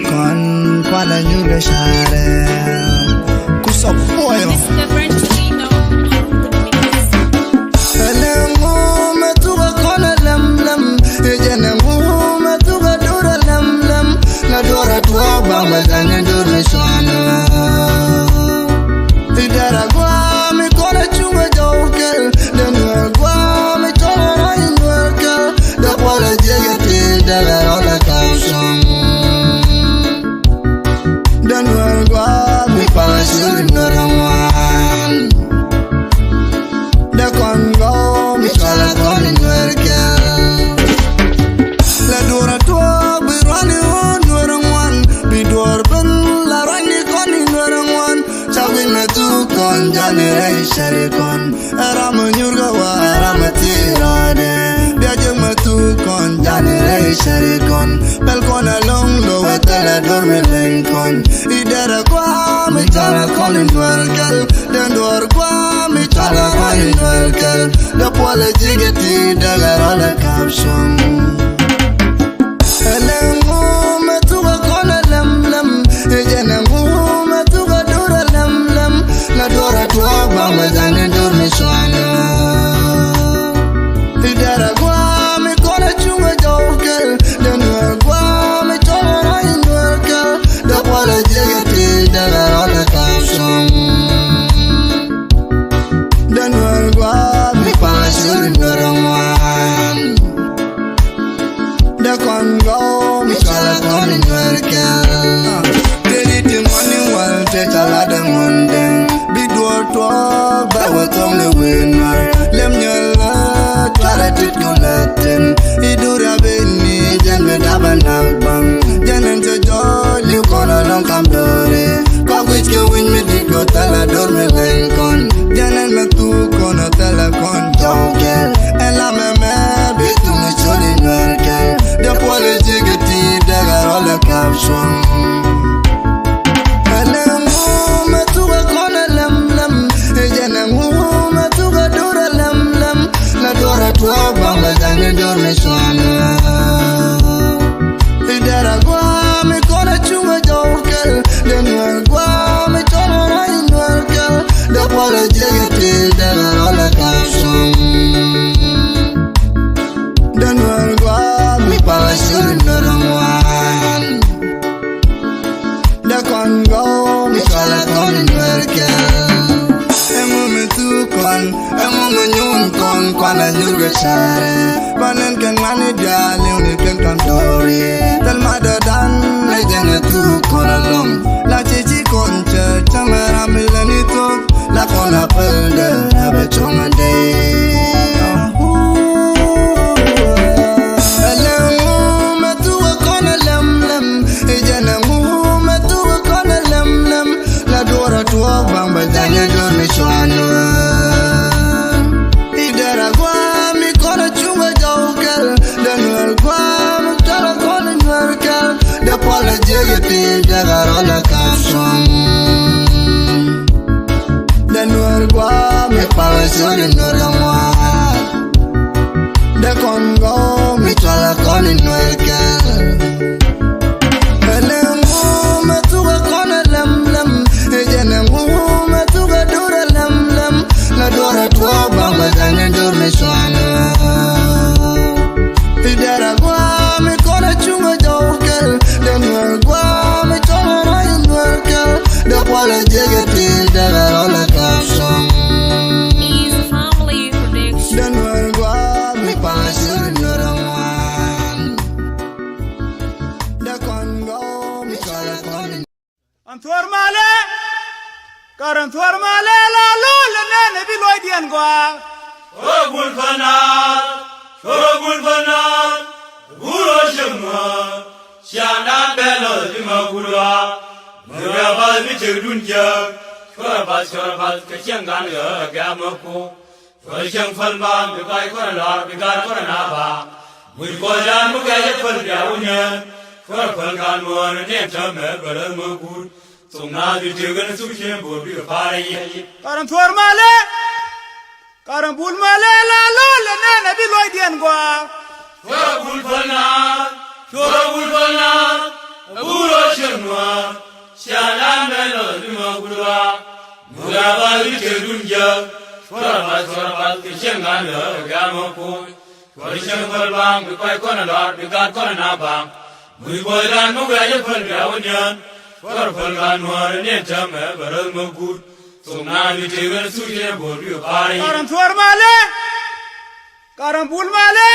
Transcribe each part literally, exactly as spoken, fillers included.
Kɔn kualɛ nyuur kɛ carɛ. Kusɔ puɔyɔ. Ɛlɛ ŋu mɛ thukɛ kɔn ɛ lɛm lɛm. Ɛ jɛn ɛ ŋu mɛ thukɛ dur ɛ lɛm lɛm. La duɔr ɛ tuɔɔk ba mɛ dhɛn ɛ dur mi cuanɛ. Idara guami kɔn a cuŋ a jɔw kɛl. Den nuɛr guami cɔl a rɔy nuɛr kɛl. Dɛ kuɔl a jiɛk a ti dɛ lɛ rɔl a kam cuŋ. Den nuɛr guami pal a cuŋ nuɛr a ŋuan. Dɛ kɔn gɔw mi cɔl a kɔn nuɛr kɛl. La duɔr a tuɔɔk bi ruani wä nuɛr a ŋuan. Bi duɔr ben la ruani kɔn nuɛr a ŋuan. Ca wi̱c mɛ thuk kɔn jani rɛy cari kɔn. Ɛ ram mɛ nyur kɛ wa ɛ ram mɛ thir rɔɔdɛ. Bia jek mɛ thuk kɔn jani rɛy cari kɔn. Pɛl kɔn ɛ loŋ lo wɛ thɛl ɛ dor mi leny kɔn. Idɛrɛ kua mi cɔl ɛ kɔn in duɛl kɛl. Den duɔr kua mi cɔl ɛ kɔn in duɛl kɛl. Dɛ puɔl ɛ jik ɛ ti dɛk ɛ rɔl ɛ kap cuŋ. Ɛlɛ ŋu mɛ thukɛ kɔn ɛ lɛm lɛm. Ɛ jɛn ɛ ŋu mɛ thukɛ dur ɛ lɛm lɛm. La duɔr ɛ tuɔɔk ba mɛ dhɛn ɛ dur mi cuanɛ. Idara guami kɔn a cuŋ a jɔw kɛl. Den nuɛr guami cɔl a rɔy nuɛr kɛl. Dɛ kuɔl a jiɛk a ti dɛ la rɔl a kam cuŋ. Den nuɛr guami pal a cuŋ nuɛr a ŋuan. Dɛ kɔn gɔw mi cɔl a kɔn in nuɛr kɛl. Tëë di ti ŋuan in wal tëë ca la dɛ ŋuɔn dɛŋ. Bi duɔr tuɔɔk bɛ wä thɔŋ ni wi̱i̱ nuɛr. Lem nyɛl la tuarɛ tit kɛ lɛ thin. Idu riabini jɛn bi dap a nak baŋ. Jɛn in cɛ jɔɔc li̱w kɔn a lɔŋ kam do̱ri. Kɔk wi̱c kɛ wi̱c mi dit kɔ thɛl a dor mi leny kɔn. Jɛn in mɛ thuk kɔn a thɛl a kɔn jɔw kɛl. Ɛn la mɛ mɛ bi thuk ni col in nuɛr kɛl. Dee puɔl in ji̱ kɛ ti dee kɛ rɔl a kap cuɔ̱ŋ. Ɛlɛ ŋu mɛ thukɛ kɔn ɛ lɛm lɛm. Ɛ jɛn ɛ ŋu mɛ thukɛ dur ɛ lɛm lɛm. La duɔr ɛ tuɔɔk baŋ bɛ dhɛn in dur mi cuanɛ. Idara guami kɔn a cuŋ a jɔw kɛl. Den nuɛr guami cɔl a rɔy nuɛr kɛl. Dɛ kuɔl a jiɛk a ti dɛ la rɔl a kap cuŋ. Den nuɛr guami pal a cuŋ nuɛr a ŋuan. Dɛ kɔn gɔw mi cɔl a kɔn in nuɛr kɛl. Ɛŋu mi thuk kɔn, ɛŋu mi nyuun kɔn, kuan a nyur kɛ carɛ. Ba nɛn kɛn ŋuan i̱ diaal, li̱w ni kɛn kɔn do̱ri. Thil ma dee dan, ɛ jɛn ɛ thuk kɔn a lɔŋ. La ci ci kɔn cɛ, cäŋ ɛ ram ilɛ ni thuk. La kɔn a päl dee, ɛ bɛ cuɔ̱ŋ a dee. Ɛlɛ ŋu mɛ thuk ɛ kɔn ɛ lɛm lɛm. Ɛ jɛn ɛ ŋu mɛ thuk ɛ kɔn ɛ lɛm lɛm. La duɔr a tuɔɔk baŋ bɛ dhɛn in dur mi cuanɛ. Idara guami kɔn a cuŋ a jɔw kɛl. Dɛ nuɛr guami cɔl a kɔn in nuɛr kɛl. Dɛ puɔl a jiɛk a ti dɛ la rɔl a kap cuɔ̱ŋ. Dɛ nuɛr guami pal a cuŋ in nuɛr a ŋuan. Dɛ kɔn gɔw mi cɔl a kɔn in nuɛr kɛl. Ɛlɛ ŋu mɛ thuk ɛ kɔn ɛ lɛm lɛm. Ɛ jɛn ɛ ŋu mɛ thuk ɛ dur ɛ lɛm lɛm. La duɔr ɛ tuɔɔk baŋ bɛ dhɛn in dur mi cuanɛ. Idara guami kɔn a cuŋ a jɔw kɛl. Dɛ nuɛr guami cɔl a rɔy nuɛr kɛl. Dɛ puɔl a jiɛk a ti dɛ la rɔl a kap cuŋ. Dɛ nuɛr guami pal a cuŋ nuɛr a ŋuan. Dɛ kɔn gɔw mi cɔl a kɔn. An thuɔr malɛ, kar an thuɔr malɛ la lo̱l ɛ nɛn ɛ bi luɔcdiɛn gɔaa. Cuɔr ɛ gul pal naath, cuɔr ɛ gul pal naath, ɛ gul ɛ cieŋ nuɔ̱ɔ̱r, ciaaŋdan bɛ lɔth bi ma gul ɣɔaa. Muc ɛ bath bi tëkdun jiääk, cuɔr ɛ bath, cuɔr ɛ bath kɛ cieŋdan ɣä ɛ gɛ̈m ɛ kuɔ̱k. Cuɔr cieŋ päl mbaam bi bac kɔn ɛ lɔr bi gar kɔn ɛ na ba. Muc kɔc raan mi gɛc ɛ päl bia wä nɛɛn. Cuɔr ɛ päl kan muɔ̱ɔ̱n ɛ niɛn täämɛ bɛ läth mi guut. Thok naath bi tiek ɛn thuk cieŋ bo̱o̱r bikɛ pa̱a̱r ɛ yiëë. Kar ɛn thuɔ̱ɔ̱r malɛ. Kar ɛn bul malɛ la lo̱l ɛ nɛn ɛ bi luɔcdiɛn gɔaa. Cuɔr ɛ bul päl naath. Cuɔr ɛ bul päl naath. Ɛ bul Cuarɛ bath bi tëkdun jiääk. Cuarɛ bath, cuarɛ bath kɛ cieŋ ŋa̱n ɣä gɛ̈m ɣä kuuc. Cuarɛ cieŋ päl baŋ bi kuay kɔn ɛ lɔr bi gat kɔn ɛ na baŋ. Muc buɔydan mi wiac ɛ päl bia wä niään. Cuarɛ päl gat nuäärä ni ɛn täämɛ bɛ räth mi guut. Thok naath bi tëk ɣän thuc ɛn ɛ bo̱o̱r bi pa̱a̱r ɛ yic. Ka̱r ɛn thuɔ̱ɔ̱r malɛ. Ka̱r ɛn bul malɛ.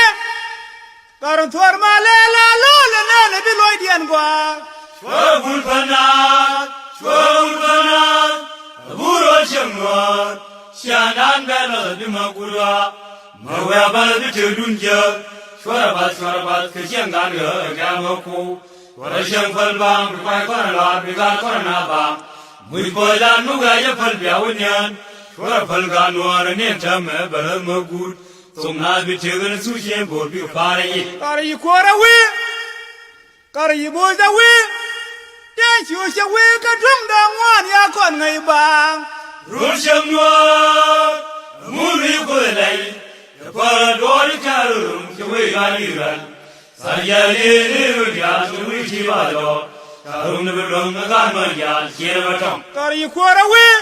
Ka̱r ɛn thuɔ̱ɔ̱r malɛ la lo̱l ɛ nɛn ɛ bi luɔcdiɛn gua̱a̱r. Cuɛ bul päl naath, cuɛ bul päl naath, ɛ bul rɔl cieŋ nuäär. Ciaaŋdan bɛ lath ɛ bi ma gul ɣä. Ma wee a bath bi tëkdun jiääk. Cuarɛ bath, cuarɛ bath kɛ cieŋ gat ɣä gɛ̈m ɣä kuuc. Cuarɛ cieŋ päl baŋ bi kuay kɔn ɛ lɔr bi gat kɔn ɛ na baŋ. Muc buɔydan mi wiac ɛ päl bia wä niään. Cuarɛ päl gat nuäärä ni ɛn täämɛ bɛ räth mi guut. Thok naath bi tëk ɣän thuc ɛn ɛ bo̱o̱r bi pa̱a̱r ɛ yic. Ka̱r yi kuäärä wi̱i̱. Ka̱r yi bo̱o̱c a wi̱i̱. Tëë ciööc cɛ wi̱i̱ kä tuŋda ŋuan ya kɔn ŋäc baŋ. Run cieŋ nuäär. Mun wi̱i̱ kuoth lɛy. Cɛ päl duɔɔr i̱ tɛ̈r rum cɛ wi̱i̱ gat i̱ rɛl. Tha̱a̱ŋ jiɛn li̱i̱r ni run diaal cɛ wi̱i̱ ti ba jɔɔk. Ca rum ni bi luäŋ kä gaat män diaal ciën bä tɔ̱ŋ. Ka̱r yi kuäärä wi̱i̱.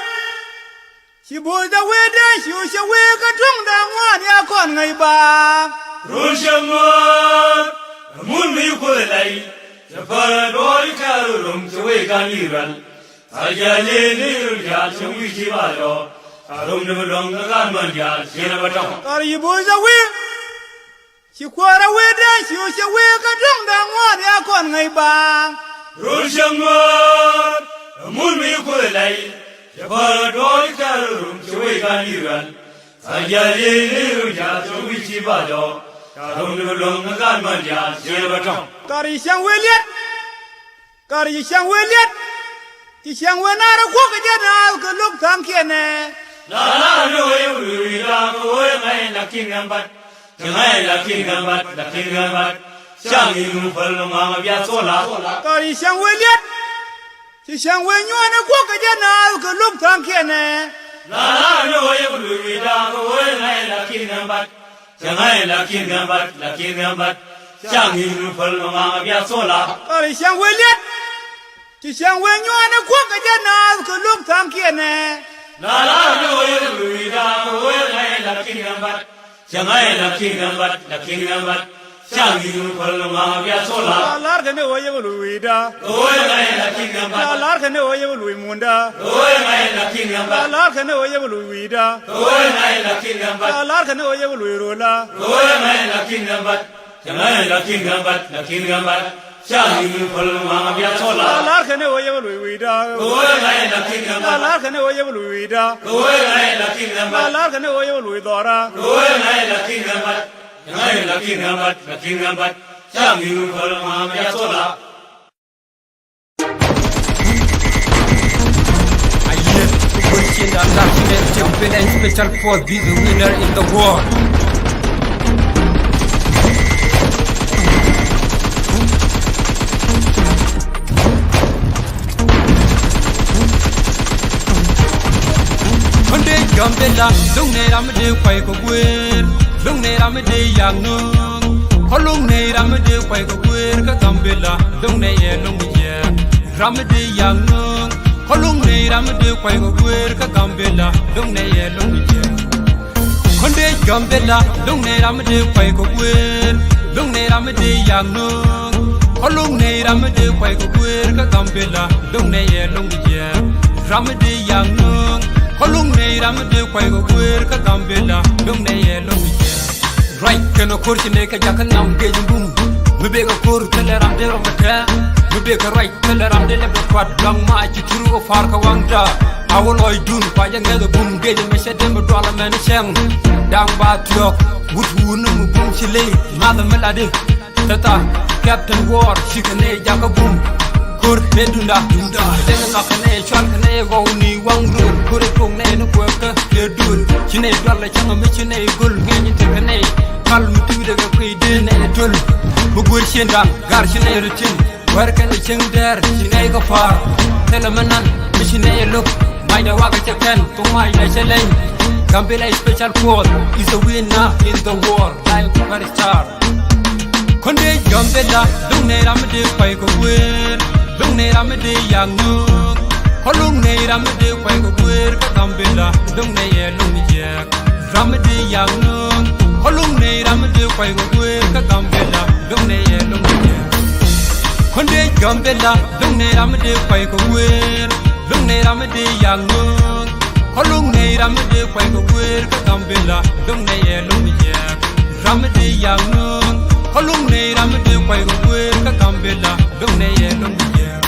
Ci bo̱o̱c dä wee dee ciööc cɛ wee kä tuŋda ŋuan ya kɔn ŋäc baŋ. Run cieŋ nuäär. Mun mi kuoth lɛy. Cɛ päl duɔɔr i̱ tɛ̈r rum cɛ wi̱i̱ gat i̱ rɛl. Tha̱a̱ŋ jiɛn li̱i̱r ni run diaal cɛ wi̱i̱ ti ba jɔɔk. Ca rum ni bi luäŋ kä gaat män diaal ciën bä tɔ̱ŋ. Ka̱r yi bo̱o̱c dä wee. Ci kuäärä wee dee ciööc cɛ wee kä tuŋda ŋuan ya kɔn ŋäc baŋ. Run cieŋ nuäär. Mun mi kuoth lɛy. Cɛ päl duɔɔr i̱ tɛ̈r rum cɛ wi̱i̱ gat i̱ rɛl. Tha̱a̱ŋ jiɛn li̱i̱r ni run diaal cɛ wi̱i̱ ti ba jɔɔk. Ca rum ni bi luäŋ kä gaat män diaal ciën bä tɔ̱ŋ. Ka̱r yi cäŋ wee liɛt. Ka̱r yi cäŋ wee liɛt. Ci cäŋ wee naar ɛ kuɔ̱k kɛ jɛ naath kɛ lo̱k tha̱a̱ŋkiɛn ɛ. La la ni wee wee wee la kɛ wee ŋa̱c la ki̱n ŋa̱c bat. Cɛ ŋa̱c la ki̱n ŋa̱c bat, la ki̱n ŋa̱c bat. Cäŋ in wee päl ŋa̱c bia thola. Ka̱r yi cäŋ wee liɛt. Ci cäŋ wee nyuɔ̱ɔ̱n ɛ kuɔ̱k kɛ jɛ naath kɛ lo̱k tha̱a̱ŋkiɛn ɛ. La la ni wee wee wee la kɛ wee ŋa̱c la ki̱n ŋa̱c bat. Cɛ ŋa̱c la ki̱n ŋa̱c bat, la ki̱n ŋa̱c bat. Cäŋ in wee päl ŋa̱c bia thola. Ka̱r yi cäŋ wee liɛt. Ci cäŋ wee nyuɔ̱ɔ̱n ɛ kuɔ̱k kɛ jɛ naath kɛ lo̱k tha̱a̱ŋkiɛn ɛ. La la ni wee wee wee la kɛ wee ŋa̱c la ki̱n ŋa̱c bat. Cɛ ŋa̱c la ki̱n ŋa̱c bat, la ki̱n ŋa̱c bat. Cäŋ in wee päl ŋa̱c bia thola. La lar kɛ ni wee yɛ wee luc wi̱i̱da. Kɛ wee ŋa̱c la ki̱n ŋa̱c bat. La lar kɛ ni wee yɛ wee luc munda. Kɛ wee ŋa̱c la ki̱n ŋa̱c bat. La lar kɛ ni wee yɛ wee luc wi̱i̱da. Kɛ wee ŋa̱c la ki̱n ŋa̱c bat. La lar kɛ ni wee yɛ wee luc rola. Kɛ wee ŋa̱c la ki̱n ŋa̱c bat. Cɛ ŋa̱c la ki̱n ŋa̱c bat, la ki̱n ŋa̱c bat. Cäŋ in wee päl ŋa̱c bia thola. La lar kɛ ni wee yɛ wee luc wi̱i̱da. Kɛ wee ŋa̱c la ki̱n ŋa̱c bat. La lar kɛ ni wee yɛ wee luc wi̱i̱da. Kɛ wee ŋa̱c la ki̱n ŋa̱c bat. La lar kɛ ni wee yɛ wee luc dhɔra. Kɛ wee ŋa̱c la ki̱n ŋa̱c bat. Cɛ ŋa̱c la ki̱n ŋa̱c bat, la ki̱n ŋa̱c bat. Cäŋ in wee päl ŋa̱c bia thola. Ayier, Kukuer Chin and Last Nation Champion and Special Force, be the winner in the war. Kɔn dee Gambela, dɔ̱ŋ nɛ ram dee kuay kɛ guer, dɔ̱ŋ nɛ ram dee yak nööŋ. Kɔn dɔ̱ŋ nɛ ram dee kuay kɛ guer kä Gambela, dɔ̱ŋ nɛ yɛ lo̱ŋ jiɛɛk. Ram dee yak nööŋ, kɔn dɔ̱ŋ nɛ ram dee kuay kɛ guer kä Gambela, dɔ̱ŋ nɛ yɛ lo̱ŋ jiɛɛk. Kɔn dee Gambela, dɔ̱ŋ nɛ ram dee kuay kɛ guer, dɔ̱ŋ nɛ ram dee yak nööŋ. Kɔn dɔ̱ŋ nɛ ram dee kuay kɛ guer kä Gambela, dɔ̱ŋ nɛ yɛ lo̱ŋ jiɛɛk. Ram dee yak nööŋ, kɔn dɔ̱ŋ nɛ ram dee kuay kɛ guer kä Gambela, dɔ̱ŋ nɛ yɛ lo̱ŋ jiɛɛk. Ruac kɛnɛ ko̱r ci nɛy kɛ jakä nam gec bum. Mi bek a ko̱r thilɛ ram dee rɔ mɛ kɛ. Mi bek a ruac thilɛ ram dee lɛ bɛ kuat luaŋ ma ci tur ɔ par kɛ waŋda. A wä lɔcdun kua jɛ ŋɛth a bum gec mɛ cɛ dee mi dual mɛn cɛŋ. Da̱ŋ ba thiɔk wut wun ni mi bum ci ley math mi latdi. Tata Captain War cikɛ nɛy jakä bum. Ko̱r dee dunda. Dee ŋak kɛ nɛy cual kɛ nɛy gɔw ni waŋ röl. Ko̱r ɛ tuɔk nɛy ni kuɛɛkä dee duöl. Ci nɛy dual ɛ cäŋ mi ci nɛy göl ŋi̱eeny tekɛ nɛy. Kal mi tuucdɛ kɛ kuiy dee nɛy töl. Mi guer cien da̱ŋ gar ci nɛy rɔ cin. Wär kɛnɛ cieŋ dɛɛr ci nɛy kɛ pa̱a̱r. Thilɛ mi nan mi ci nɛy ɛ lo̱k. Macdɛ wakɛ cɛ kɛn kɛ macdɛ cɛ leny. Gambela Special Force is a winner in the war like Superstar. Kɔn dee Gambela, dɔ̱ŋ nɛ ram dee kuay kɛ guer, dɔ̱ŋ nɛ ram dee yak nööŋ. Kɔluŋ nɛy ram mi dee kuay kɛ guer kä Gambela, luŋ nɛy ɛ luŋ jiɛk. Ram mi dee yak nööŋ. Kɔluŋ nɛy ram mi dee kuay kɛ guer kä Gambela, luŋ nɛy ɛ luŋ jiɛk. Kɔn dee Gambela, luŋ nɛy ram mi dee kuay kɛ guer, luŋ nɛy ram mi dee yak nööŋ. Kɔluŋ nɛy ram mi dee kuay kɛ guer kä Gambela, luŋ nɛy ɛ luŋ jiɛk. Ram mi dee yak nööŋ. Kɔluŋ nɛy ram mi dee kuay kɛ guer kä Gambela, luŋ nɛy ɛ luŋ jiɛk.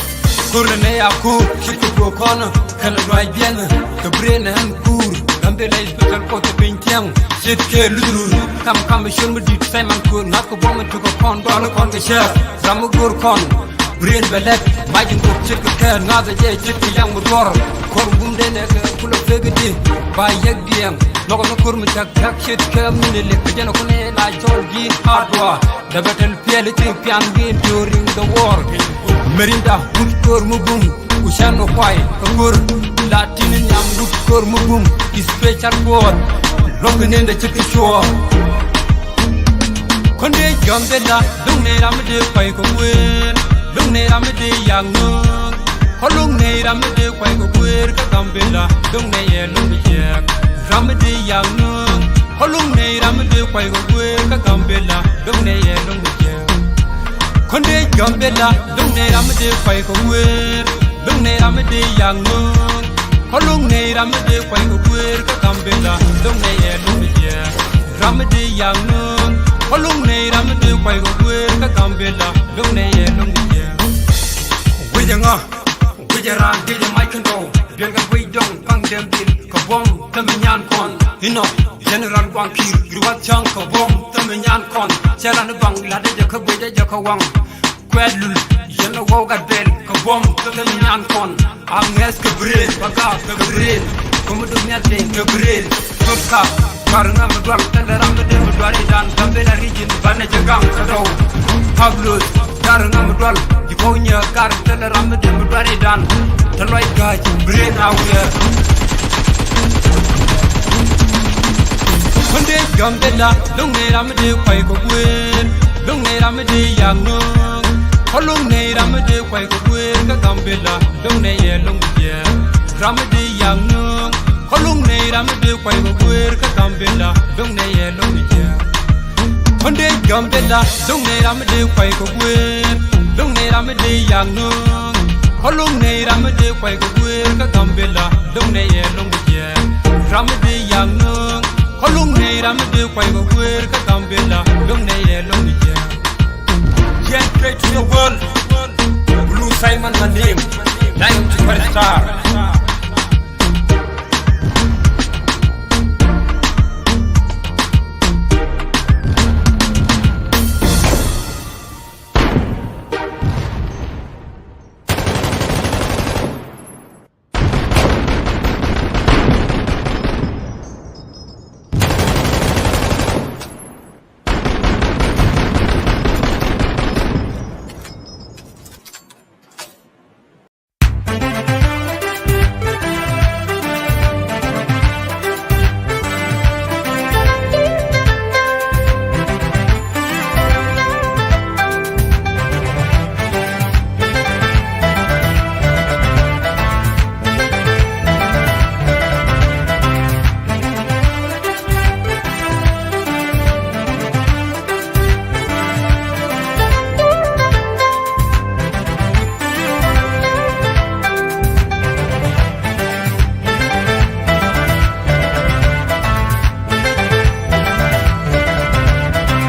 Kor nɛ ya ko shit ko ko kɔn kɛn luay biɛn. Kɛ bren ɛn kur Gambela is better ko te piny tiɛŋ. Shit kɛ lurur kam kam shon mi dit Simon Kor ŋa̱th kɛ buɔm mi tuk kɔn dɔl kɔn kɛ shɛr. Ram mi gor kɔn bren bɛ lɛt. Majin ko shit kɛ kɛn ŋa̱th jɛ shit kɛ yaŋ mi duɔr. Kor gum den ɛ kɛ kulɔ fek di ba yɛk diɛŋ. Nɔk nɔ kor mi cak cak shit kɛ mi ni lek kɛ jɛn ko ne la chol gin hardware. Dɛ bɛ tɛl piɛl i̱ ti pian wi̱i̱ during the war. Merinda wut kör mi bum ku cän ɔ kuay kä kör. La tin i̱ nhiam wut kör mi bum i̱ special kuɔɔt. Luɔ̱k i̱ ni̱n dɛ ci ti cuɔɔr. Kɔn dee Gambela luŋ nɛy ram mi dee kuay kɛ wer. Luŋ nɛy ram mi dee yak nööŋ. Kɔluŋ nɛy ram mi dee kuay kɛ guer kä Gambela, luŋ nɛy ɛ luŋ jiɛk. Ram mi dee yak nööŋ. Kɔluŋ nɛy ram mi dee kuay kɛ guer kä Gambela, luŋ nɛy ɛ luŋ jiɛk. Kɔn dee Gambela, luŋ nɛy ram mi dee kuay kɛ guer, luŋ nɛy ram mi dee yak nööŋ. Kɔluŋ nɛy ram mi dee kuay kɛ guer kä Gambela, luŋ nɛy ɛ luŋ jiɛk. Ram mi dee yak nööŋ. Kɔluŋ nɛy ram mi dee kuay kɛ guer kä Gambela, luŋ nɛy ɛ luŋ jiɛk. Wecɛ ŋa? Wecɛ raan, wecɛ mac kɛn tɔw. Biɛl kɛ wec dɔŋ, kaŋ dɛm dhil kɛ buɔ̱m, kä mi nyan kɔn. Inɔ General Guaŋ Kiir, gir wath cäŋ kɛ buɔ̱m, kä mi nyan kɔn. Cɛ ran i̱ baŋ, latdɛ jɛ kä guecdɛ jɛ kä waŋ. Kuɛt lul, yɛn ɛ waw gat bɛl kɛ buɔ̱m, kä mi nyan kɔn. A ŋɛth kɛ Gabriel, ba gaak kɛ Gabriel. Kä mi duk nhial tëë kɛ Gabriel. Thot kap, kar ŋa mi dual, thilɛ ram mi dee mi dual i̱ dan, Gambela region, banɛ jɛ gaŋ kä dɔw. Pablos, kar ŋa mi dual, ji̱ kɔw nyɛ kar, thilɛ ram mi dee mi dual i̱ dan. Thilɛ lɔc ga̱a̱c, Gabriel a wiɛɛr. Kɔn dee Gambela, luŋ nɛy ram mi dee kuay kɛ guer, luŋ nɛy ram mi dee yak nööŋ. Kɔluŋ nɛy ram mi dee kuay kɛ guer kä Gambela, luŋ nɛy ɛ luŋ jiɛk. Ram mi dee yak nööŋ. Kɔluŋ nɛy ram mi dee kuay kɛ guer kä Gambela, luŋ nɛy ɛ luŋ jiɛk. Kɔn dee Gambela, luŋ nɛy ram mi dee kuay kɛ guer, luŋ nɛy ram mi dee yak nööŋ. Kɔluŋ nɛy ram mi dee kuay kɛ guer kä Gambela, luŋ nɛy ɛ luŋ jiɛk. Ram mi dee yak nööŋ. Kɔluŋ nɛy ram mi dee kuay kɛ guer kä Gambela, luŋ nɛy ɛ luŋ jiɛk. G N K to the world. Blue Simon my name. Nine to five star.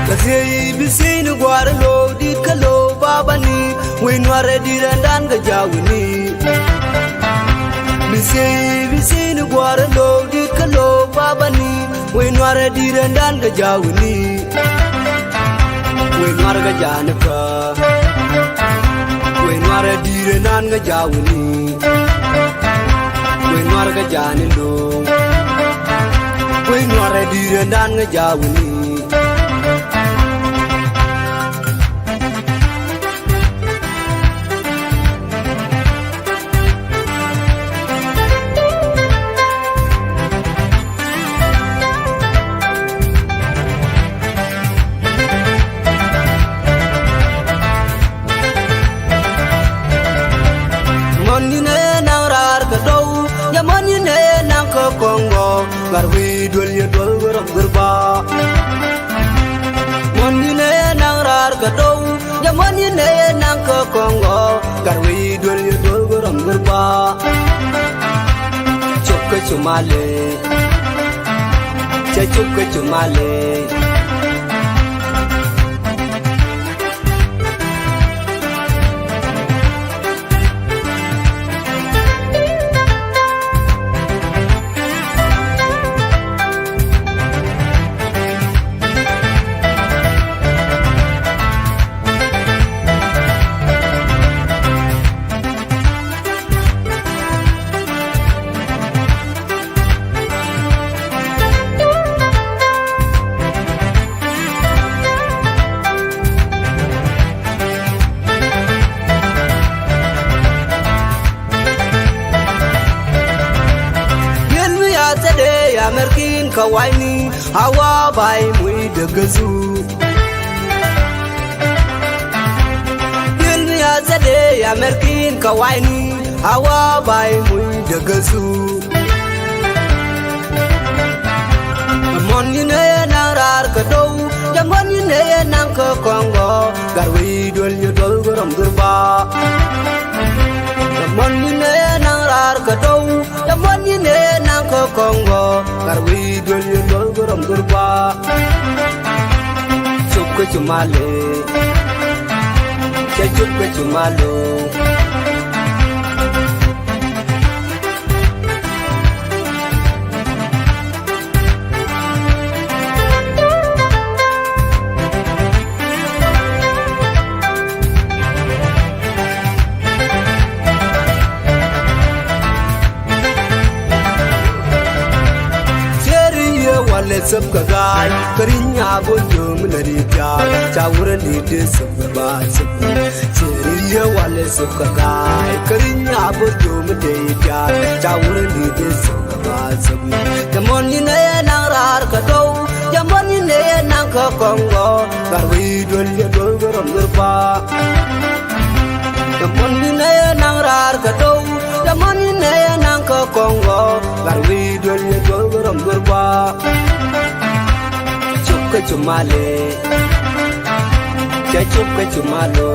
Kɛ thiey bi thiey ni gua̱a̱r lo̱o̱k di̱t kä lo̱o̱k babani, wec nuaarɛ di̱t ɛn dan kɛ ja̱a̱k wi̱ni. Bi thiey bi thiey ni gua̱a̱r lo̱o̱k di̱t kä lo̱o̱k babani, wec nuaarɛ di̱t ɛn dan kɛ ja̱a̱k wi̱ni. Wec nuaarɛ kɛ ja̱a̱k ni päär. Wec nuaarɛ di̱t ɛn dan kɛ ja̱a̱k wi̱ni. Wec nuaarɛ kɛ ja̱a̱k ni lo̱o̱k. Wec nuaarɛ di̱t ɛn dan kɛ ja̱a̱k wi̱ni. Ŋɔn ni nɛ naŋ raar Gat wi̱i̱ duel yɛ duel wä rɔm dhur ba. Muɔ̱n ni nɛ naŋ raar kä do̱w. Jɛ muɔ̱n ni nɛ naŋ kä kɔŋ gɔ. Gat wi̱i̱ duel yɛ duel wä rɔm dhur ba. Cop kä cu malɛ. Cɛ cop kä cu malɛ. Yɛn mi ya thɛdɛ ya mɛrkin ka wayni, a wa bay muy dägäthu. Yɛn mi ya thɛdɛ ya mɛrkin ka wayni, a wa bay muy dägäthu. Jɛ muɔ̱n ni nɛ naŋ raar kä do̱w. Jɛ muɔ̱n ni nɛ naŋ kä kɔŋ gɔ. Gat wi̱i̱ duel yɛ duel wä rɔm dhur ba. Jɛ muɔ̱n ni nɛ naŋ raar kä do̱w. Jɛ muɔ̱n ni nɛ naŋ kä kɔŋ gɔ. Gat wi̱i̱ duel yɛ duel wä rɔm dhur ba. Cop kä cu malɛ. Cɛ cop kä cu malɛ. Ceri yɛ walɛ thöp kɛ ga̱a̱c, kä ri̱ny a bo̱l jiöm lɛ ri tiaar, ca wurɛ ni dee thöp kɛ ba thöp. Ceri yɛ walɛ thöp kɛ ga̱a̱c, kä ri̱ny a bo̱l jiöm dee tiaar, ca wurɛ ni dee thöp kɛ ba thöp. Jɛ muɔ̱n ni nɛ yɛ naŋ raar kä do̱w, jɛ muɔ̱n ni nɛ yɛ naŋ kä kɔŋ gɔ, gat wi̱i̱ duel yɛ duel wä rɔm dhur ba. Jɛ muɔ̱n ni nɛ yɛ naŋ raar kä do̱w, jɛ muɔ̱n ni nɛ yɛ naŋ kä kɔŋ gɔ, gat wi̱i̱ duel yɛ duel wä rɔm dhur ba. Cop kä cu malɛ. Cɛ cop kä cu malɛ.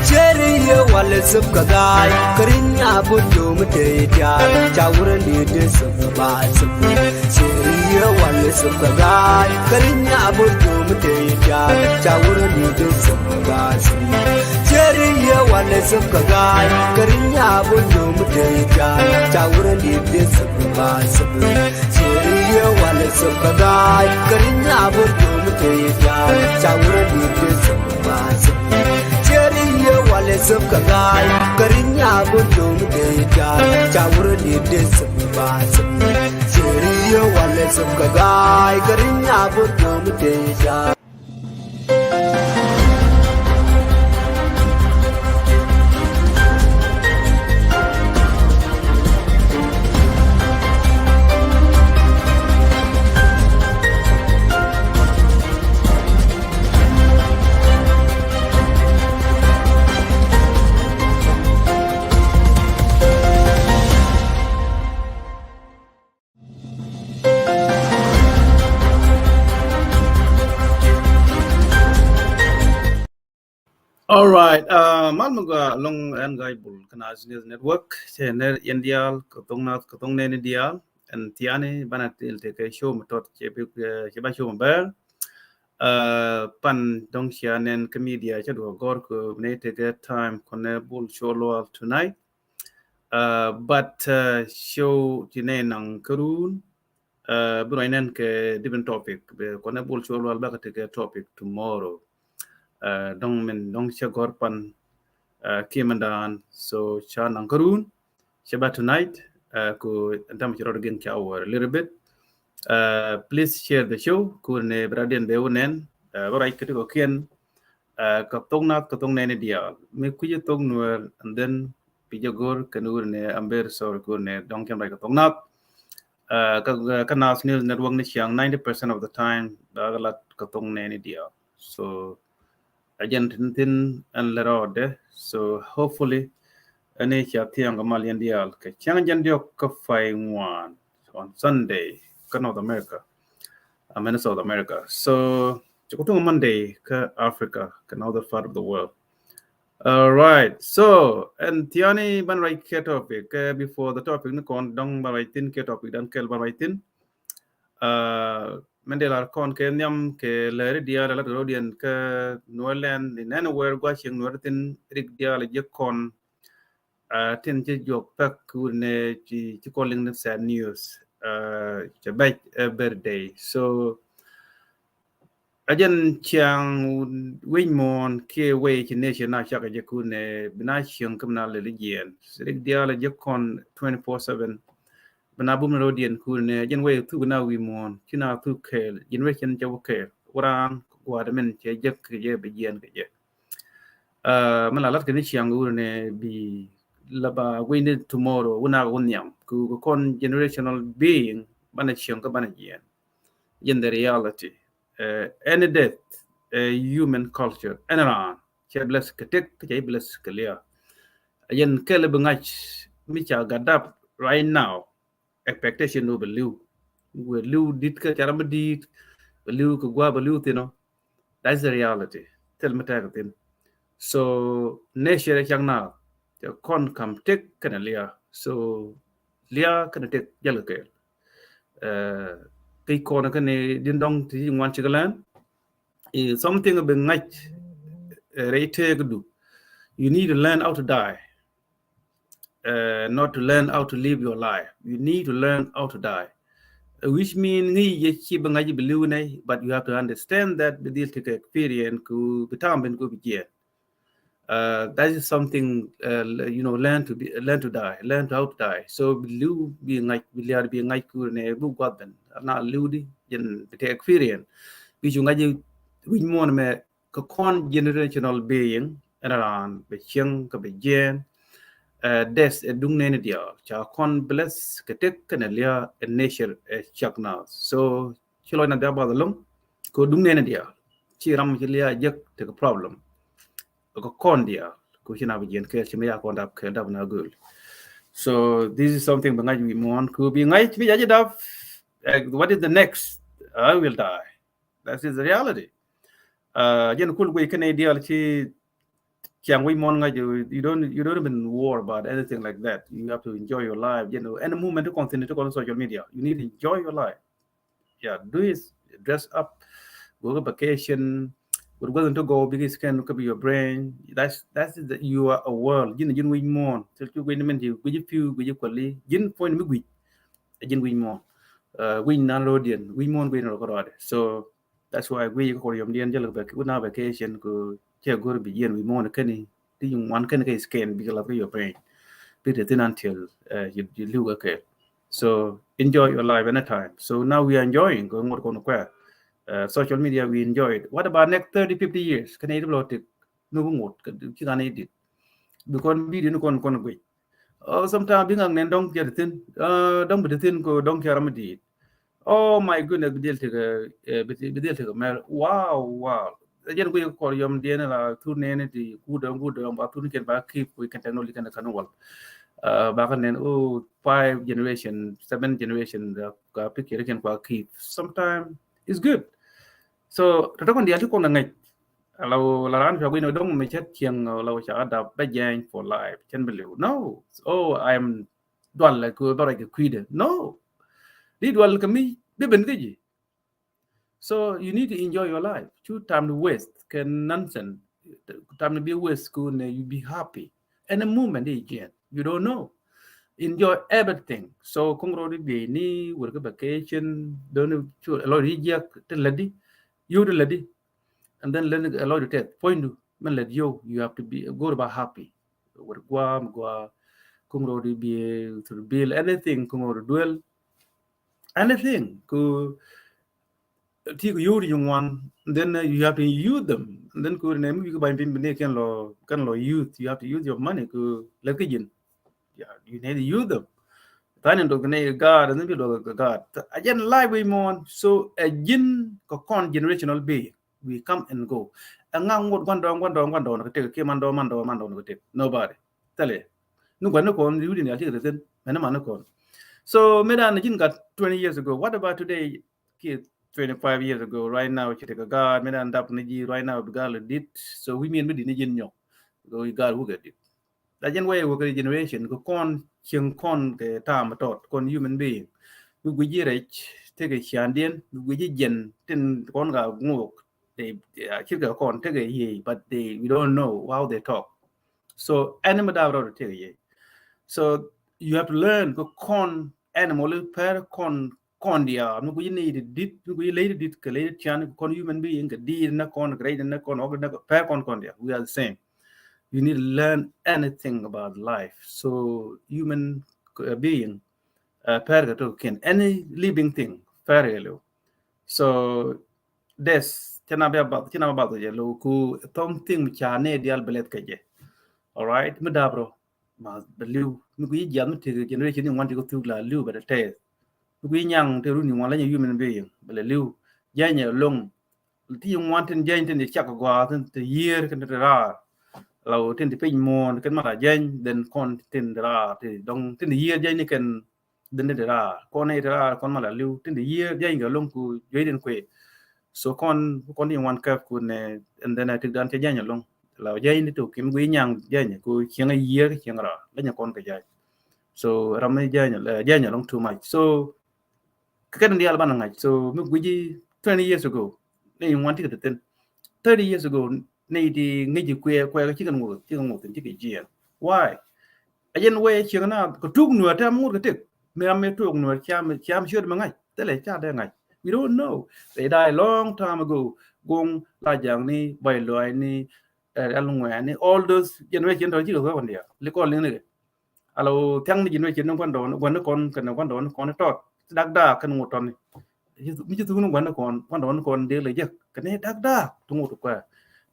Ceri yɛ walɛ thöp kɛ ga̱a̱c, kä ri̱ny a bo̱l jiöm dee tiaar, ca wurɛ ni dee thöp kɛ ba thöp. Ceri yɛ walɛ thöp kɛ ga̱a̱c, kä ri̱ny a bo̱l jiöm dee tiaar, ca wurɛ ni dee thöp kɛ ba thöp. Ceri yɛ walɛ thöp kɛ ga̱a̱c, kä ri̱ny a bo̱l jiöm dee tiaar, ca wurɛ ni dee thöp kɛ ba thöp. Ceri yɛ walɛ thöp kɛ ga̱a̱c, kä ri̱ny a bo̱l jiöm dee tiaar, ca wurɛ ni dee thöp kɛ ba thöp. Ceri yɛ walɛ thöp kɛ ga̱a̱c, kä ri̱ny a bo̱l jiöm dee tiaar, ca wurɛ ni dee thöp kɛ ba thöp. Ceri yɛ walɛ thöp kɛ ga̱a̱c, kä ri̱ny a bo̱l jiöm dee tiaar. All right. Uh, mal mi gɔaa ɛlɔ̱ŋ ɛn Ga̱a̱c Bul kä Naath News Network. Cɛ nɛr yɛn diaal kɛ thok Naath kɛ thok nɛɛni diaal. Ɛn thiaani banɛ thil tekɛ show mi tɔt cɛ bi, eh, cɛ ba show mi bɛr. Uh, pan dɔ̱ŋ cia nɛn kä media cɛ duɔ̱k gɔ̱r kɛ nɛ tekɛ time kɔnɛ Bul Cuɔl Lual tonight. Uh, but, uh, show ti nɛ naŋ kärun, uh, bi ruac nɛn kɛ different topic. Bɛ kɔnɛ Bul Cuɔl Lual bakɛ tekɛ topic tomorrow. Uh, dɔ̱ŋ min dɔ̱ŋ cɛ gɔ̱r pan, uh, kiɛ min daan. So ca naŋ kärun, cɛ ba tonight, uh, ku ɛn tam cɛ rɔɔd gɛn ca wär a little bit. Uh, please share the show. Ku nɛ bi radian bɛ wä nɛn, uh, bä ruac kɛ ti kɔ kiɛn. Kä thok Naath kä thok nɛɛni diaal. Mi kui̱cä thok Nuɛr, and then bi jɛ go̱r kɛn wur ni, I'm very sorry, go̱r ni dɔ̱ŋ cɛn ruac kä thok Naath. Kä Naath News Network ni ciaŋ ninety percent of the time ba kɛ lat kä thok nɛɛni diaal. So a jɛn tin thin ɛn lɛ rɔɔdɛ. So hopefully ɛn i̱ ca thiaŋ kɛ mal yɛn diaal kɛ ciaŋ jɛn diɔk kä pay ŋuan on Sunday kä North America. Amɛn South America. So ci ku tuŋ Monday kä Africa kä northern part of the world. All right. So ɛn thiani ban ruac kɛ topic kɛ before the topic ni kɔn dɔŋ ban ruac thin kɛ topic dan kɛl ban ruac thin. Mɛn dee lar kɔn kɛ nhiam kɛ lɛri diaal lat rodiɛn kä Nuɛlɛn ni nɛn wɛr gua̱ cieŋ Nuɛr thin rik diaal jek kɔn. Tin ci juɔk pek wun ni ci kɔn liŋ ni sad news. Cɛ bɛc every day. So a jɛn ciaŋ wec muɔ̱ɔ̱n kiɛ wec ci nation na cakɛ jɛ kun ni bi na cieŋ kä bi na lɛli jiɛn rik diaal jɛ kɔn twenty four seven. Bi na bum ni rodiɛn kun ni a jɛn wec thuk na wi̱i̱ muɔ̱ɔ̱n ci na thuk kɛɛl jiɛn wec cɛn cɛ wä kɛɛl wä raan gua̱a̱r min cɛ jek kɛ jɛ bi jiɛn kɛ jɛ. Mɛ la lat kɛ ni ciaŋ wur ni bi la ba guiy ni tomorrow wun a wun nhiam ku kɔn generational being banɛ ciaŋ kä banɛ jiɛn. Jɛn the reality. Any death, human culture, any raan cɛ bless kɛ tek cɛ bless kɛ lia. Jɛn kɛl bi ŋa̱c mi ca gat dap right now. Expectation ni wä bɛ li̱w, wä li̱w dit kä ca ram mi dit, bɛ li̱w kɛ gua̱ bɛ li̱w thin ɔ. That's the reality. Thil mi tɛk thin. So nature cak na cɛ kɔn kam tek kɛnɛ lia. So lia kɛnɛ tek jäl kɛ kɛɛl. Kɛ kɔn kɛnɛ din dɔŋ ti ŋuan cikɛ lɛn. Something bi ŋa̱c rɛy tëëk du. You need to learn how to die. Not to learn how to live your life. You need to learn how to die. Which mean ŋi̱i̱c yɛ ci bi ŋa̱c bi li̱w nɛy, but you have to understand that bi dhil tekɛ experience ku bi tam ben ku bi jiɛn. That is something, you know, learn to be, learn to die, learn to how to die. So bi li̱w bi ŋa̱c bi liar bi ŋa̱c ku nɛ bi guath ben na li̱w di jɛn bi tekɛ experience. Bi cu ŋa̱c wi̱c muɔ̱ɔ̱n mɛ kɛ kɔn generational being ɛn raan bɛ cieŋ kɛ bɛ jiɛn. Death ɛ duŋ nɛni diaal ca kɔn bless kɛ tek kɛnɛ lia ɛ nature ɛ cak na. So ci lɔc na bia bath alum kɛ duŋ nɛni diaal ci ram ci lia jek tekɛ problem. Kɛ kɔn diaal ku ci na bɛ jiɛn kɛɛl ci mi ya kɔn dap kɛɛl dap na göl. So this is something bɛ ŋa̱c wi̱i̱ muɔ̱ɔ̱n ku bi ŋa̱c mi ya ji̱ dap. What is the next? I will die. That is the reality. Jɛn kul guic kɛnɛ diaal ci ciaŋ wi̱i̱ muɔ̱ɔ̱n ŋa̱c. You don't, you don't even worry about anything like that. You have to enjoy your life. You know, any moment to continue to on social media, you need to enjoy your life. Yeah, do it. Dress up. Go to vacation. Go to go big skin could be your brain. That's, that's the, you are a world. Jin jin wi̱i̱ muɔ̱ɔ̱n. Till you win men ji guic few guic quality. Jin point mi guic. Jin wi̱i̱ muɔ̱ɔ̱n. Wi̱i̱ nan rodiɛn wi̱i̱ muɔ̱ɔ̱n guic nan rodiɛn. So that's why guic kɔr yɔm diɛn jɛ lɛ bɛ wä na vacation ku cɛ go̱r bi jiɛn wi̱i̱ muɔ̱ɔ̱n kɛn ti ŋuan kɛn kɛ skin bi kɛ lath kɛ your brain. Bi te thin until you live okay. So enjoy your life anytime. So now we are enjoying kɛ ŋot kɔn kuɛ. Social media we enjoy it. What about next thirty, fifty years? Kɛn it blo tik nu bi ŋot ci kan it dit. Bi kɔn video ni kɔn kɔn guic. Oh, sometimes bi ŋak nɛn dɔŋ kiɛ ti thin. Dɔŋ bi ti thin ko dɔŋ kiɛ ram mi dit. Oh my goodness, bi dhil tekɛ, bi dhil tekɛ mɛr. Wow, wow. Jɛn guic kɔr yɔm diɛn la thur nɛn ti kudɔŋ kudɔŋ ba thur ni kɛn ba keep kui̱ kɛn technology kɛn kan wal. Ba kɛ nɛn oh five generation, seven generation ka picture kɛn kua keep. Sometimes it's good. So tɔtɔ kɔn dial ti kɔn ŋa̱c. Law la ran cua guic ni dɔŋ mi cɛ cieŋ law ca dap bɛ jɛny for life. Cɛn bi liw. No. Oh, I am dual lɛ kɛ bɛ rɔc kɛ kui̱dɛ. No. Di dual kɛ mi bi ben kä ji̱. So you need to enjoy your life. Cu time to waste kɛ nonsense. Time to be waste ku nɛ you be happy. Any moment di jiɛn. You don't know. Enjoy everything. So kɔŋ rɔ di biey ni wur kɛ vacation. Doni cu lɔ di jiɛk ti lɛ di. Yow di lɛ di. And then lɛ ni lɔ di tɛth. Puɔ̱nydu. Min lɛ di yow. You have to be good about happy. Wur guam gua. Kɔŋ rɔ di biey through bill anything kɔŋ rɔ di duel. Anything ku ti ku yuri yung wan, then you have to use them. And then ku nɛ mi wi̱i̱ kɛ ba̱ny piny bi ni kɛn lɔ, kɛn lɔ use, you have to use your money ku lɛt kä ji̱n. Yeah, you need to use them. Tha̱a̱ŋ in dɔk ni gaat, and then bi dɔk kɛ gaat. A jɛn life wi̱i̱ muɔ̱ɔ̱n. So ɛ ji̱n kɛ kɔn generational being. We come and go. Ɛ ŋa̱ ŋot gua̱ndɔɔŋ, gua̱ndɔɔŋ, gua̱ndɔɔŋ kɛ tëk, kiɛ mandɔɔŋ, mandɔɔŋ, mandɔɔŋ kɛ tëk. Nobody. Thilɛ. Ni gua̱n ni kɔn, ni wut in diaal cikɛ te thi̱n. Mɛn ni man ni kɔn. So mëë dan ji̱n gat twenty years ago. What about today? Kiɛ twenty-five years ago, right now, ci tekɛ gaat, mëë dan dap ni ji̱, right now, bi gaat lɛ dit. So wi̱i̱ miɛn mi dit ni ji̱n nyɔk. Go gaat wukɛ dit. La jɛn wee wä kɛ generation kɛ kɔn cieŋ kɔn kɛ ta̱a̱ mi tɔt kɔn human being. Mi guic ji̱ rɛc tekɛ cia̱ndiɛn, mi guic ji̱ jɛn tin kɔn ka ŋok. They, they are, cikɛ kɔn tekɛ yiey, but they, we don't know how they talk. So ɛn mi dap rɔɔd tekɛ yiey. So you have to learn kɛ kɔn animal pɛr kɔn kɔn diaal, mi guic ni ti dit, mi guic ley ti dit kɛ ley ti tian, kɔn human being kɛ diit ni kɔn, kɛ rɛc ni kɔn, ɔk ni kɔn, pɛr kɔn kɔn diaal. We are the same. You need to learn anything about life. So human, uh, being, uh, pɛr kɛ tokiɛn. Any living thing pɛr kɛ lo̱. So this, ci na bia bath, ci na bia bath jɛ lo̱ ku something mi ca ni diaal bɛ lɛth kɛ jɛ. All right, mi dap rɔ. Ma bɛ li̱w. Mi guic jiath mi tekɛ generation ni ŋuan ti kɛ thuk la li̱w bɛ tɛth. Mi guic nyaŋ te run ni ŋuan la nyɛ human being bɛ lɛ li̱w. Jɛny ɛ loŋ. Ti ŋuan tin jɛny tin cak gɔaa tin ti yier kɛn ti raar. La wä tin ti piny muɔ̱ɔ̱n kɛn ma la jɛny, then kɔn tin ti raar ti dɔŋ tin ti yier jɛny ni kɛn. Dhin ti raar kɔn ni ti raar kɔn ma la li̱w tin ti yier jɛny kɛ loŋ ku juey din kuëë. So kɔn, kɔn ti ŋuan kɛp ku nɛ, and then a tik dan cɛ jɛny a loŋ. La jɛny ni tok kim guic nyaŋ jɛny ku cieŋ a yier cieŋ raar la nyɛ kɔn kɛ jɛny. So ram mi jɛny, eh, jɛny a loŋ too much. So kɛ kɛn diaal banɛ ŋa̱c. So mi guic twenty years ago ni ŋuan ti kɛ ti thin. Thirty years ago ni ti ŋi̱ci kuɛ, kuɛ kɛ cikɛ ŋuth, cikɛ ŋuth, cikɛ jiɛn. Why? A jɛn wee cieŋ na kɛ tuk nuɛr tɛm ŋut kɛ tek. Mi ram mi tuk nuɛr ciam, ciam ciöt mi ŋa̱c. Thilɛ ca dee ŋa̱c. We don't know. They die long time ago. Goŋ la jaŋ ni, bay luay ni, eh, ɛl ŋuɛ ni, all those generation tɔ cikɛ thok kɔn diaal. Li kɔn liŋ ni kɛ. Alo thiaŋ ni generation ni gua̱ndɔɔŋ, gua̱n ni kɔn, kɛn gua̱ndɔɔŋ ni kɔn ni tɔt. Dak dak kɛn ŋut tɔn ni. Mi ci thuk ni gua̱n ni kɔn, gua̱ndɔɔŋ ni kɔn dee lɛ jek. Kɛn ni dak dak ti ŋut kua,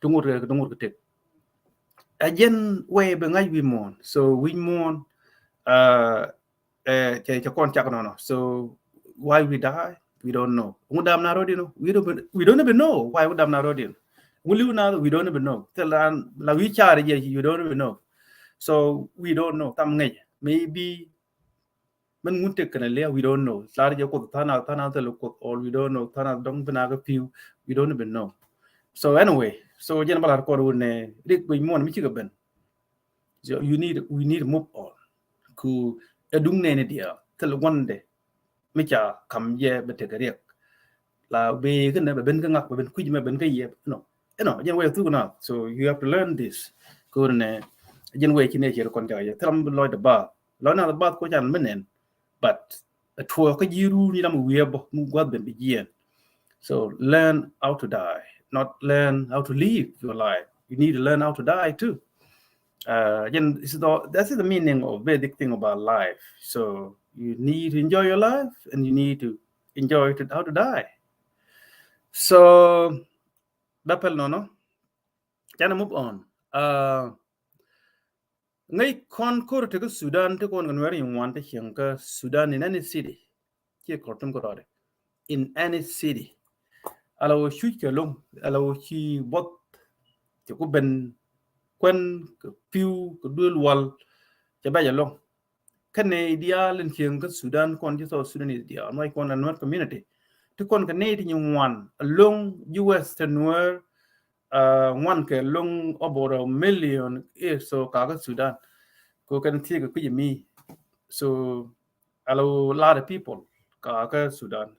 ti ŋut kɛ, ti ŋut kɛ tek. A jɛn wee bɛ ŋa̱c wi̱i̱ muɔ̱ɔ̱n. So wi̱i̱ muɔ̱ɔ̱n, uh, eh, cɛ, cɛ kɔn cak nɔnɔ. So why we die? We don't know. Ŋu dam na rɔ̱diɛn? We don't, we don't even know why ŋu dam na rɔ̱diɛn. Ŋu li̱w na, we don't even know. Thil la, la wi̱i̱ car jɛ, we don't even know. So we don't know. Tham ŋɛc. Maybe mɛn ŋun tek kɛn a lia̱a̱, we don't know. Lar jɛ Kuoth tha̱a̱ŋ, tha̱a̱ŋ thil Kuoth, all we don't know. Tha̱a̱ŋ dɔ̱ŋ bi na kɛ pi̱w, we don't even know. So anyway, so jɛn ba lar kɔn wun nɛ rik bi muɔn mi cikɛ ben. So you need, we need to move on. Ku ɛ duŋ nɛni diaal thil gua̱ndɛ mi ca kam jɛ bɛ tekɛ riɛk. La bɛ kɛ nɛ bɛ ben kä ŋak, bɛ ben kui̱c mɛ ben kä yɛ. No. Ɛnɔ jɛn wee thuk na. So you have to learn this. Kɛ wun nɛ jɛn wee ci nɛ ciɛ kɔn ca yɛ thil ram bi lɔc dɛ baath. Lɔc na dɛ baath ko can mi nɛn. But a tuɔɔk kä ji̱ ruu ni ram wi̱i̱ bä mi gua̱th ben bi jiɛn. So learn how to die, not learn how to live your life. You need to learn how to die too. Uh, again, this is the, that is the meaning of basic thing about life. So you need to enjoy your life and you need to enjoy to, how to die. So that pɛl nɔnɔ. Can I move on? Uh, ŋäc kɔn ko̱r tekä Sudan ti kɔn kɛ nuɛr in wan ti cieŋ kä Sudan in any city. Ciɛ Khartoum kɛ rɔɔdɛ. In any city. Ala wä cuc kɛ loŋ, ala wä ci buɔth. Cɛ ku ben kuɛn kɛ pi̱w kɛ duël wal. Cɛ bɛc aloŋ. Kɛnɛ diaal in cieŋ kä Sudan kɔn ci South Sudanese diaal. Nuac kɔn la nuɛr community. Ti kɔn kɛ nɛy ti nyin wan aloŋ U S te nuɛr, uh, ŋuan kɛ loŋ over a million is so kakä Sudan. Ko kɛn thiek kɛ kui̱c mi. So a lot of people kakä Sudan.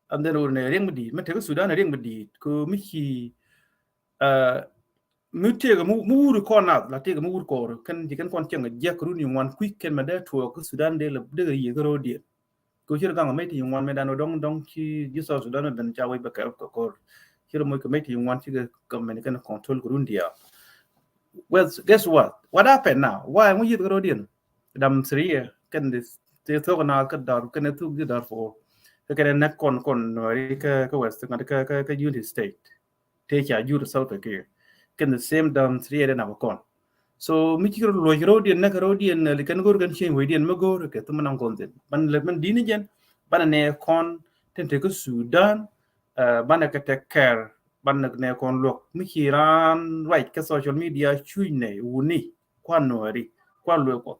And then wur nɛ riɛŋ mi di̱i̱t mi tek Sudan riɛŋ mi di̱i̱t ko mi ci, uh, mi tiek mi wur kɔn nath la tiek mi wur kɔr kɛn ci kɛn kɔn cieŋ jiɛk run yi ŋuan kui̱c kɛn mɛ dee tuɔɔk kä Sudan dee la dee yiëë kä ro̱o̱diɛn. Ko cir gaŋ mɛ ti yi ŋuan mɛ dan dɔŋ dɔŋ ci ji̱ South Sudan mɛ ben ca wec bɛ kɛ kɔr. Cir mɔ kɛ mɛ ti yi ŋuan ci kɛ kɛ mɛ ni kɛn control kɛ run diaal. Well, guess what? What happened now? Why ŋu yiëth kä ro̱o̱diɛn? Dam Syria kɛn di ti thok na kä Dar kɛn thuk di Darfur. Kɛ kɛn nɛ kɔn kɔn nuɛri kä, kä West ŋa̱t kä, kä, kä Unity State. Tëë ca jur Salva Kiir. Kɛn the same dance riɛt ɛn a kɔn. So mi cikɛ rɔ luɔc rɔɔdiɛn, näk rɔɔdiɛn, li kɛn go̱r kɛn cieŋ wecdiɛn mi go̱r kɛ thum naŋ kɔn thin. Ban lɛ mɛn di̱n jɛn, banɛ nɛ kɔn tin te kä Sudan, banɛ kɛ take care, banɛ nɛ kɔn luɔk. Mi ci raan ruac kä social media cuc nɛ wuni, kuan nuɛri, kuan luɔk Kuɔth.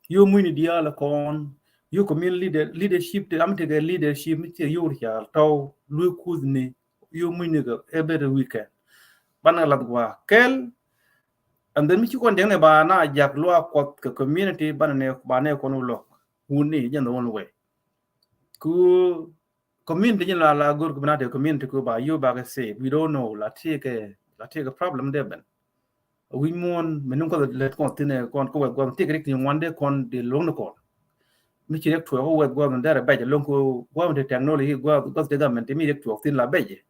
Yo mucni diaal kɔn, yo community leader, leadership ti ram tekɛ leadership mi cɛ yo rial tɔw, luɔk kuthni, yo mucni kɛ every weekend. Banɛ lath gua kɛl, and then mi ci kɔn diɛŋ nɛ ba na jak luɔk Kuɔth kɛ community, banɛ nɛ, banɛ kɔn wä luɔk. Wuni jɛn the only way. Ku community jin la, la go̱r ku bi na te community ku ba yo ba kɛ save. We don't know. La tekɛ, la tekɛ problem de ben. Wi̱c muɔ̱n mi nuŋ kɔth lɛt kɔn thin ɛ kɔn kä wɛth gua̱th tekɛ rik ti ŋuan de kɔn di luɔ̱ŋ ni kɔn. Mi ci rik tuɔɔk kä wɛth gua̱th mi derɛ bɛc luɔ̱ŋ ku gua̱th mi te technology gua̱th, gua̱th te government mi rik tuɔɔk thin la bɛc.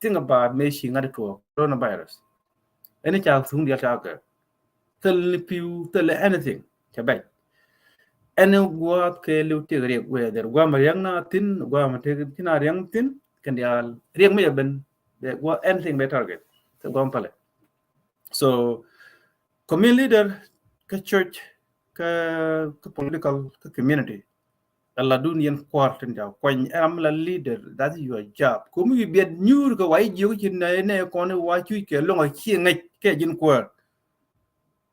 Think about me ci ŋa̱t tuɔɔk coronavirus. Ɛn ca thuŋ dial ca kɛ. Thil ni piu, thil ni anything. Ca bɛc. Ɛn gua̱a̱th kɛ liw tiek riɛk whether gua̱a̱th ma riɛk na thin, gua̱a̱th ma tek thin a riɛk thin, kɛn dial riɛk mi jɛ ben, bɛ gua̱a̱th anything bɛ target. Thil gua̱a̱th palɛ. So community leader kä church, kä, kä political, kä community. Ala dun yɛn kuar tin ja kuany, ɛ ram la leader, that is your job. Kumi wi biɛt nyur kɛ wa jiök ci nɛ, nɛ kɔn wa cuc kɛ loŋ a ci ŋäc kɛ jin kuar.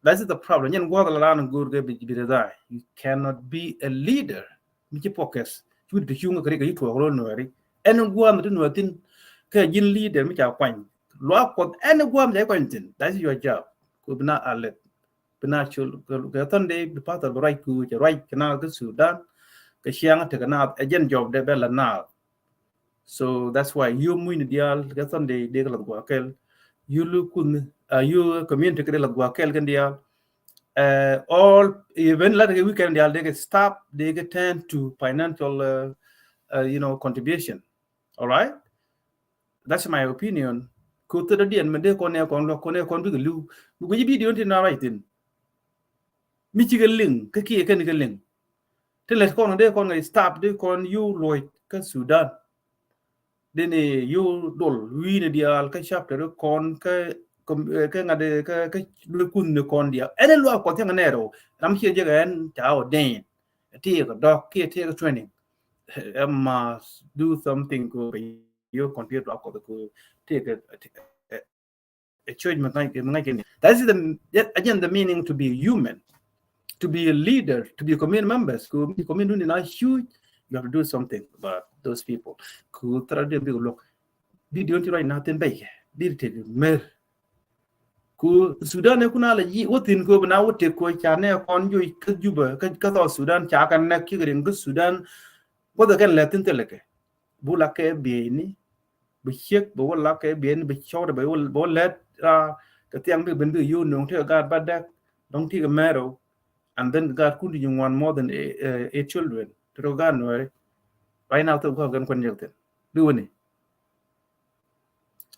That is the problem. Yɛn gua̱th la ran go̱r kɛ bi, bi resign. You cannot be a leader. Mi ci focus. Cu di ti cuŋ kɛ ri kɛ yi tuɔk rol nuɛri. Ɛn gua̱th mi ti nuɛ thin kɛ jin leader mi ca kuany. Luak Kuɔth ɛn gua̱th mi ca kuany thin. That is your job. Ku bi na alɛt. Bi na col kɛ Sunday bi pastor bi ruac ku cɛ ruac kɛ na kä Sudan. Kɛ ciaŋ tekɛ na ɛ jɛn job de bɛ la na. So that's why you muini dial kɛ Sunday de kɛ la gua kɛl. You look kun, uh, you community kɛ de la gua kɛl kɛ dial. Uh, all event la kɛ weekend dial de kɛ stop, de kɛ turn to financial, uh, uh, you know, contribution. All right? That's my opinion. Ku thil dɔ̱diɛn mɛ dee kɔn ɛ kɔn luɔk kɔn ɛ kɔn bikɛ liw. Bi guici video ti na ruac thin. Mi cikɛ liŋ kä kiɛ kɛn kɛ liŋ. Ti lɛt kɔn dee kɔn ŋäc stop dee kɔn yu luɔc kä Sudan. Dee ni yu dol wi̱i̱ni diaal kä chapter kɔn kä, kä ŋa̱t kä, kä luɔc kunh ni kɔn diaal. Ɛn luaak Kuɔth thiaŋ nɛɛr ɔ ram ciɛ jek ɛn ca ordain. Tiɛ kɛ dɔk kiɛ tiɛ kɛ training. Ɛ must do something ku kɛ yo compete luaak Kuɔth ku tiɛ kɛ ɛ church mi ŋa̱c kɛ, mi ŋa̱c kɛ ni. That is the, again, the meaning to be a human, to be a leader, to be a community members. Ku community ni na huge, you have to do something about those people. Ku thara de big look. Video ti right now thin bɛc. Di te mer. Ku Sudan ɛ kuna la yi wä thin ku bina wä tek ku ca nɛ kɔn juc kä Juba kä, kä South Sudan ca kan nɛ kik rin kä Sudan. Wä the kɛn lɛ thin thilɛ kɛ. Bu la kɛ bieyni. Bi ciek bi wä la kɛ bieyni bi cɔwdɛ bi wä lɛt ra kɛ thiaŋ bi bin bi yu nuŋ ti kɛ gaat ba dɛk. Dɔŋ ti kɛ mɛrɛ. And then gaat kun di ŋuan more than eight, uh, eight children. Ti rɔ gaat nuɛri. Right now thil gua̱a̱k kɛn kuɛn jek thin. Bi wä ni.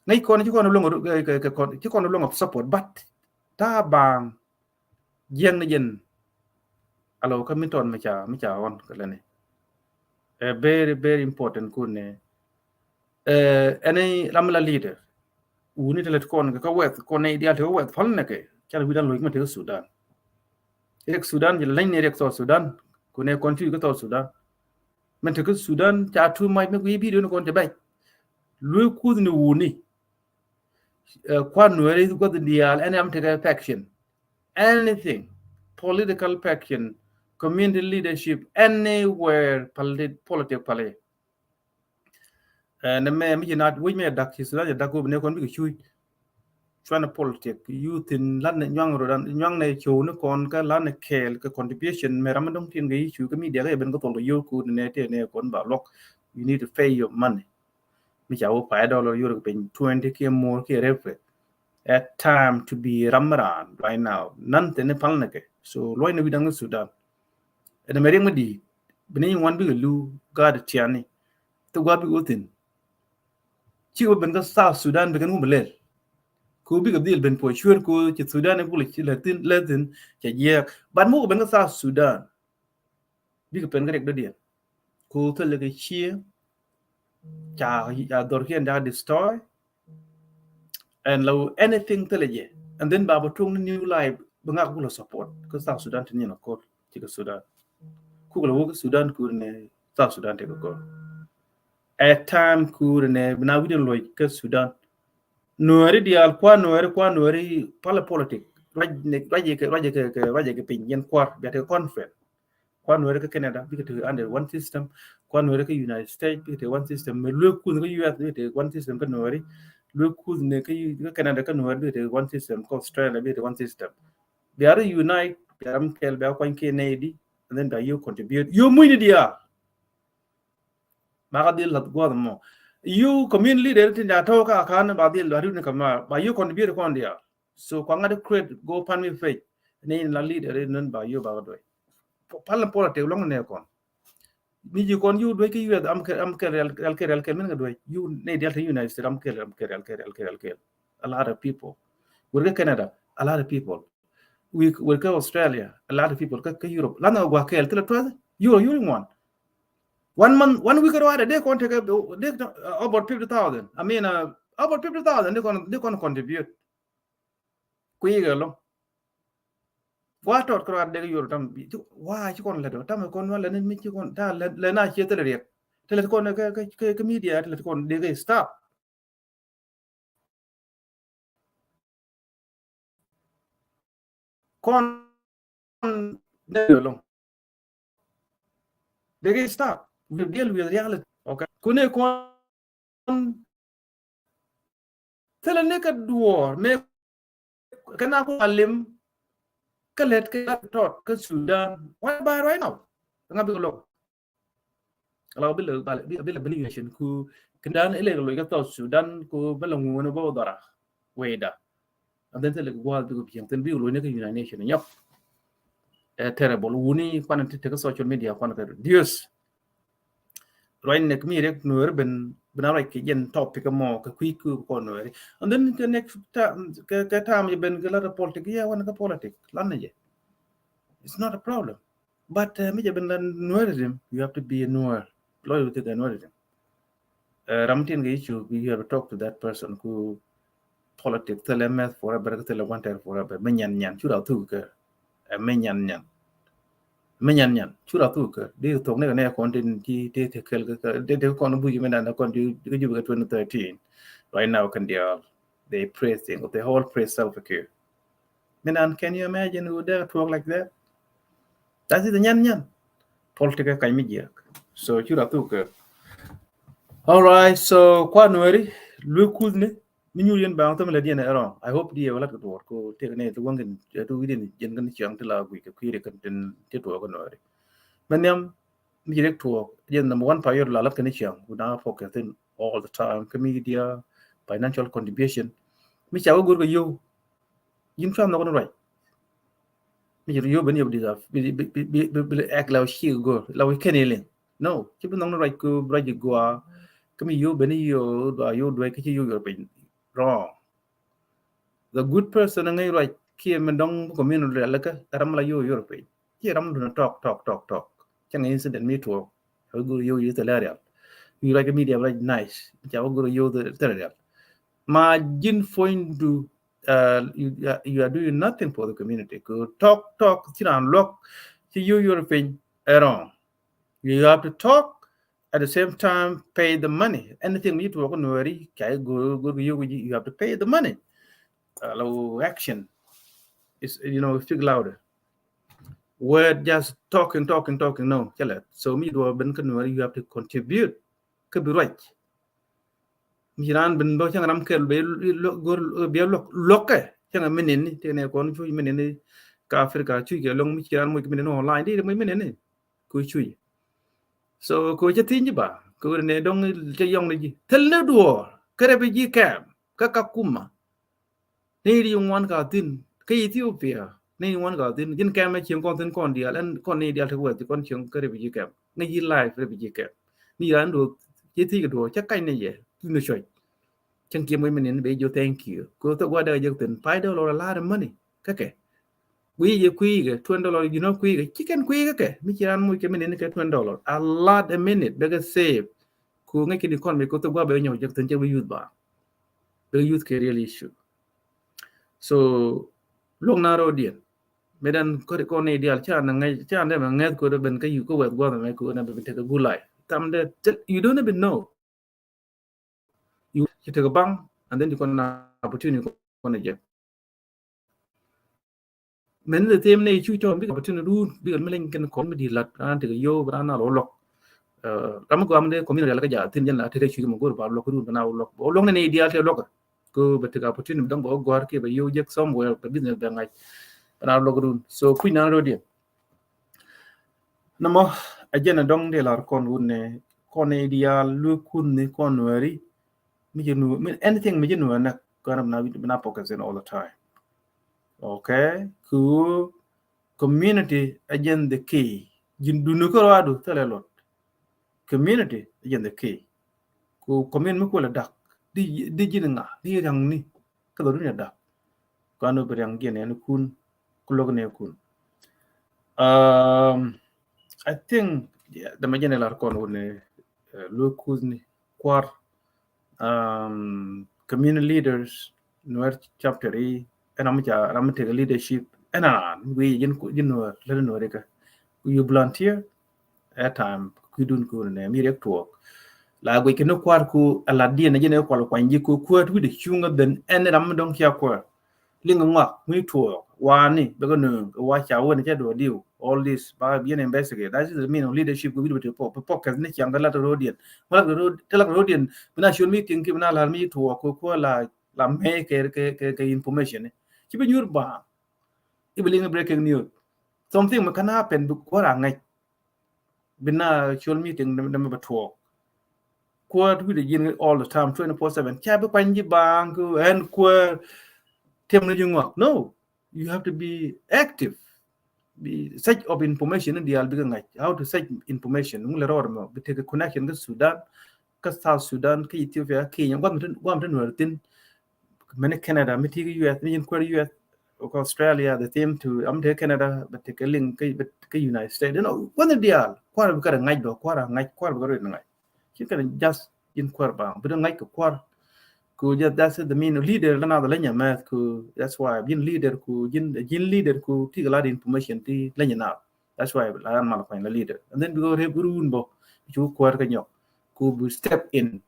Ŋäc kɔn ci kɔn luŋ, ci kɔn luŋ of support, but ta baŋ jiɛŋ ni jɛn. Alo kä mi tɔn mi ca, mi ca ɣɔn kɛ lɛni. A very, very important kun ni. Ɛni ram la leader. Wuni ti lɛt kɔn kɛ kä wɛth kɔn ni dial ti kä wɛth pal nɛ kɛ. Ca widan loc ma ti kä Sudan. Riɛk Sudan ji lɛny ni riɛk South Sudan. Kun ni kɔn ti kä South Sudan. Mɛn te kä Sudan ca too much mi ku yi video ni kɔn te bɛc. Luɔc kuth ni wuni. Kuan nuɛri guath diaal ɛn ram tekɛ faction. Anything. Political faction. Community leadership. Anywhere politi-, politic pali. Ɛn mɛ mi ci na wi̱c mɛ dak ci Sudan ci dak ku bi ne kɔn bikɛ cuc. Cuanɛ politik, youth in lan ni nyuaŋ rodan, nyuaŋ ni ciow ni kɔn kä lan ni kɛɛl kä contribution mɛ ram mi dɔŋ tin kɛ yi cu kä media kä yɛ ben kä thol kɛ yow ku ni nɛ tɛ nɛ kɔn ba luɔk. You need to pay your money. Mi ca wä five dollar yur kɛ piny twenty kiɛ more kiɛ rep kɛ. At time to be ram mi raan right now. Nan tɛ ni pal ni kɛ. So luɔc ni wi̱daŋ ni Sudan. Ɛn mɛ riɛk mi di bi ni ŋuan bikɛ lu gaat tiani. Thok gua̱a̱ bikɛ wä thin. Cikɛ ben kä South Sudan bi kɛn wä mi lɛl. Ku bikɛ dhil ben puɔ̱c cuer ku ci Sudan i̱ bul ci lɛ thin, lɛ thin cɛ jiɛɛk. But mukɛ ben kä South Sudan. Bikɛ pen kä riɛk dɔ̱diɛn. Ku thilɛ kɛ cië. Ca, ca dhɔr kiɛn ca destroy. And lɔ anything thilɛ jɛ, and then ba bä tuɔŋ ni new life, bä ŋak bä lɔ support kä South Sudan ti ni nɔ kor ti kä Sudan. Kuk lɔ wä kä Sudan kur ni South Sudan ti kä kor. At time kur ni bina widen lɔ kä Sudan. Nuɛri dial kua nuɛri kua nuɛri pala politic. Ruac ni ruac kɛ ruac kɛ ruac kɛ piny yɛn kuar bia ti conference. Kua nuɛri kä Canada bikɛ ti under one system. Kua nuɛri kä United States bikɛ ti one system. Mɛ luek kuth kä U S bikɛ ti one system kä nuɛri. Luek kuth ni kä Canada kä nuɛri bikɛ ti one system, kä Australia bikɛ ti one system. Bia ri unite, bia ram kɛl, bia kuany kiɛ nɛy di, and then bia you contribute. You muny ni dial. Ba ka dhil lath guath mɔ. You community leader ti da tɔw ka kan ba dhil ba ri ni kama ba you contribute kɔn dial. So kua ŋa̱t create GoFundMe page. Ni la leader ni ba you ba ka doi. Pal politic lɔŋ ni kɔn. Ni ji kɔn you doi ki you am ke am ke real real ke real ke min ka doi. You ni dial ti United States am ke am ke real ke real ke real ke. A lot of people. Wɛr kä Canada, a lot of people. Wɛr kä Australia, a lot of people. Kä Europe. Lana gua kɛl ti la twelve. You you one. One month, one week around, they kɔn take a, they, uh, about fifty thousand. I mean, uh, about fifty thousand, they kɔn, they kɔn contribute. Kui̱ kɛ lɔ. Kua tɔt kɛ ruat dee kɛ yor tam, wa ci kɔn lɛ dɔ, tam kɔn wa lɛ ni mi ci kɔn, ta lɛ, lɛ na cie thilɛ riɛk. Thilɛ kɔn kɛ, kɛ, kɛ, kɛ media, thilɛ kɔn dee kɛ stop. Kɔn dee kɛ lɔ. Dee kɛ stop. We deal with reality. Okay. Kune kɔn thilɛ ni kä duɔ̱ɔ̱r mëë kɛ na ku a lim kä lät kɛ tɔt kä Sudan. What about right now? Ŋa bikɛ lo̱k. Ala bi lɛ bi lɛ bi lɛ bi lɛ nation ku kɛ dan ilɛ lo̱k kä South Sudan ku bä lɛ ŋuun bä dhɔra weda. And then thilɛ gua̱a̱th bikɛ biɛŋ thin bikɛ lo̱k ni kä United Nation nyɔk. Ɛ terrible wuni kuan ti te kä social media kuan kɛ reduce. Ruac nɛ kɛ mi rek nuɛri ben ben a ruac kɛ jɛn topic mɔ kɛ kui̱ kɛ kɔn nuɛri. And then kɛ next time kɛ kɛ time jɛ ben kɛ lat politic, yeah, wan kɛ politic lan ni jɛ. It's not a problem. But uh, mi jɛ ben lan nuɛri dim, you have to be a nuɛr. Loyal to the nuɛri dim. Uh, ram tin kɛ issue, you have to talk to that person ku politic thilɛ mɛth forever, thilɛ wanted forever. Mi nyan nyan cu ra thuk kɛ. Ɛ mi nyan nyan. Mi nyan nyan cu ra thuk kɛ. Di thok ni kɛ nɛ kɔn tin ti ti ti kɛl kɛ di di kɔn buji mi dan kɔn ti di ju kɛ twenty thirteen. Right now kɛn dial they praising, they all praise Salva Kiir. Mi nan, can you imagine who dare talk like that? That is the nyan nyan. Politic kɛ kany mi jiak. So cu ra thuk kɛ. All right, so kua nuɛri luek kuth ni. Mi nyuur yɛn baŋ thämɛ lɛ diɛn ɛ rɔ̱ŋ. I hope diɛ wä lat kɛ tuɔɔr ko tëk nɛ ti wäŋ kɛn ti wi̱diɛn jɛn kɛn ciaŋ ti la guic kɛ kui̱ri kɛn tin ti tuɔɔk kɛ nuɔɔri. Mɛ nhiam mi ci rek tuɔɔk jɛn number one priority la lat kɛn ciaŋ ku na focus in all the time kä media, financial contribution. Mi ca wä go̱r kɛ yio̱w. Yin cua nhɔk ni ruac. Mi ci yio̱w ben yio̱w bi bi bi bi bi bi ɛk la wä ci go̱r la wä kɛn ilin. No, ci bi nhɔk ni ruac ku ruac i̱ gua. Kä mi yio̱w ben yio̱w dua yio̱w duec kä ci yio̱w yor piny. Wrong. The good person ŋäc ruac kiɛ mi dɔŋ community rialikä ram la yio̱w yor piny. Ci ram dun tɔk tɔk tɔk tɔk. Cäŋ incident mi tuɔɔk. Ɣä gur yio̱w yio̱w thilɛ rial. Yio̱w ruac kä media ruac nice. Ca wä gur yio̱w thilɛ rial. Ma ji̱n puɔ̱nydu, uh, you, you are doing nothing for the community. Ku tɔk tɔk ci raan luɔk ci yio̱w yor piny. Ɛ wrong. You have to talk at the same time pay the money. Anything mi tuɔɔk nuɛri ca go̱r go̱r yio̱w, you have to pay the money. Uh, low action is, you know, speak louder. Word just talking talking talking, no, cɛ lɛ. So mi duɔ ben kä nuɛri, you have to contribute. Kä bi ruac. Mi ci raan ben bä cäŋ ram kɛl bɛ go̱r bia luɔk luɔkɛ cäŋ mi nini tëë nɛ kɔn cuc mi nini. Kä Africa cuc kɛ loŋ mi ci raan muc mi nini online di muc mi nini. Ku cuc. So ku cä thi̱n ji̱ ba ku ne dɔŋ cä yɔŋ ni ji̱ thil ni duɔɔr kä refugee camp kä Kakuma. Ni di ŋuan ka thi̱n kä Ethiopia ni ŋuan ka thi̱n ji̱n camp ɛ cieŋ kɔn thi̱n kɔn diaal ɛn kɔn ni diaal te wɛth kɔn cieŋ kä refugee camp. Ŋäc ji̱ life refugee camp. Mi raan duɔɔr cä thi̱n kɛ duɔɔr cä kac ni yɛ thi̱n ni cuɔc. Cäŋ kiɛ muc mi nin bɛ jiök thank you. Ku thok gua̱dɛ jiök thi̱n five dollar a lot of money. Kä kɛ. Guic jɛ kui̱ kɛ twenty dollar, you know, kui̱ kɛ. Ci kɛn kui̱ kɛ kɛ. Mi ci raan muc kɛ mi nin kɛ twenty dollar. A lot a minute bɛ kɛ save. Ku ŋäc kɛ ni economy ku thok gua̱ bɛ nyɔk jiök thi̱n cɛ bi youth ba. Bɛ youth kɛ real issue. So luɔk na rɔ diɛn. Mɛ dan kɔn ni dial ca na ŋɛth, ca na mɛ ŋɛth kɔ ben kä yu kɔ wɛth guath mɛ kɔ na bɛ tekɛ good life. Tam de, you don't even know. You, you take a bang, and then you gonna opportunity gonna get. Mɛn the same ni cu cɔn bik opportunity run bik mi leny kɛn kɔn mi di lat ran tekɛ yo ran na lɔ lɔk. Ram mi gɔam de community la ka ja thin jɛn la tekɛ cu mɛ gor ba lɔk run na lɔk. Lɔk ni ni dial te lɔk. Ko bɛ tekɛ opportunity dɔŋ bɛ gɔr kɛ bɛ yo jek somewhere bɛ business bɛ ŋac. Bɛ na lɔk run. So kui̱ na rɔ diɛ. Nɔmɔ a jɛn a dɔŋ dee lar kɔn wun ni kɔn ni dial lu kun ni kɔn nuɛri. Mi jɛ nu, mi, anything mi jɛ nu nɛ kɔn na bi na focus in all the time. Okay, ku community a jɛn the key. Jin duni kɛ rɔadu thɛlɛ lot. Community a jɛn the key. Ku community mi kuɛlɛ dak di, di jin ŋa di riaŋ ni. Kä dhɔ dunia dak kɔn bi riaŋ jiɛn ɛn kun ku lok ni kun. Um, I think, yeah, dama jɛn ɛ lar kɔn wuni, uh, lok kun ni kuar, um, community leaders, Nuer chapter i ɛn ram ca ram tekɛ leadership ɛn an wi jin ku jin Nuer lɛ Nuer ika. You volunteer, ɛ time kuidun ku nɛ mi riɛk tuɔɔk. La guic kɛ ni kuar ku a lat diɛn jɛn ɛ kual kuany ji̱ ku kuäät wi̱dɛ cuŋä ben ɛn ram mi dɔ̱ŋ kia kuäär. Liŋ ŋuak mi tuɔɔk wani bɛ kɛ nööŋ kɛ wa ca wen cɛ duɔ diw. All this ba biɛn investigate. That is the mean of leadership ku wi̱dɛ bɛ ti pɔ bɛ pɔ kɛth ni ciaŋ kɛ lat rodiɛn. Ŋuak lat rodiɛn bi na ciol mi tiŋ ki bi na lar mi tuɔɔk ku kuäär la la mɛ kɛ kɛ kɛ information ni ci bi nyuur baaŋ. Ibi liŋ breaking news. Something mi kan happen bi kuäär a ŋäc. Bi na ciol meeting däm bɛ tuɔɔk. Kuäär wi̱dɛ ji̱n all the time, twenty-four seven. Ca bi kuany ji̱ baaŋ kɛ ɛn kuäär tiɛm ni ji̱ ŋuak. No, you have to be active. Bi search of information ni diaal bikɛ ŋa̱c. How to search information? Ŋu lɛ rɔɔd mɔ bi tekɛ connection kä Sudan, kä South Sudan, kä Ethiopia, Kenya. Guam ti guam ti nuɛr thin. Mɛni Canada, mi ti kä U S, mi ji̱n kuäär U S, kä Australia, the same too. Am te Canada, bɛ tekɛ liŋ kä United States. You know, wani diaal kuäär bi kɛ rɛ ŋa̱c dɔ, kuäär a ŋa̱c, kuäär bi kɛ rɛ ŋa̱c. Ci kɛn just ji̱n kuäär ba bi rɛ ŋa̱c kɛ kuäär. Ku just that's the mean leader la na the lenya mɛth ku that's why ji̱n leader ku ji̱n ji̱n leader ku ti kɛ la information ti lenya na. That's why la yan mal kuany la leader. And then bi go rep run bo bi cu kuäär kɛ nyɔk ku bi step in.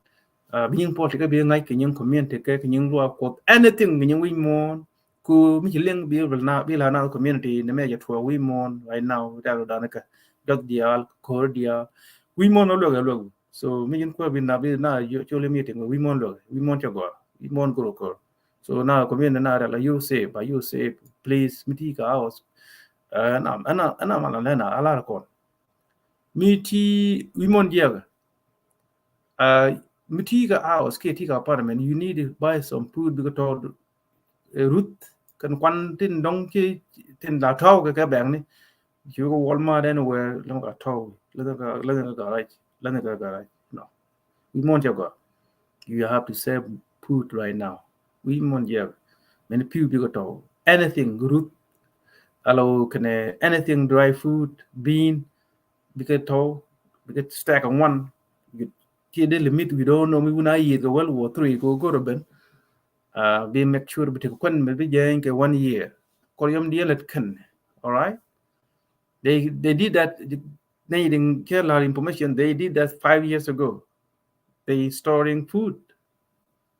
Bi nyiŋ politics bi ŋa̱c kɛ nyiŋ community kɛ kɛ nyiŋ luaak kuɔth anything kɛ nyiŋ wi̱c muɔ̱ɔ̱n. Ku mi ci liŋ bi la na bi la na community ni mɛ jɛ tuɔɔk wi̱c muɔ̱ɔ̱n right now. Dal dan kɛ jɔth diaal ko̱r diaal wi̱c muɔ̱ɔ̱n luɛk luɛk. So mi ji̱n kuäär bi na bi na coli meeting wi̱c muɔ̱ɔ̱n luɛk wi̱c muɔ̱ɔ̱n cɛ gɔaa wi̱c muɔ̱ɔ̱n goro ko̱r. So na community na rɛl a you safe, a you safe, please. Mi ti ka house. Ɛn am ɛn am ɛn am ala lɛna ala kɔn. Mi ti wi̱i̱ muɔ̱n jiɛk. Mi ti ka house kiɛ ti ka apartment, you need to buy some food bikɛ tɔt. Ruth kɛn kuan tin dɔŋ ci tin la tɔw kɛ kɛ bɛŋni. Ci wä kɛ Walmart anywhere, lɛ ka tɔw, lɛ ka garage, lɛ ka garage. No. Wi̱i̱ muɔ̱ɔ̱n cɛ gɔaa. You have to save food right now. Wi̱i̱ muɔ̱ɔ̱n jiɛk. Mɛn pi̱w bikɛ tɔw. Anything, ruth. Alo kɛnɛ anything, dry food, bean, bikɛ tɔw, bikɛ stack ŋuan. Ti dee limit, we don't know mi wun a yieth kɛ World War Three kɛ goro ben. Bi make sure bi tek kuan mi bi jɛny kɛ one year. Kɔr yom diɛ let kɛn. All right. They they did that. They didn't care lot information. They did that five years ago. They storing food.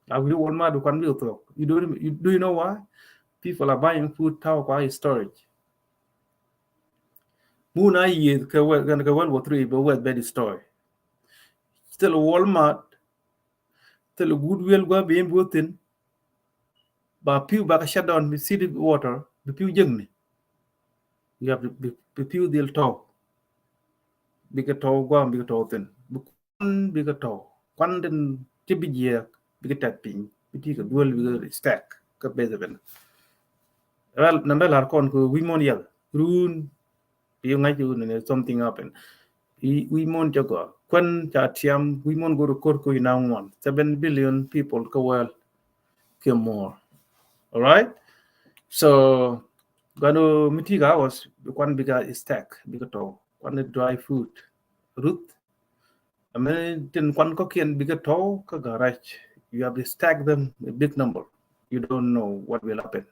Like we Walmart, you can be talk. You do you do you know why? People are buying food tau kwa storage. Muna yi ke well ke well what three but well bed store. Still Walmart. Still Goodwill gua be in Ba piu ba ka shut down bi city water bi piu jeng ni. You have to bi piu dil tau. Bi ka tau guam bi ka tau thin. Bi kuan bi ka tau. Kuan den ti bi jiek bi ka tat piny. Bi ti ka duel bi ka stack ka base ben. Well, nanda lar kon ko wi̱i̱ muɔ̱ɔ̱n yal. Run bi ŋa̱c wun ne something happen. Wi̱i̱ muɔ̱ɔ̱n cɛ gɔaa kuɛn ca tiam wi̱i̱ muɔ̱ɔ̱n go̱r kor ko ina ŋuan seven billion people kä world. Kɛ more. All right. So gano mi ti ka house bi kuan bi ka stack bi ka tɔw kuan dry food. Ruth. Ame tin kuan kɔkiɛn bi ka tɔw ka garage. You have to stack them a big number. You don't know what will happen.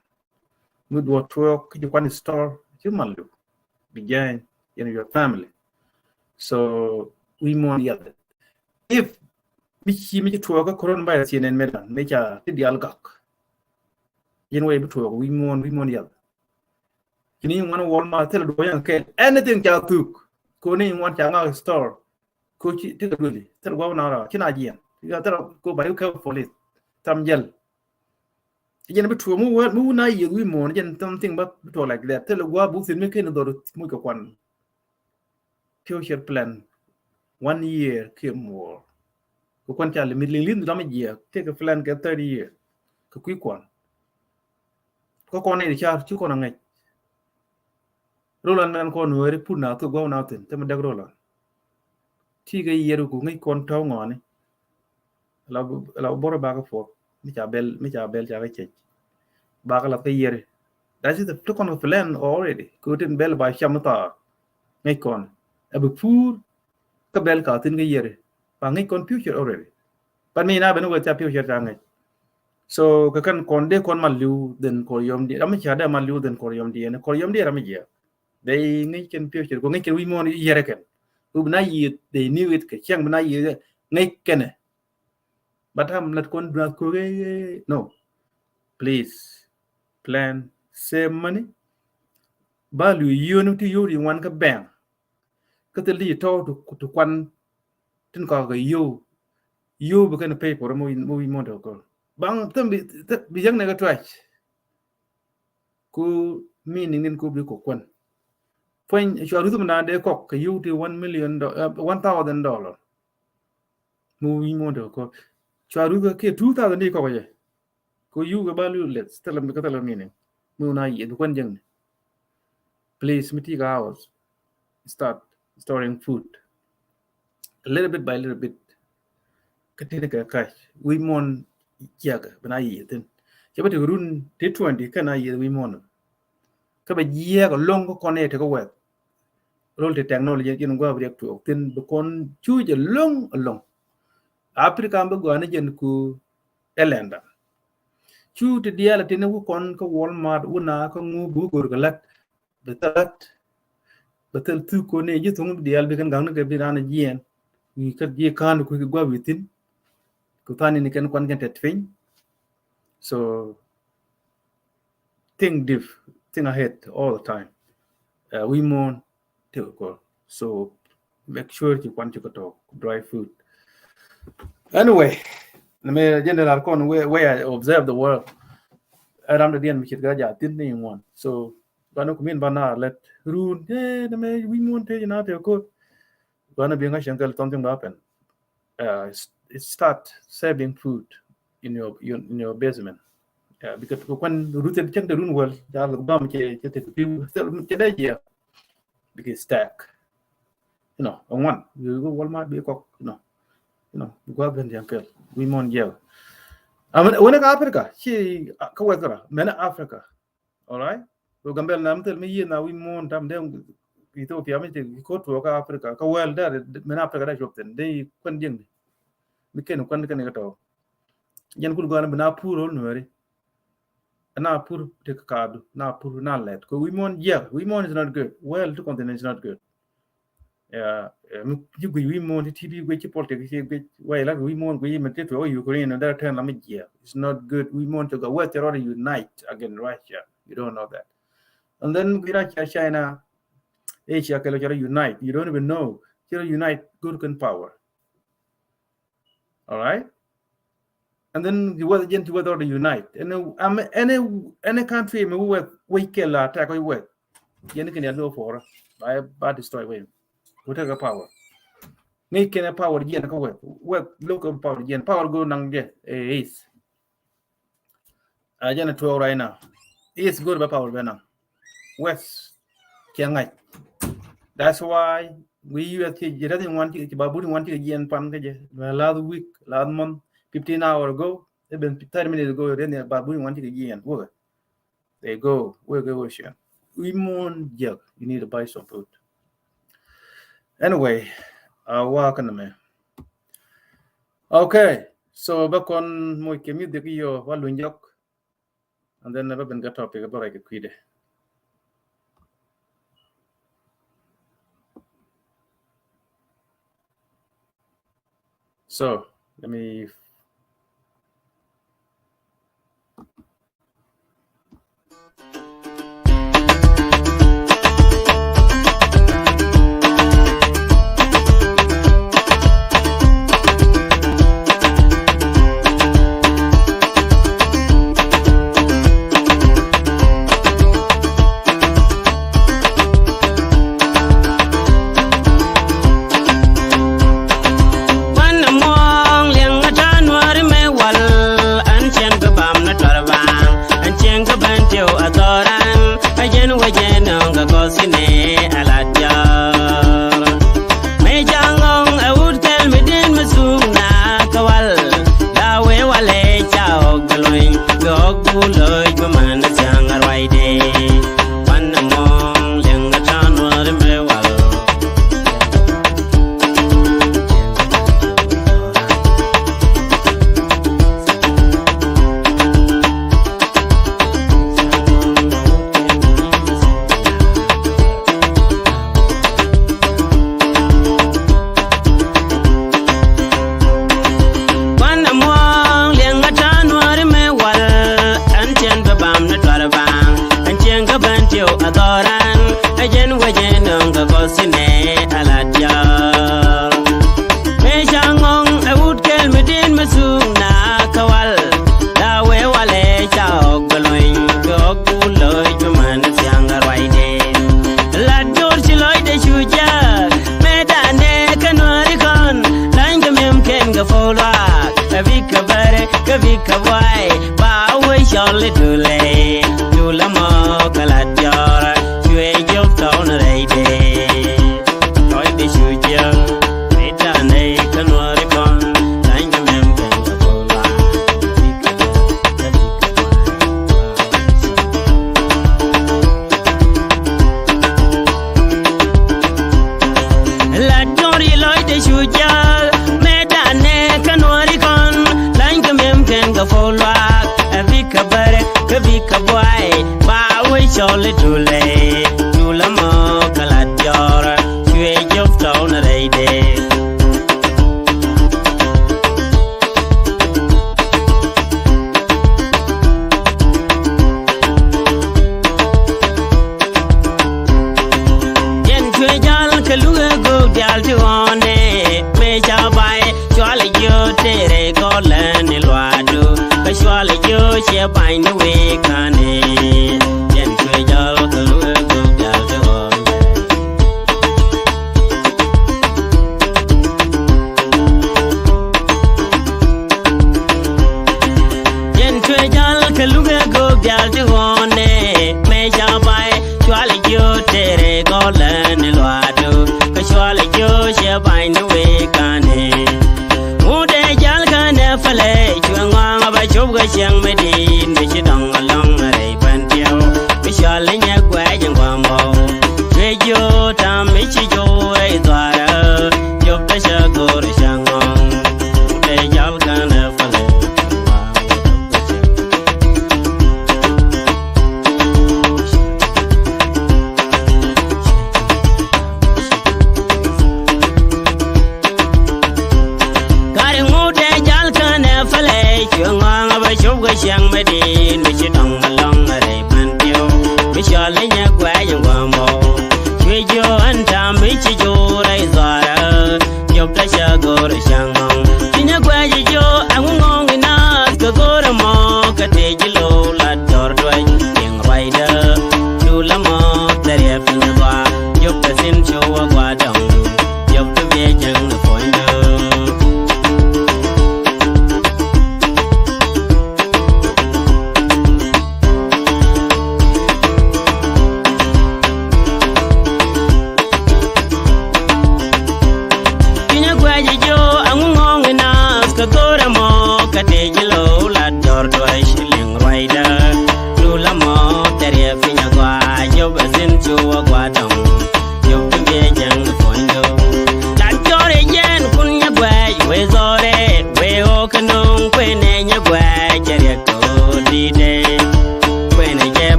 Mi duɔ̱ɔ̱k tuɔɔk kä ci kuan store, ci mal liw. Bi jɛny in your family. So wi̱i̱ muɔ̱ɔ̱n yath. If mi ci mi ci tuɔɔk kä coronavirus yɛn ɛn medan, mi ca ti dial gak. Yɛn wä bi tuɔɔk wi̱i̱ muɔ̱ɔ̱n, wi̱i̱ muɔ̱ɔ̱n yath. Ci ni ŋuan Walmart, thil duɔ̱ɔ̱k yaŋ kɛl. Anything ca thuk. Ko ni ŋuan ca ŋak store. Ko ci ti ka dueli. Thil gua̱a̱ na ra. Ci na jiɛn. Ci ka thil ko ba yu kɛ police. Tam jɛl. Jɛn bi tuɔɔk mi wä, mi wä na yiëth wi̱i̱ muɔ̱ɔ̱n, jɛn something ba bi tuɔɔk like that. Thil gua̱a̱ bu thin mi ken dhɔr muc kɛ kuan. Future plan. One year kiɛ more. Kɛ kuan ca limit liŋ li̱n dam jiɛk. Kɛ kɛ plan kɛ thirty year. Kɛ kui̱ kuan. Kä kɔn ni di car ci kɔn a ŋäc. Rolan mɛn kɔn Nuääri put na thok gua̱w na thin, te mi däk rolan. Ti kɛ yiɛr ku ŋäc kɔn tɔ̱w ŋɔni. La, la bɔrɔ bakɛ puɔth, mi ca bɛl, mi ca bɛl ca kɛ cɛc. Bakɛ lath kɛ yiɛri. That is the, ti kɔn kɛ plan already. Kɛ tin bɛl ba cam thaar. Ŋäc kɔn. Ɛ bi pur, kä bɛl ka thin kɛ yiɛri. Ba ŋäc kɔn future already. But mi na ben wä ca future ca ŋäc. So kɛ kɛn kɔn dee kɔn mal li̱w dhen kɔr yɔm diɛn. Ram mi ca dee mal li̱w dhen kɔr yɔm diɛn. Kɔr yɔm diɛn ram mi jiɛ. They ŋäc kɛn future. Kɔ ŋäc kɛn wi̱i̱ muɔ̱ɔ̱n yiɛrɛ kɛn. Who bi na yiëë, they knew it kɛ cäŋ bi na yiëë ŋäc kɛnɛ. But am lat kɔn duath kɔ, no. Please. Plan. Save money. Ba li̱w yio̱o̱n ti yio̱o̱ ri wan kä bank. Kä thil ti tɔ̱ ti, ti kuan tin kɔak kɛ yio̱w. Yio̱w bi kɛn pay for mi wi̱i̱ muɔ̱ɔ̱n te kɔ. Baŋ thim bi, thim bi yäŋ nɛ kɛ tuac. Ku meaning in ku bi kɔ kuan. Puɔ̱ny cua ruth mi na dee kɔk kɛ yio̱w ti one million do-, uh, one thousand dollar. Mi wi̱i̱ muɔ̱ɔ̱n te kɔ. Cua ruth kɛ two thousand di kɔk jɛ. Ko yuk kɛ ba lu leth, thilɛ mi, kä thilɛ meaning. Mi wun a yieth bi kuan jäŋni. Please, mi ti kɛ house, start storing food. A little bit by little bit. Kä tin kɛ kac. Wi̱i̱ muɔ̱ɔ̱n jiäk bi na yieth thin. Cɛ ba ti run ti twenty kɛn a yieth wi̱i̱ muɔ̱ɔ̱n. Kä bɛ jiɛɛk ɛlɔ̱ŋ kä kɔn ɛ tekɛ wɛth. Rol ti technology in gua̱a̱p riɛk tuɔɔk thin bi kɔn cuuc ɛlɔ̱ŋ ɛlɔ̱ŋ. Africa bi gɔaa ni jɛn ku ɛlɛnda. Cu ti diaal tin wä kɔn kä Walmart wä na kä ŋu bi wä go̱r kɛ la̱t. Bɛ thil la̱t. Bɛ thil thuk kɔn ni ji̱ thuŋ diaal bi kɛn ga̱ŋ ni kɛ bi raan jiɛɛn. Wi̱i̱ kä ji̱ ka̱n ku kɛ gua̱a̱p wi̱i̱ thin. Ku tha̱a̱n ni kɛn kuan kɛn tɛt piny. So think deep, think ahead all the time. Uh, wi̱i̱ muɔ̱ɔ̱n ti kɔ. So make sure ci kuan ci kɔ tɔk dry food. Anyway, nɛ mɛ jɛn de lar kɔn where, where I observe the world. Ɛ ram de diɛn mi cit kɛ ja thin ni ŋuan. So banɛ kumin ba na lɛt run, eh, nɛ mɛ wi̱i̱ muɔ̱ɔ̱n te na te kɔ. Banɛ bi ŋa cɛn kɛl something ba happen. Uh, s-, start saving food in your, your, in your basement. Yeah, because kɛ kuan ruth cäŋ te run wäl, ca lɛ bam cɛ, cɛ te piu, cɛ dee jiɛ. Because stack. You know, ŋuan, you go Walmart, bi kɔk, you know. You know, bi gua̱a̱th ben diɛn kɛl. Wi̱i̱ muɔ̱ɔ̱n jiɛk. Amen, wene kä Africa, ci, kä wɛth kɛ ra, mɛn Africa. All right? So Gambel na mi thil mi yieth na wi̱i̱ muɔ̱ɔ̱n tam dee Ethiopia mi te ki ko̱r tuɔɔk kä Africa, kä wäl dee, mɛn Africa dee cuɔp thin, dee kuan jiäŋni. Mi ken kuan kɛn kɛ tɔɔk. Jɛn kul gɔaa ni bi na pur ro̱l Nuääri. Na pur tek kaadu, na pur na lɛt. Kɛ wi̱i̱ muɔ̱ɔ̱n jiäk, wi̱i̱ muɔ̱ɔ̱n is not good. Well, ti kɔn thin is not good. Yeah, eh, mi ji̱ guic wi̱i̱ muɔ̱ɔ̱n ti T V guic ci politics ci guic. Why la wi̱i̱ muɔ̱ɔ̱n guic mi ti tuɔɔk Ukraine, dee turn la mi jiäk. It's not good. Wi̱i̱ muɔ̱ɔ̱n ti gɔaa wɛ ti rɔ unite against Russia. You don't know that. And then guic Russia, China, Asia kɛl cɛ rɔ unite. You don't even know. Ci rɔ unite good kɛn power. All right? And then the weather, jɛn ti weather rɔ unite. Any, um, any, any country mi wek wek kɛl la attack wek. Jɛn kɛn ya lo for. Ba, ba destroy wek. Wek take power. Ŋäc kɛn power jɛn kä wek. Wek local power jɛn. Power go naŋ jɛ. Eh, is. A jɛn a tuɔɔk right now. East go̱o̱r bɛ power bɛ naŋ. West cɛ ŋa̱c. That's why wi̱i̱ U S ci ji̱ räth in wan ci, ci babur in wan ci kɛ jiɛn pan kä jɛ. Last week, last month, fifteen hour ago, even thirty minutes ago, räth in babur in wan ci kɛ jiɛn. Wä kɛ. They go wä kɛ ocean. Wi̱i̱ muɔ̱ɔ̱n jiäk, you need to buy some food. Anyway, a wa kä nɛ mɛ. Okay, So bä kɔn moc kɛ music yɔ wa luny jɔk. And then bä ben kɛ topic bä ruac kɛ kui̱dɛ. So let me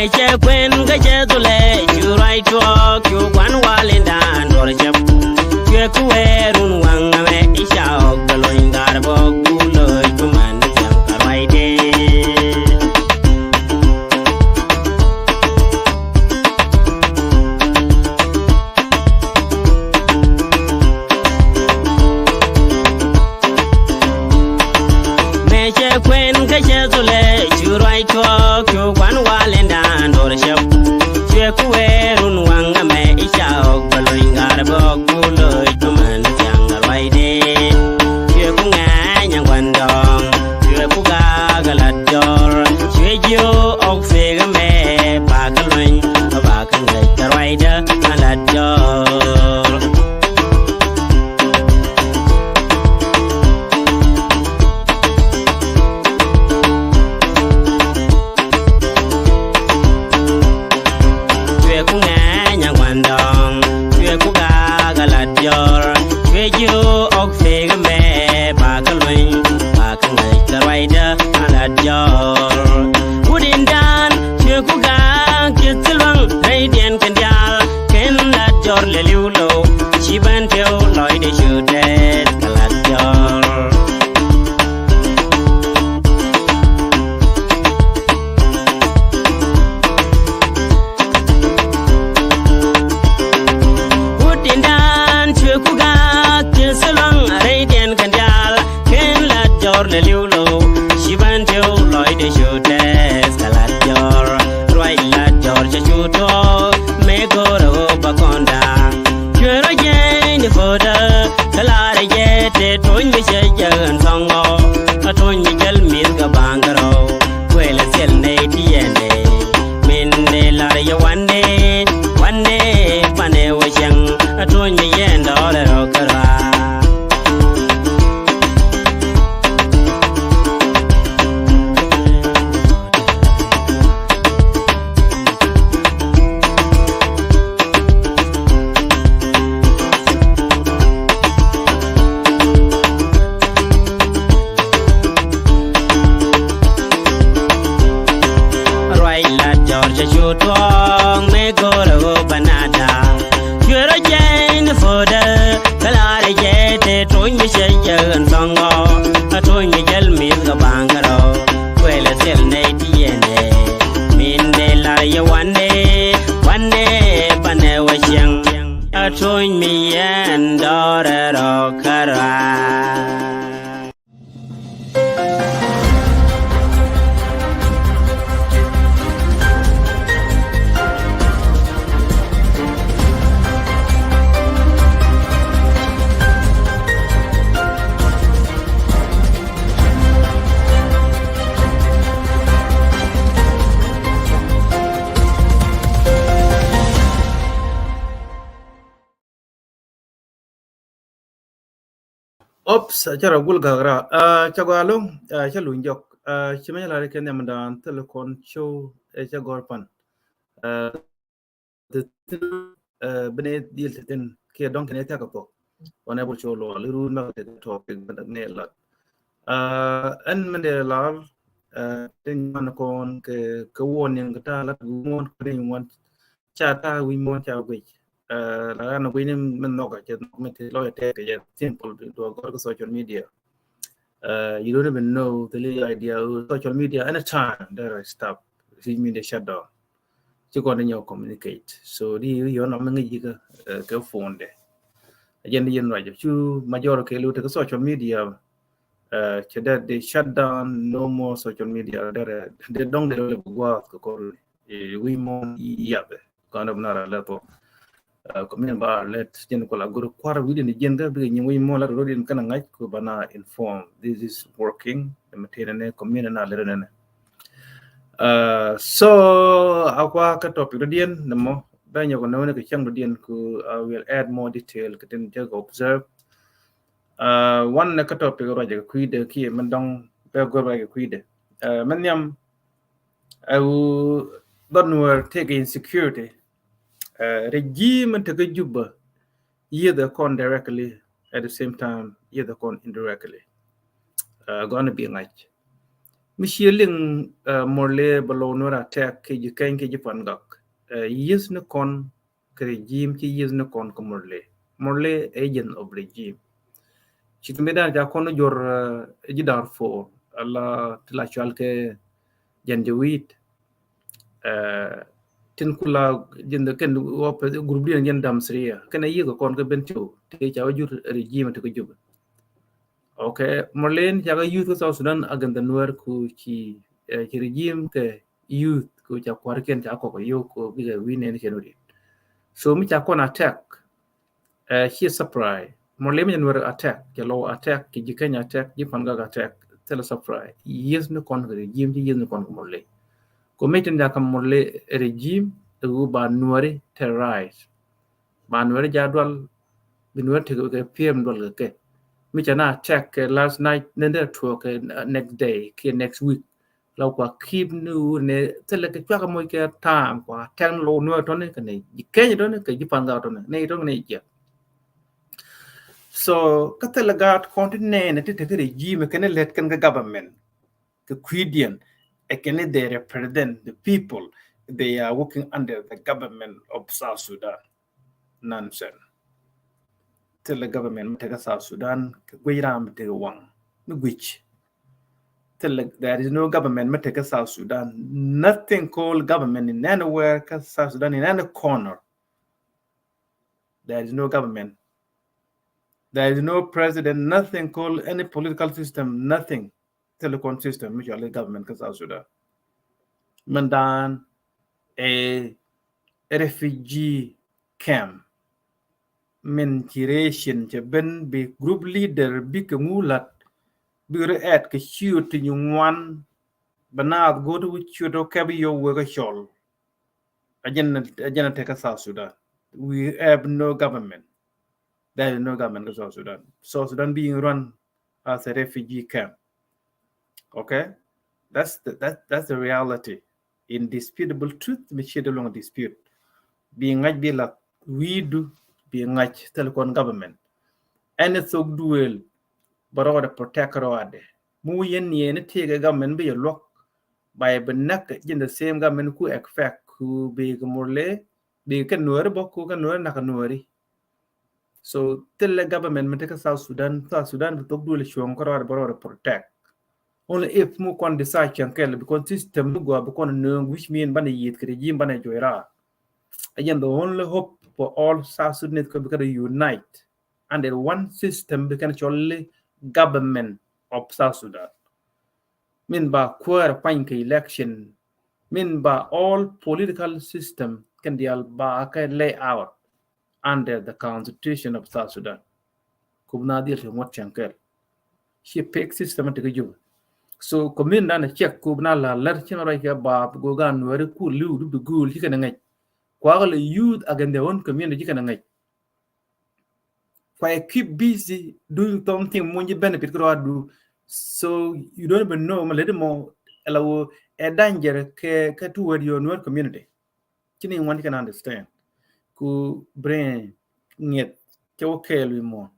Cɛ kuɛn kä cɛ thulɛ cu ruac tuɔɔk cu gua̱n wal in da̱a̱n duɔr cäp. Cuɛ ku wɛɛrun waŋ amɛ i̱ ca ɔk bɛ lony gar bɔk ku loc ku man thiaŋ kä ruacdɛ. Mëë cɛ kuɛn kä cɛ thulɛ cu ruac tuɔɔk cu gua̱n wal in da̱a̱n duɔr cäp. Cuɛ ku wɛɛrun waŋ amɛ i̱ ca ɔk bɛ lony gar bɔk ku loc ku man thiaŋ kä ruacdɛ. Cuɛ ku ŋɛ̈ny a gua̱n dɔ̱ŋ. Cuɛ ku gaak a lat jɔr. Cuɛ jiö ɔk fek amɛ bak a luny bak a ŋäc kä ruacdä a lat jɔr. Cuɛ ku ŋɛ̈ny a gua̱n dɔ̱ŋ. Cuɛ ku gaak a lat jɔr. Cuɛ jiö ɔk fek amɛ bak a luny bak a ŋäc kä ruacdä a lat jɔr. Wut in da̱a̱n cuɛ ku gaak ci thil luaŋ rɛydiɛn kɛn diaal kɛn lat jɔr lɛ li̱w lo̱w. Ci ben tiw lɔcdɛ cu tɛth kä lat jɔr. Wut in da̱a̱n cuɛ ku gaak ci thil luaŋ rɛydiɛn kɛn diaal kɛn lat jɔr lɛ li̱w lo̱w. Ci ben tiw lɔcdɛ cu tɛth kä lat jɔr. Ruac lat jɔr cɛ cu tuɔɔk mëë go̱o̱rɛ ɣöö bä kɔn da̱a̱n. Cuɛ rɔ jɛɛny ni ko̱dä kä la̱rä jɛ tëë tuny mi cɛ jɛ ɣän thɔŋ ɔ. A tuny mi jäl mi̱th kɛ ba̱a̱ŋ kärɔw. Kuël a thil nɛy ti yɛn nɛy min dee la̱rä jɛ wanɛ wanɛ panɛ wä cäŋ. A tuny mi yɛn dɔɔrɛ rɔ kärɔa. Ruac lat jɔr cɛ cu tuɔɔk mëë go̱o̱rɛ ɣöö bä nada. Cuɛ rɔ jɛɛny ni ko̱dä kä la̱rä jɛ tëë tuny mi cɛ jɛ ɣän thɔŋ ɔ. A tuny mi jäl mi̱th kɛ ba̱a̱ŋ kärɔw. Kuël a thil nɛy ti yɛn nɛy min dee la̱rä jɛ wanɛ wanɛ panɛ wä cäŋ. A tuny mi yɛn dɔɔrɛ rɔ kärɔa. Oops, cä rɔ gul gak ra. Ah, cä gɔaa lo̱ŋ, ah, cä luny jɔk. Ah, ci mɛ cä lar kɛ nhiam dan thil kɔn show, eh, cä gɔr pan. Ah, the thing, ah, bini dil the thing kiɛ dɔŋ kɛn thiak kɛ pɔk. Wan ɛ bul show lɔ li run mɛ kɛ topic bini lat. Ah, ɛn mɛ de lar, ah, tin man kɔn kɛ, kɛ warning kɛ ta lat wi mɔn kɛ ri wan ca ta wi mɔn ca guic. Eh, la ran guic ni min nhɔk a cɛ nhɔk mi ti lɔc tɛk kɛ jɛ simple bi duɔ gɔr kɛ social media. Eh, you don't even know the little idea of social media anytime there is stop. Fi min de shut down. Ci kɔn di nyɔ communicate. So di yɔ nɔ mi ŋic yi kɛ, eh, kɛ phone de. A jɛn di yɛn ruac cu major kɛ lu te kɛ social media. Eh, cɛ dɛ di shut down, no more social media. Dɛ dɛ dɔŋ de lɛ bi guath kɛ kɔr. Eh, wi mɔn yath. Kɔn dɛ bi nara lɛ thok. Eh, kɔmin ba lɛ jɛn kɔla gur kuar wi din jɛn kɛ bi nyi wi mɔn la rɔ din kɛn ŋa̱c ku bana inform. This is working. Dɛ mi tɛn nɛ kɔmin na lɛ nɛ. Uh, so a kua kä topic dɔ̱diɛn nɛ mɔ bɛ nyɔk nɛ wä ni kɛ cäŋ dɔ̱diɛn ku I will add more detail kɛ tin jɛ kɛ observe. Uh, one nɛ kä topic ruacɛ kɛ kui̱dɛ kiɛ min dɔŋ bɛ gɔr ruacɛ kɛ kui̱dɛ. Uh, min nhiam ɛ wu dhɔn wär tëëkɛ insecurity. Uh, regime in tekä Juba yieth ɛ kɔn directly, at the same time yieth ɛ kɔn indirectly. Uh, gɔn bi ŋa̱c. Mi ciɛ liŋ, eh, Murle bɛ lo̱w Nuɛr attack kɛ ji̱ Keny kɛ ji̱ Pangak. Eh, yieth ni kɔn kɛ regime ci yieth ni kɔn kɛ Murle. Murle agent of regime. Ci ti mi dan ca kɔn jor, eh, ji̱ Darfur ala ti la cual kɛ Janjaweed. Eh, tin kula jin the ken wapɛ group diɛn jin Dam Sria kɛn a yieth kɛ kɔn kɛ Bentiu ti ca wä jur regime ti kɛ Juba. Okay, Murle in ca kɛ use kä South Sudan against the Nuer ku ci, eh, ci regime kɛ use ku ca kuarikiɛn ca kɔk yio ku bikɛ wi̱i̱ nɛn kɛn wä diɛn. So mi ca kɔn attack, eh, ci surprise. Murle mi Nuɛr attack, ca lo̱w attack, ci ji̱ Keny attack, ji̱ Pangak attack, thilɛ surprise. Yieth ni kɔn kɛ regime ci yieth ni kɔn kɛ Murle. Ku mi tin ca kɛ Murle regime iwu ba Nuɛri terrorize. Ba Nuɛri ja dual, bi Nuɛri tekɛ kɛ piɛm dual kɛ kɛ. Mi ca na attack kɛ last night, ni dee tuɔɔk kɛ, uh, next day kiɛ next week. La kua keep ni wur ni thilɛ kɛ cuakɛ moc kɛ time kua attack ni lo̱w Nuɛri tɔni kɛ ni ji̱ Keny tɔni kɛ ji̱ Pangak tɔni ni tɔni ni jiɛ. So kä thilɛ gaat kɔn ti nɛɛnɛ ti tekɛ regime kɛn lät kɛn kɛ government kɛ kui̱diɛn ɛ kɛn ni they represent the people, they are working under the government of South Sudan. Nonsense. Thilɛ government mi tekɛ South Sudan kɛ guic ram mi tekɛ waŋ mi guic. Thilɛ, there is no government mi tekɛ South Sudan. Nothing called government in anywhere kä South Sudan in any corner. There is no government. There is no president, nothing called any political system, nothing. Thilɛ kɔn system mi cɔal i̱ government kä South Sudan. Min dan ɛ refugee camp. Min ci ration cɛ ben bi group leader bikɛ ŋu lat, bikɛ rɔ ɛt kɛ ciöt ti nyi ŋuan. Bɛ naath go̱o̱t wi̱c ciöt ɔ kɛp yio̱w wek ɛ cɔl. A jɛn, a jɛn a tekɛ South Sudan. We have no government. There is no government kä South Sudan. South Sudan being run as a refugee camp. Okay? That's the, that, that's the reality. Indisputable truth, mi ciɛ di luɔ̱ŋ dispute. Bi ŋa̱c bi lath wi̱i̱du, bi ŋa̱c thil kɔn government. Ɛn thok duëël bɛ rɔɔdɛ protect rɔɔdɛ. Mi wi̱i̱ yɛn niɛ ni tiɛɛkɛ government bi yɛ luɔ̱k. Ba yɛ bi näk jin the same government ku expect ku bi kɛ Murle, bi kɛ Nuɛri bä ku kɛ Nuɛri nak kɛ Nuɛri. So thilɛ government mi tekɛ South Sudan, South Sudan bi thok duëël cuɔ̱ŋ kärɔɔdɛ bɛ rɔɔdɛ protect. Only if mi kɔn decide cieŋ kɛl, because system mi gɔaa bi kɔn nööŋ, which mean banɛ yieth kɛ regime banɛ juɔc raar. Again, the only hope for all South Sudanese could be unite under one system, bi kɛn cɔl i̱ government of South Sudan. Min ba kuäär kuany kɛ election, min ba all political system kɛn diaal ba kɛ lay out under the constitution of South Sudan. Ku bi na dhil ti ŋuɔ̱t cieŋ kɛl. Ci fake system ti kɛ Juba. So community dan a check ku bi na la lär cieŋ ruac kɛ ba bi go̱o̱k a Nuɛri ku li̱w dup di guul ci kɛn ŋäc. Kuakɛ lɛ use against their own community ci kɛn ŋäc. Kua yɛ keep busy doing something muny ji̱ benefit kärɔadu. So you don't even know ma leti mɔ ɛla wä ɛ danger kɛ, kɛ toward your Nuer community. Ci ni ŋuan ci kɛn understand. Ku brain ŋiɛth cɛ wä kɛɛl wi̱i̱ muɔ̱ɔ̱n.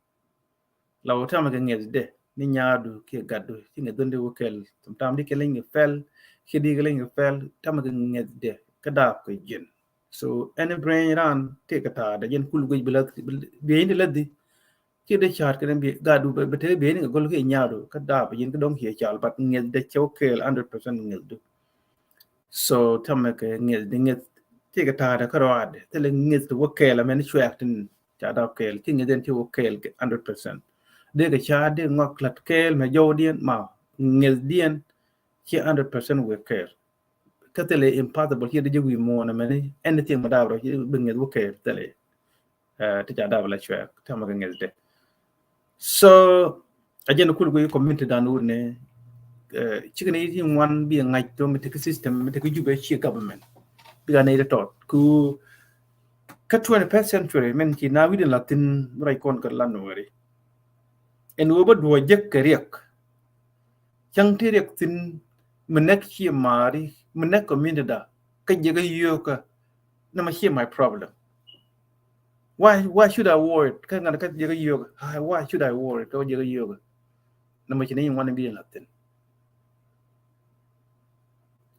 La wä tamɛ kɛ ŋiɛth dɛ ni nyaadu kiɛ gatdu ci ŋiɛth dundɛ wä kɛɛl. Sometimes di kɛ leny kɛ pɛl, ci di kɛ leny kɛ pɛl, tamɛ kɛ ŋiɛth dɛ kä daap kɛ jiɛn. So any brain ran tëë kɛ ta̱a̱ dɛ jɛn kul guic bi lath, bi in ti lathi. Ci dee ca̱a̱t kɛ dee bi gatdu bɛ, bɛ tëë bi in kɛ gol kiɛ nyaadu kä daap kɛ jiɛn kä dɔ̱ŋ kiɛ cal, but ŋiɛth dɛ cɛ wä kɛɛl hundred percent ŋiɛthdu. So tamɛ kɛ ŋiɛth di ŋiɛth ti kɛ ta̱a̱dɛ kä rɔaadɛ thilɛ ŋiɛth ti wä kɛɛl amɛn cuɛɛk tin ca dap kɛɛl ti ŋiɛth ɛn ti wä kɛɛl kɛ hundred percent. Dee kɛ ca dee ŋɔak lat kɛɛl mɛ jɔwdiɛn ma ŋiɛthdiɛn ci hundred percent wä kɛɛl. Kä thilɛ impossible ci dee jɛ wi̱i̱ muɔ̱ɔ̱n amɛn anything ma dap rɔ ci bi ŋiɛth wä kɛɛl thilɛ. Eh, ti ca dap la cuɛɛk tamɛ kɛ ŋiɛth dee. So a jɛn kul guic community dan wut ni, eh, cikɛ ni ti ŋuan bi ŋa̱c to mi ti ki system mi ti ki Jubɛ ci government. Bi ka ni ti tɔt ku kä twenty-first century min ci na wi̱din la thin mi rac kɔn kä la Nuɛri. Ɛn wä bä duɔ jek kɛ riɛk. Cäŋ ti riɛk thin mi näk ci maari mi näk community da kä jek a yio̱kä. Nɛ ma ci my problem. Why, why should I worry? Kä ŋa̱n kä jek a yio̱kä. Why should I worry? Kä jek a yio̱kä. Nɛ ma ci ni ŋuan bi la thin.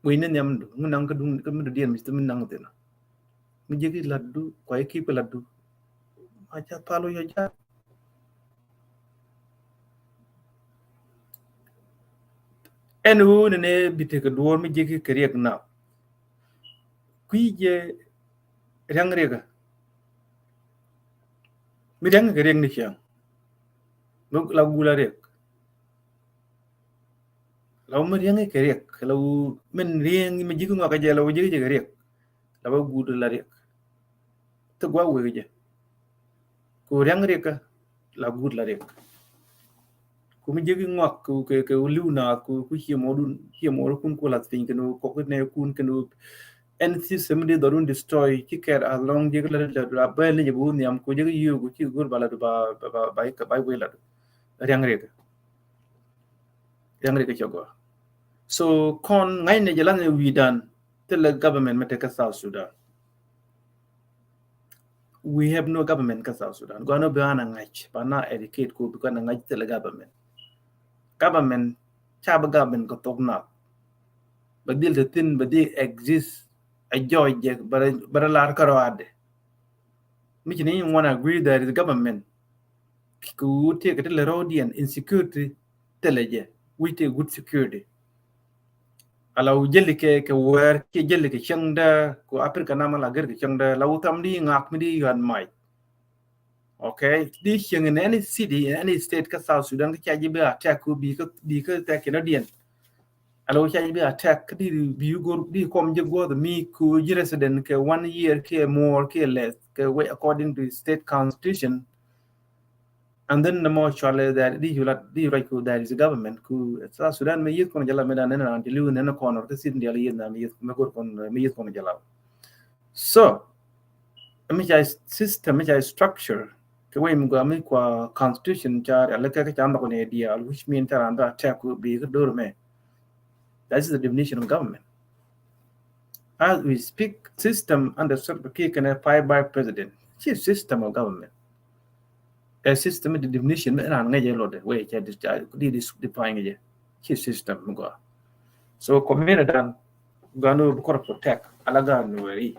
Wec ni nhiamdu mi naŋ kä duŋ kä mi dɔ̱diɛn mi ci mi naŋ thi̱n. Mi jiäki latdu kua i̱ ki̱p kɛ latdu. Ma ca pal wec ɔ ja̱a̱k. Ɛn ɣöö nɛnɛ bi tekɛ duɔ̱ɔ̱r mi jiäki kɛ riɛk na. Kui̱ jɛ ria̱ŋ riɛkä. Mi ria̱ŋ kɛ riɛk ni ciaŋ. Mi la gula riɛk. La wä mi ria̱ŋ kɛ riɛk. La wä min ria̱ŋ mi ji̱k ŋɔak kɛ jɛ la wä ji̱k jɛ kɛ riɛk. La wä guut la riɛk. Thik gua̱a̱k wek jɛ. Ku ria̱ŋ riɛkä la guut la riɛk. Ku mi jiäki ŋɔak ku kɛ kɛ li̱w naath ku ku cie mɔɔdun cie mɔɔdun kun ku lath piny kɛn wä kɔk nɛ kun kɛn wä. Ɛn system di dhɔrun destroy ci kɛɛr as long jiäki la la la bɛl ni jɛ bi wun nhiam ku jiäki yio̱o̱ ku ci go̱r ba la du ba ba ba ba ba wei la du. Ria̱ŋ riɛkä. Ria̱ŋ riɛkä cɛ gɔaa. So kɔn ŋa̱cnɛ jɛ lath ni wi̱i̱dan thilɛ government mi te kä South Sudan. We have no government kä South Sudan. Gɔaa ni bi an a ŋa̱c ba na educate ku bi kɔn a ŋa̱c thilɛ government. Government ca bi government kɛ thok nath. Bɛ dhil te thin bɛ dhil exist a jɔc jɛ bɛ rɛ lar kärɔadɛ. Mi ci ni ŋuan agree there is government. Ku tëëkɛ ti lɛ rɔɔdiɛn insecurity thilɛ jɛ wi̱c tëë good security. Ala wä jäli kɛ kɛ wɛɛr kiɛ jäli kɛ cäŋdä ku Africa namä la gɛr kɛ cäŋdä la wä tham di ŋak mi di yuan mac. Okay, di cieŋ in any city in any state kä South Sudan kä ca ji̱ bi attack ku bi kä bi kä attack in a diɛn. Alo ca ji̱ bi attack kä di bi yu gor di kɔm ji̱ guɔth mi ku ji̱ resident kɛ one year kiɛ more kiɛ less kɛ way according to state constitution. And then the more actually that di yu lat di yu right ku there is a government ku South Sudan mi yith kɔn jala mi dan nene ran ti liu nene kɔn or kä sit ndi ala yith na mi yith mi gor kɔn mi yith kɔn jala. So mi ca system mi ca structure kɛ wei mi gua mi kua constitution ca rial kɛ kɛ ca ndɔk ni dial which mean ca ran da attack bi kɛ dor me. That is the definition of government. As we speak, system under Salva Kiir kɛnɛ five by president. Ci system of government. A system di definition mi ran ŋɛjɛ lɔdɛ wei ca di define ŋɛjɛ. Ci system mi gua. So community dan ganu bi kɔr protect ala ganu weri.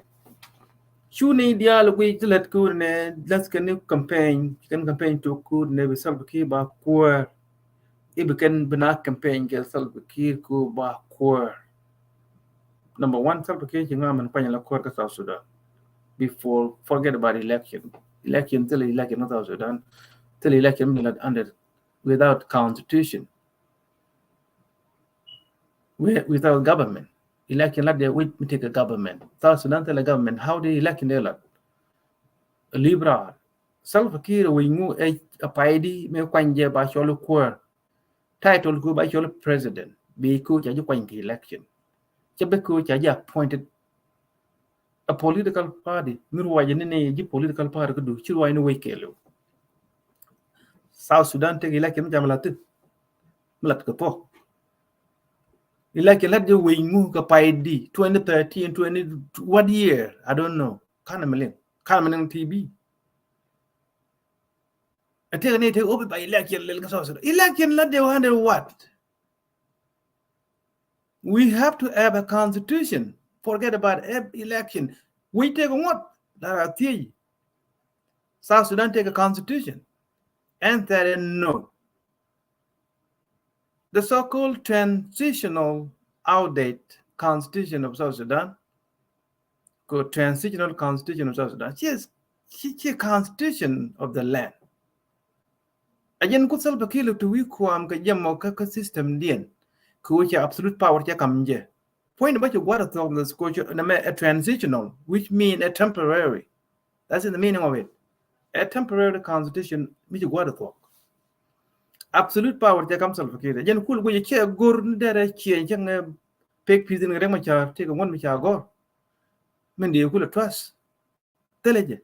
Cu ni dial gui ti lɛt ku ne las kɛn ni campaign kɛn campaign to ku ne bi Salva Kiir ba kuɛɛr. Ibi kɛn bi na campaign kɛ Salva Kiir ku ba kuɛɛr. Number one, Salva Kiir ci ŋa mɛn kuany la kuɛɛr kä South Sudan. Before forget about election. Election thil election kä South Sudan. Thil election mi la under without constitution. Without government. Election la de which mi take a government. South Sudan thil a government. How the election de la? Liberal. Salva Kiir wec ŋu ɛ a pay di mi kuany jɛ ba cɔl kuäär. Title ku ba cɔl president bi ku ca ji̱ kuany kɛ election. Cɛ bi ku ca ji̱ appointed a political party mi ruacɛ ni ni ji̱ political party kä du ci ruac ni wec kɛɛliw. South Sudan tek election mi ca mi lat ti mi lat kɛ thuɔk. Election lat jɛ wec ŋu kɛ pay di twenty thirteen, twenty what year? I don't know. Kanɛ mi liŋ kanɛ mi liŋ T V. Ɛ tëëk ni tëëk opi ba election lel kä South Sudan. Election la de under what? We have to have a constitution. Forget about e- election. We take what? That are thiec. South Sudan take a constitution. Answer is no. The so-called transitional outdated constitution of South Sudan, ko transitional constitution of South Sudan, ci ci ci constitution of the land. A jɛn ku Salva Kiir to wi kuam ka jɛmɔ ka ka system diɛn. Ko ca absolute power ca kam jɛ. Point ba ci guar thok na ko na me a transitional, which mean a temporary. That's the meaning of it. A temporary constitution mi ci guar thok. Absolute power ca kam Salva Kiir. Jɛn kul guji cɛ gor ni dɛrɛ cɛ cɛ ŋɛ pek pith in rɛŋ ma ca tëk ŋuɔn mi ca gor. Min di kul trust. Thilɛ jɛ.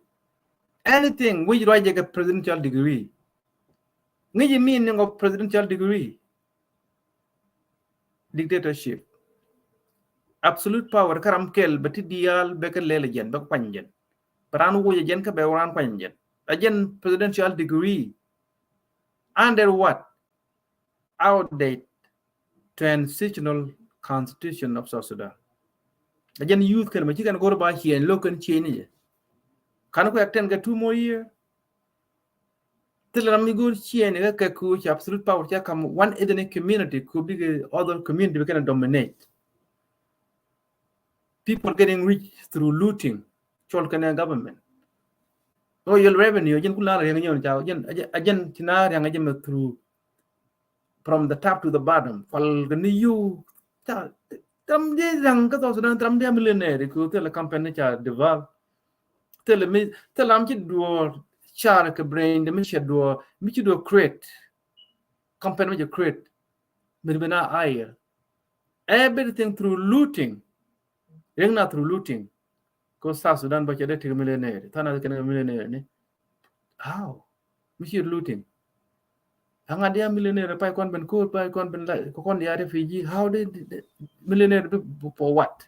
Anything which ruac jɛ kɛ presidential degree. Ŋi̱ci meaning of presidential degree. Dictatorship. Absolute power kä ram kɛl bɛ ti diaal bɛ kɛ lɛl jɛn bɛ kɛ kuany jɛn. Bɛ ran wuc jɛn kä bɛ ran kuany jɛn. A jɛn presidential degree. Under what? Outdated transitional constitution of South Sudan. A jɛn youth kɛn mɛ ci kɛn go̱r ba change, lo̱k kɛn change ni jɛ. Kan kuɛ extend kɛ two more year. Thilɛ ram mi go̱r change ni kɛ kɛ ku ci absolute power ca kam one ethnic community ku bikɛ other community bi kɛn dominate. People getting rich through looting. Cɔl kɛn government. Oil revenue, a jɛn ku la riɛŋ jɛ ca, a jɛn, a jɛn, a jɛn ci na riɛŋ jɛ mɛ through from the top to the bottom. Fal kɛ ni yu ca, tram di riɛŋ kä South Sudan, tram di a millionaire ku thilɛ company ca develop. Thilɛ mi, thilɛ am ci duɔ car kɛ brain de mi ci duɔ, mi ci duɔ create. Company mi ci create. Mi bi na hire. Everything through looting. Riɛŋ na through looting. Ko South Sudan ba cɛ dee ti kɛ millionaire. Than a kɛn kɛ millionaire ni. How? Mi ci looting. Aŋa dia millionaire pay kɔn ben ko̱r, pay kɔn ben la, kɔn dia refugee. How did, did, did millionaire be, for what?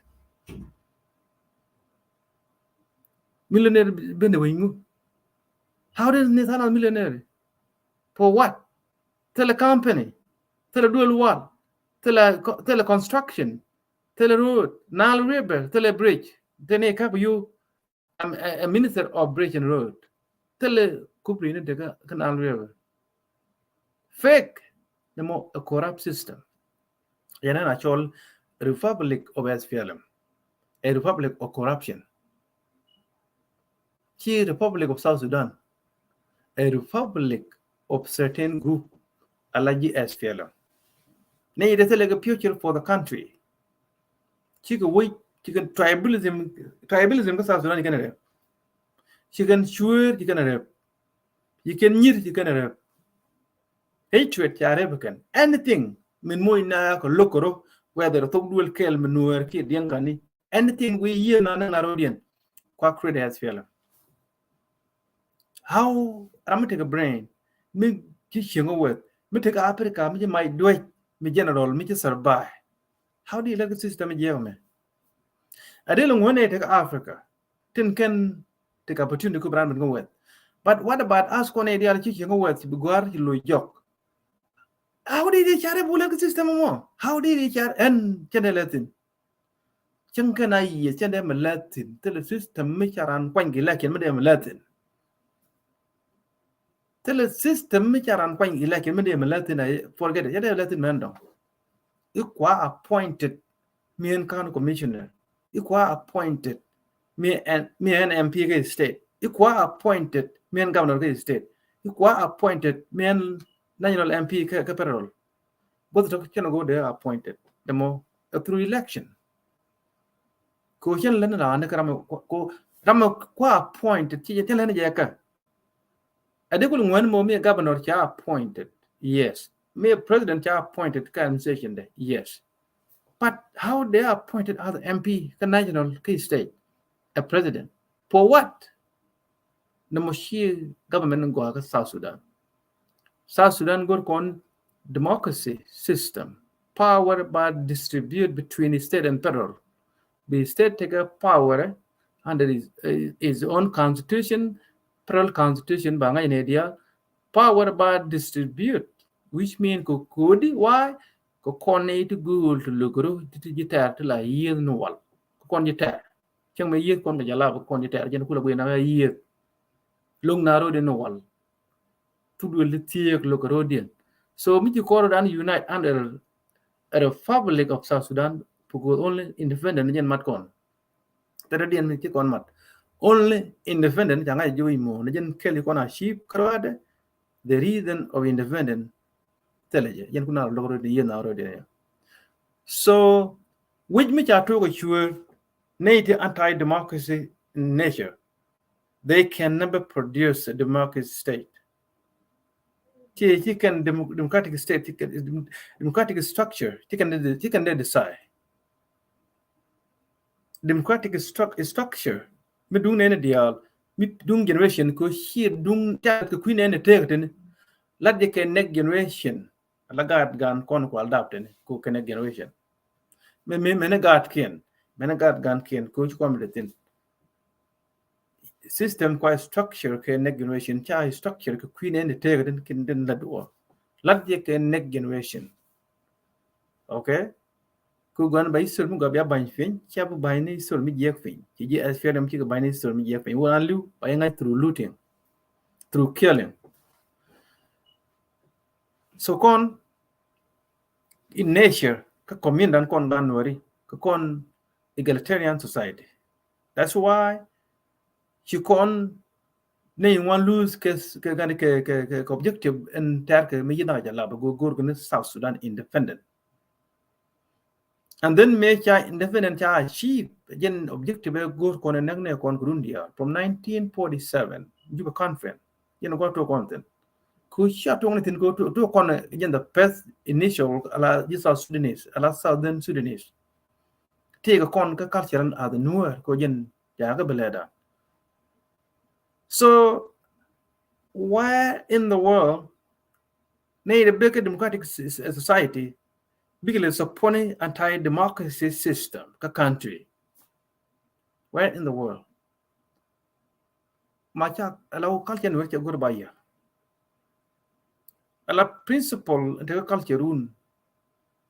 Millionaire ben de wenu. How did ni than a millionaire? For what? Thilɛ company, thilɛ duel wal, thilɛ co-, thilɛ construction, thilɛ road, Nile River, thilɛ bridge. Thilɛ ni kap yu, I'm a, a minister of bridge and road. Thilɛ kubri ni dega kä Nile River. Fake, the more a corrupt system. Yɛn ɛn a cɔl Republic of S P L M. A republic of corruption. Ci Republic of South Sudan, a republic of certain group, a la ji̱ S P L M. Ni de thilɛ kɛ future for the country. Ci kɛ wec, ci kɛ tribalism, tribalism kä South Sudan ci kɛn rep. Ci kɛn cueer ci kɛn rep. Ci kɛn nyir ci kɛn rep. Hatred ca rep kɛn. Anything min moc na kɛ lo̱k kɛ rɔ, whether thok duel kɛl mi nuɛɛr kiɛ diɛŋ kani. Anything wi̱i̱ yiëë na ni ŋa̱r rɔ̱diɛn. Kua create S P L M. How ram mi tekɛ brain mi ci cieŋ weth, mi tekɛ Africa, mi ci mac duec, mi general, mi ci survive. How do you let the system jiɛk mɛ? A dee lɛ ŋuɔ̱n ɛ tekɛ Africa tin kɛn tekɛ opportunity ku bi ran ben ŋuɔ̱n weth. But what about us kɔn ɛ diaal ci cieŋ weth ci bi gua̱r ci lo̱c jɔk? How did you chare bulɛ kɛ system mɔ? How did you chare ɛn cɛn dee lɛ thin? Cäŋ kɛn a yiëë cɛn dee mi lɛ thin. Thilɛ system mi ca ran kuany kɛ election mi dee mi lɛ thin. Thilɛ system mi ca ran kuany kɛ election mi dee mi lɛ thin. Forget it. Cɛn dee mi lɛ thin mɛn dɔŋ. I̱ kua appointed mi ɛn county commissioner. I̱ kua appointed mi ɛn, mi ɛn M P kä state. I̱ kua appointed mi ɛn governor kä state. I̱ kua appointed mi ɛn national M P kä, kä federal. Both tɔk cɛn go̱o̱r dee appointed. Dee mɔ, a through election. Ko cɛn lɛn ran ni kä ram ko, ram kua appointed ci cɛn lɛn jɛ kä. A dee kul ŋuɛn mɔ mi governor ca appointed. Yes. Mi president ca appointed kä administration de. Yes. But how they appointed as M P kä national kä state? A president. For what? Ni mɔ ci government gɔaa kä South Sudan. South Sudan go̱r kɔn democracy system. Power ba distribute between state and federal. Bi state tekɛ power under his, his own constitution, federal constitution ba ŋa̱c ni diaal. Power ba distribute, which mean kɛ kodi why kɛ kɔn ni ti go̱o̱l ti lo̱k ro ti, ti ji̱ tɛr ti la yiëth ni wal. Kɛ kɔn ji̱ tɛr. Cäŋ mɛ yiëth kɔn kɛ jɛ lap kɔn ji̱ tɛr jɛn kulɛ guiy na mɛ yiëth. Lo̱ŋ na ro̱diɛn ni wal. Thuk duël ti thieek lo̱k kɛ ro̱diɛn. So mi ci kɔr dan unite under a Republic of South Sudan, because only independent jɛn mat kɔn. Thɛrɛ diɛn mi ci kɔn mat. Only independent ca ŋa̱c ji̱ wi̱i̱ mo̱o̱n jɛn kɛl ci kɔn a chief kärɔadɛ. The reason of independent thilɛ jɛ jɛn kun a lo̱k ro̱diɛn yiëth na ro̱diɛn. So wi̱c mi ca tuɔk a cuëër nɛy ti anti-democracy in nature. They can never produce a democratic state. Ci, ci kɛn dem-, democratic state, ci kɛn dem-, democratic structure, ci kɛn de, ci kɛn de decide. Democratic struc-, structure, mi duŋ nɛn diaal, mi duŋ generation ko ci duŋ ca kɛ kui̱ nɛn tëëk tini. Lat jɛ kɛ next generation, la gaat gan kɔn kual dap tini, ko kɛ next generation. Mɛ, mɛ, mɛn gaat kiɛn, mɛn gaat gan kiɛn, ko ci kɔn mi de thin. System kua structure kɛ next generation, ca structure kɛ kui̱ nɛn tëëk tin kin tin la duɔ. Lat jɛ kɛ next generation. Okay? Ku gua̱n ba Israel mi gɔaa bia ba̱ny piny, /cia bi ba̱ny ni Israel mi jiɛk piny. Ci ji̱ S P L M cikɛ ba̱ny ni Israel mi jiɛk piny. Wun a li̱w, ba yɛ ŋa̱c through looting, through killing. So kɔn, in nature, kä community dan kɔn gan Nuääri, kä kɔn egalitarian society. That's why ci kɔn ni ŋuan lose kɛ, kɛ, kɛ, kɛ, kɛ, kɛ objective in tɛr kɛ mi yi̱n a jɛ lap go̱r, go̱r kɛ ni South Sudan independent. And then mëë ca independent ca achieve, jɛn objective ɛ go̱r kɔn ɛ näk nɛ kɔn kɛ run diaal from nineteen forty-seven Juba Conference. Jɛn kɔn tuɔk kɔn thi̱n. Ku cia tuɔk ni thi̱n kɛ tuɔk, tuɔk kɔn ɛ jɛn the first initial ala ji̱ South Sudanese, ala Southern Sudanese. Tëëkɛ kɔn kä culture in as the Nuer kɛ jɛn ca kɛ bi lɛ dan. So where in the world ni the big democratic s-, s-, society bikɛ lɛ support anti-democracy system kä country? Where in the world? Ma ca ala wä culture ni wä ca go̱r ba yɛ. Ala principle tekɛ culture run.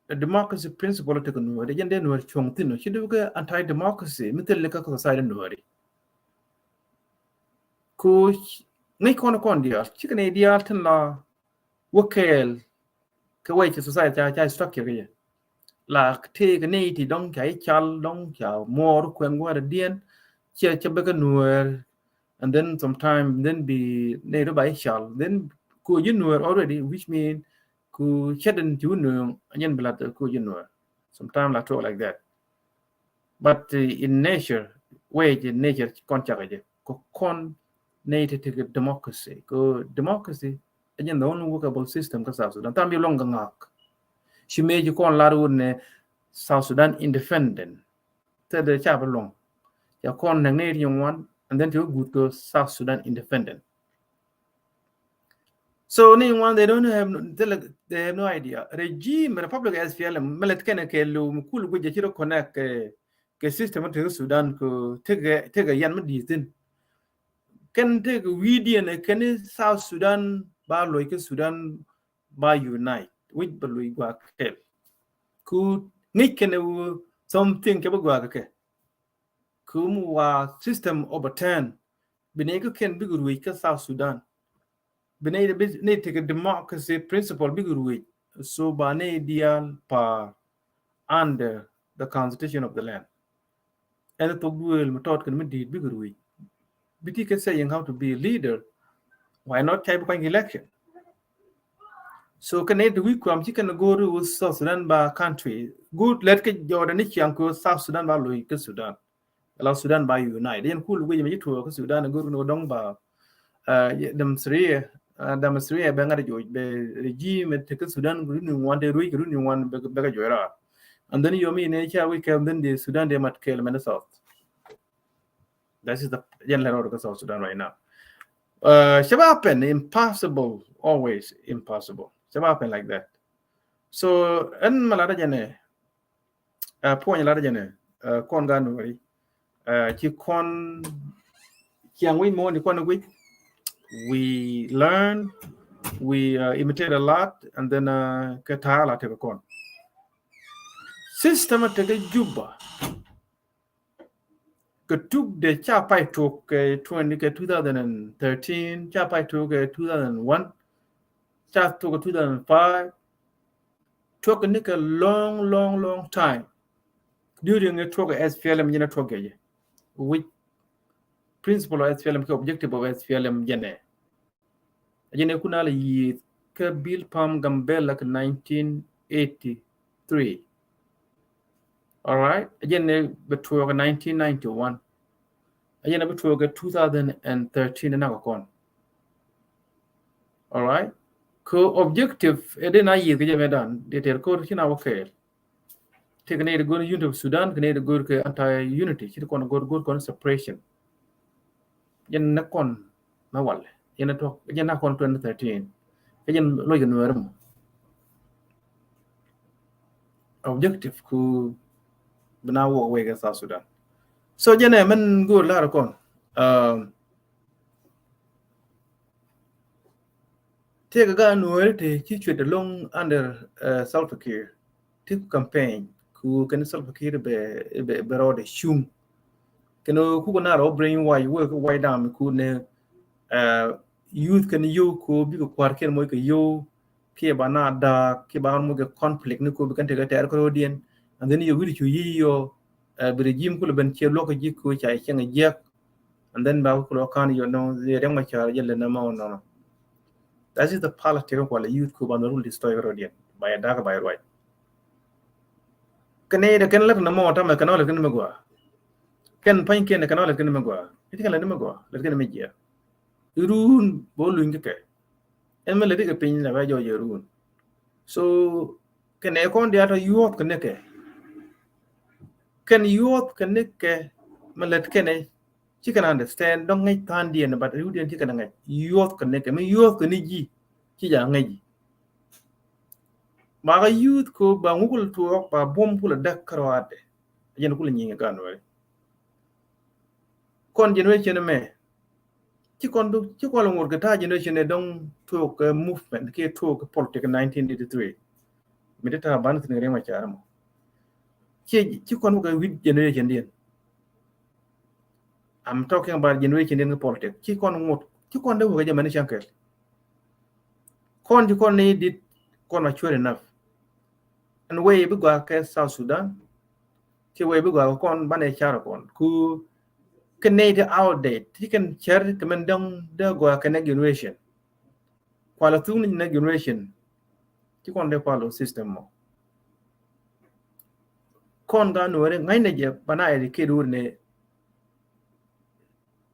The democracy principle tekɛ Nuääri. Jɛn dee Nuääri cuɔ̱ŋ thi̱n ɔ. Ci dee kɛ anti-democracy mi thil ni kä society Nuääri. Ku ŋäc kɔn kɔn diaal. Cikɛ ni diaal tin la wä kɛɛl kɛ wec society ca, ca structure kɛ jɛ. La tëëkɛ ni ti dɔ̱ŋ ca i̱ cal dɔ̱ŋ ca muɔɔr kuɛn gua̱a̱r diɛn. Cia, cia bɛ kɛ Nuäär. And then sometime then bi ni rɔ ba i̱ cal. Then ku ji̱ Nuäär already, which mean ku cɛ den ti wä nööŋ, and then bi la ku ji̱ Nuäär. Sometime la talk like that. But, uh, in nature, wec in nature kɔn cakɛ jɛ. Kɛ kɔn ni ti ti democracy. Kɛ democracy, and then the only workable system kä South Sudan. Tham bi luɔ̱ŋ kɛ ŋa̱k. Ci mëë ci kɔn lar wut ni South Sudan independent. Thilɛ ca bi luɔ̱ŋ. Ca kɔn näk ni ti ŋuan, and then ti wä guut kɛ South Sudan independent. So ni ŋuan, they don't have, they, they have no idea. Regime, Republic S P L M, mi lät kɛn kɛ lo̱w mi kul guic jɛ ci rɔ connect kɛ, kɛ system ti Sudan kɛ tekɛ, tekɛ yan mi di̱i̱t thi̱n. Kɛn tekɛ wi̱i̱diɛn kɛn South Sudan ba loc kä Sudan ba unite, wi̱c ba loc gua̱a̱ kɛl. Ku ŋäc kɛn wä something kɛ bi gua̱a̱ kɛ kɛ. Kum wa system overturn. Bi nɛy kä kɛn bikɛ ruëc kä South Sudan. Bi nɛy, bi nɛy tekɛ democracy principle bikɛ ruëc. So ba nɛy diaal pa̱a̱r under the constitution of the land. Ɛn thok duëël mi tɔt kɛn mi di̱i̱t bikɛ ruëc. Bi ti kɛ saying how to be a leader. Why not cay bi kuany election? So kɛn nɛy ti wi̱c kuam ci kɛn go̱o̱r wä South Sudan ba country. Good, lɛt kɛ jɔɔdɛ ni ciaŋ kɛ South Sudan ba loc kä Sudan. Ala Sudan ba unite. Yɛn kul guic mi ci tuɔɔk kä Sudan go̱o̱r ni wä dɔŋ ba, uh, Damastriya, uh, Damastriya bɛ ŋa̱t joc, bɛ regime ti kä Sudan runi ŋuan, te ruic runi ŋuan bɛ, bɛ kɛ joc raar. And then yomi ni ca wi̱c kɛ, and then the Sudan de mat kɛɛl mɛn South. That is the, yɛn lɛ rɔɔd kä South Sudan right now. Uh, cɛ ba happen, impossible, always impossible. Cɛ ba happen like that. So ɛn ma lat jɛ nɛ, uh, puɔny lat jɛ nɛ, uh, kɔn gan wari. Uh, ci kɔn ciaŋ wi̱c muɔ̱ɔ̱n ci kɔn wi̱c. We learn, we, uh, imitate a lot, and then, uh, kɛ ta̱a̱ la tekɛ kɔn. System tekɛ Juba. Kɛ tuk de ca pay tuk kɛ twenty, kɛ two thousand and thirteen, ca pay tuk kɛ two thousand and one, ca tuk kɛ two thousand and five. Tuɔk ni kɛ long, long, long time. During ɛ tuɔk kɛ S P L M jɛn ɛ tuɔk kɛ jɛ. Which principle of S P L M kɛ objective of S P L M jɛn ɛ. Jɛn ɛ kun a la yiëth kä Bilpam Gambɛla kɛ nineteen eighty-three. All right. Jɛn ɛ bɛ tuɔk kɛ nineteen ninety-one. Jɛn ɛ bɛ tuɔk kɛ two thousand and thirteen na kɛ kɔn. All right. Kɛ objective ɛ dee na yiëth kɛ jɛ mɛ dan dee tɛr kor ci na wä kɛɛl. Tëëkɛ nɛy ti go̱r unity of Sudan, kɛ nɛy ti go̱r kɛ anti-unity, ci ti kɔn go̱r, go̱r kɔn separation. Jɛn nɛ kɔn mɛ walɛ, jɛn nɛ tuɔk, jɛn nɛ kɔn twenty thirteen. Kɛ jɛn lɔc kɛ Nuɛr mɔ. Objective ku bi na wä wee kɛ South Sudan. So jɛn ɛ mɛn go̱r lar kɔn. Um, Tëëkɛ gaat Nuääri ti ci cuet ɛlɔ̱ŋ under, uh, Salva Kiir. Ti ku campaign ku kɛn Salva Kiir bɛ, bɛ, bɛ rɔɔdɛ cuŋ. Kɛn kukɛ na rɔ brainwash wee kɛ wac dam ku nɛ, uh, youth kɛn yio̱w ku bikɛ kua̱r kɛn moc kɛ yio̱w kiɛ ba na da̱a̱k kiɛ ba moc kɛ conflict ni ku bi kɛn tekɛ tɛɛr kɛ ro̱diɛn. And then yɛ wi̱r cu yi̱ yɔ, uh, bi regime kulɛ ben ciɛ luɔk kɛ ji̱ ku ca cieŋ jiɛk. And then ba kulɛ kan yɔ nɔ, yɛ Riek Machar jɛ lɛ nɛ ma wä nɔnɔ. That is the politics of the youth ku ba nɔ rul destroy kɛ ro̱diɛn. Ba yɛ da̱a̱k ba yɛ ruac. Kɛn nɛ yɛ kɛn lät nɛ mɔ tamɛ kɛn ɔ lät kɛn mɛ gɔaa. Kɛn pa̱ny kɛn kɛn ɔ lät kɛn mɛ gɔaa. Kɛn lät kɛn mɛ jiɛ. Run bä luny kɛ kɛ. Ɛn mɛ lät kɛ piny la bɛ jɔɔc run. So kɛn ɛ kɔn diaal tɔ youth kɛ ni kɛ. Kɛn youth kɛ ni kɛ mɛ lät kɛn ɛ ci kɛn understand dɔ̱ŋ ŋäc tha̱a̱ŋdiɛn, but riwdiɛn ci kɛn ŋäc. Youth kɛ ni kɛ, mi youth kɛ ni ji̱ ci ja ŋäc ji̱. Ba kä youth ko ba ŋuk kul tuɔɔk, ba buɔ̱m kul däk kärɔaadɛ. Jɛn kul nyiŋ ɛ gan wɛri. Kɔn generation mɛ ci kɔn du, ci kɔn ŋot kɛ ta̱a̱ generation ɛ dɔ̱ŋ tuɔɔk kɛ movement kiɛ tuɔɔk kɛ politic nineteen eighty-three. Mi ti ta̱a̱ ban thi̱n kɛ Riek Machar mɔ. Ci, ci kɔn wä kɛ wi̱c generation diɛn. I'm talking about generation in politics. Ci kɔn ŋot, ci kɔn dee wä kɛ jɛ mɛni caŋ kɛl. Kɔn ci kɔn ni dit kɔn mature enough. And wee bi gɔaa kɛ South Sudan. Ci wee bi gɔaa kɛ kɔn banɛ car kɔn. Ku kɛ nɛy ti outdate. Ci kɛn cɛr kɛ mɛn däŋ dee gɔaa kɛ next generation. Kualɛ thuk ni next generation. Ci kɔn dee follow system mɔ. Kɔn ka nuɔri ŋa̱cnɛ jɛ bana educate wur ni.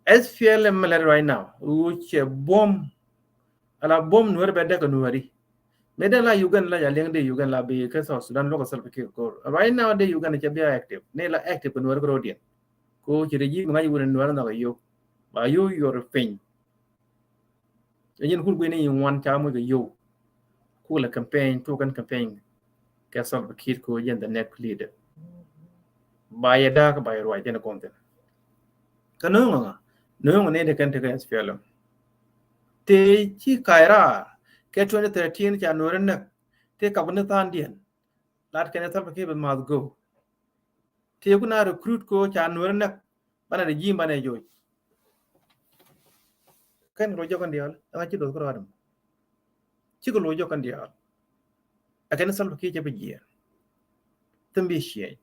S P L M lɛ right now, wu cɛ buɔm. Ala buɔm nuɔri bɛ dɛk nuɔri. Mɛ den la Uganda la ja liɛŋ de Uganda la bi kɛ South Sudan luɔk Salva Kiir kor. Right now de Uganda cɛ bi active. Ni la active kɛ nuɔri kɛ rodiɛn. Ko ci regime ŋa̱c wur ni nuɔri nhɔk a yio̱w. Ba yio̱w yuɔr piny. Ɛ jɛn kur guini in wan ca moc kɛ yio̱w. Kulɛ campaign, tuɔk kɛn campaign kɛ Salva Kiir ko jɛn the next leader. Ba yɛ da̱a̱k ba yɛ ruac jɛn kɔn thin. Kä no̱o̱ŋ ŋa, no̱o̱ŋ ni de kɛn tekɛ S P L M. Te ci ka̱y raar kɛ twenty thirteen ca nuɔri näk. Te kap ni tha̱a̱ŋdiɛn. Lat kɛn Salva Kiir bɛ math go. Te ku na recruit ko ca nuɔri näk. Banɛ regime banɛ joc. Kɛn kɛ loc jɔkɛn diaal ɛŋa ci doth kärɔadɛ mɔ. Cikɛ loc jɔkɛn diaal. Ɛ kɛn Salva Kiir cɛ bi jiɛɛn. Thim bi ciɛny.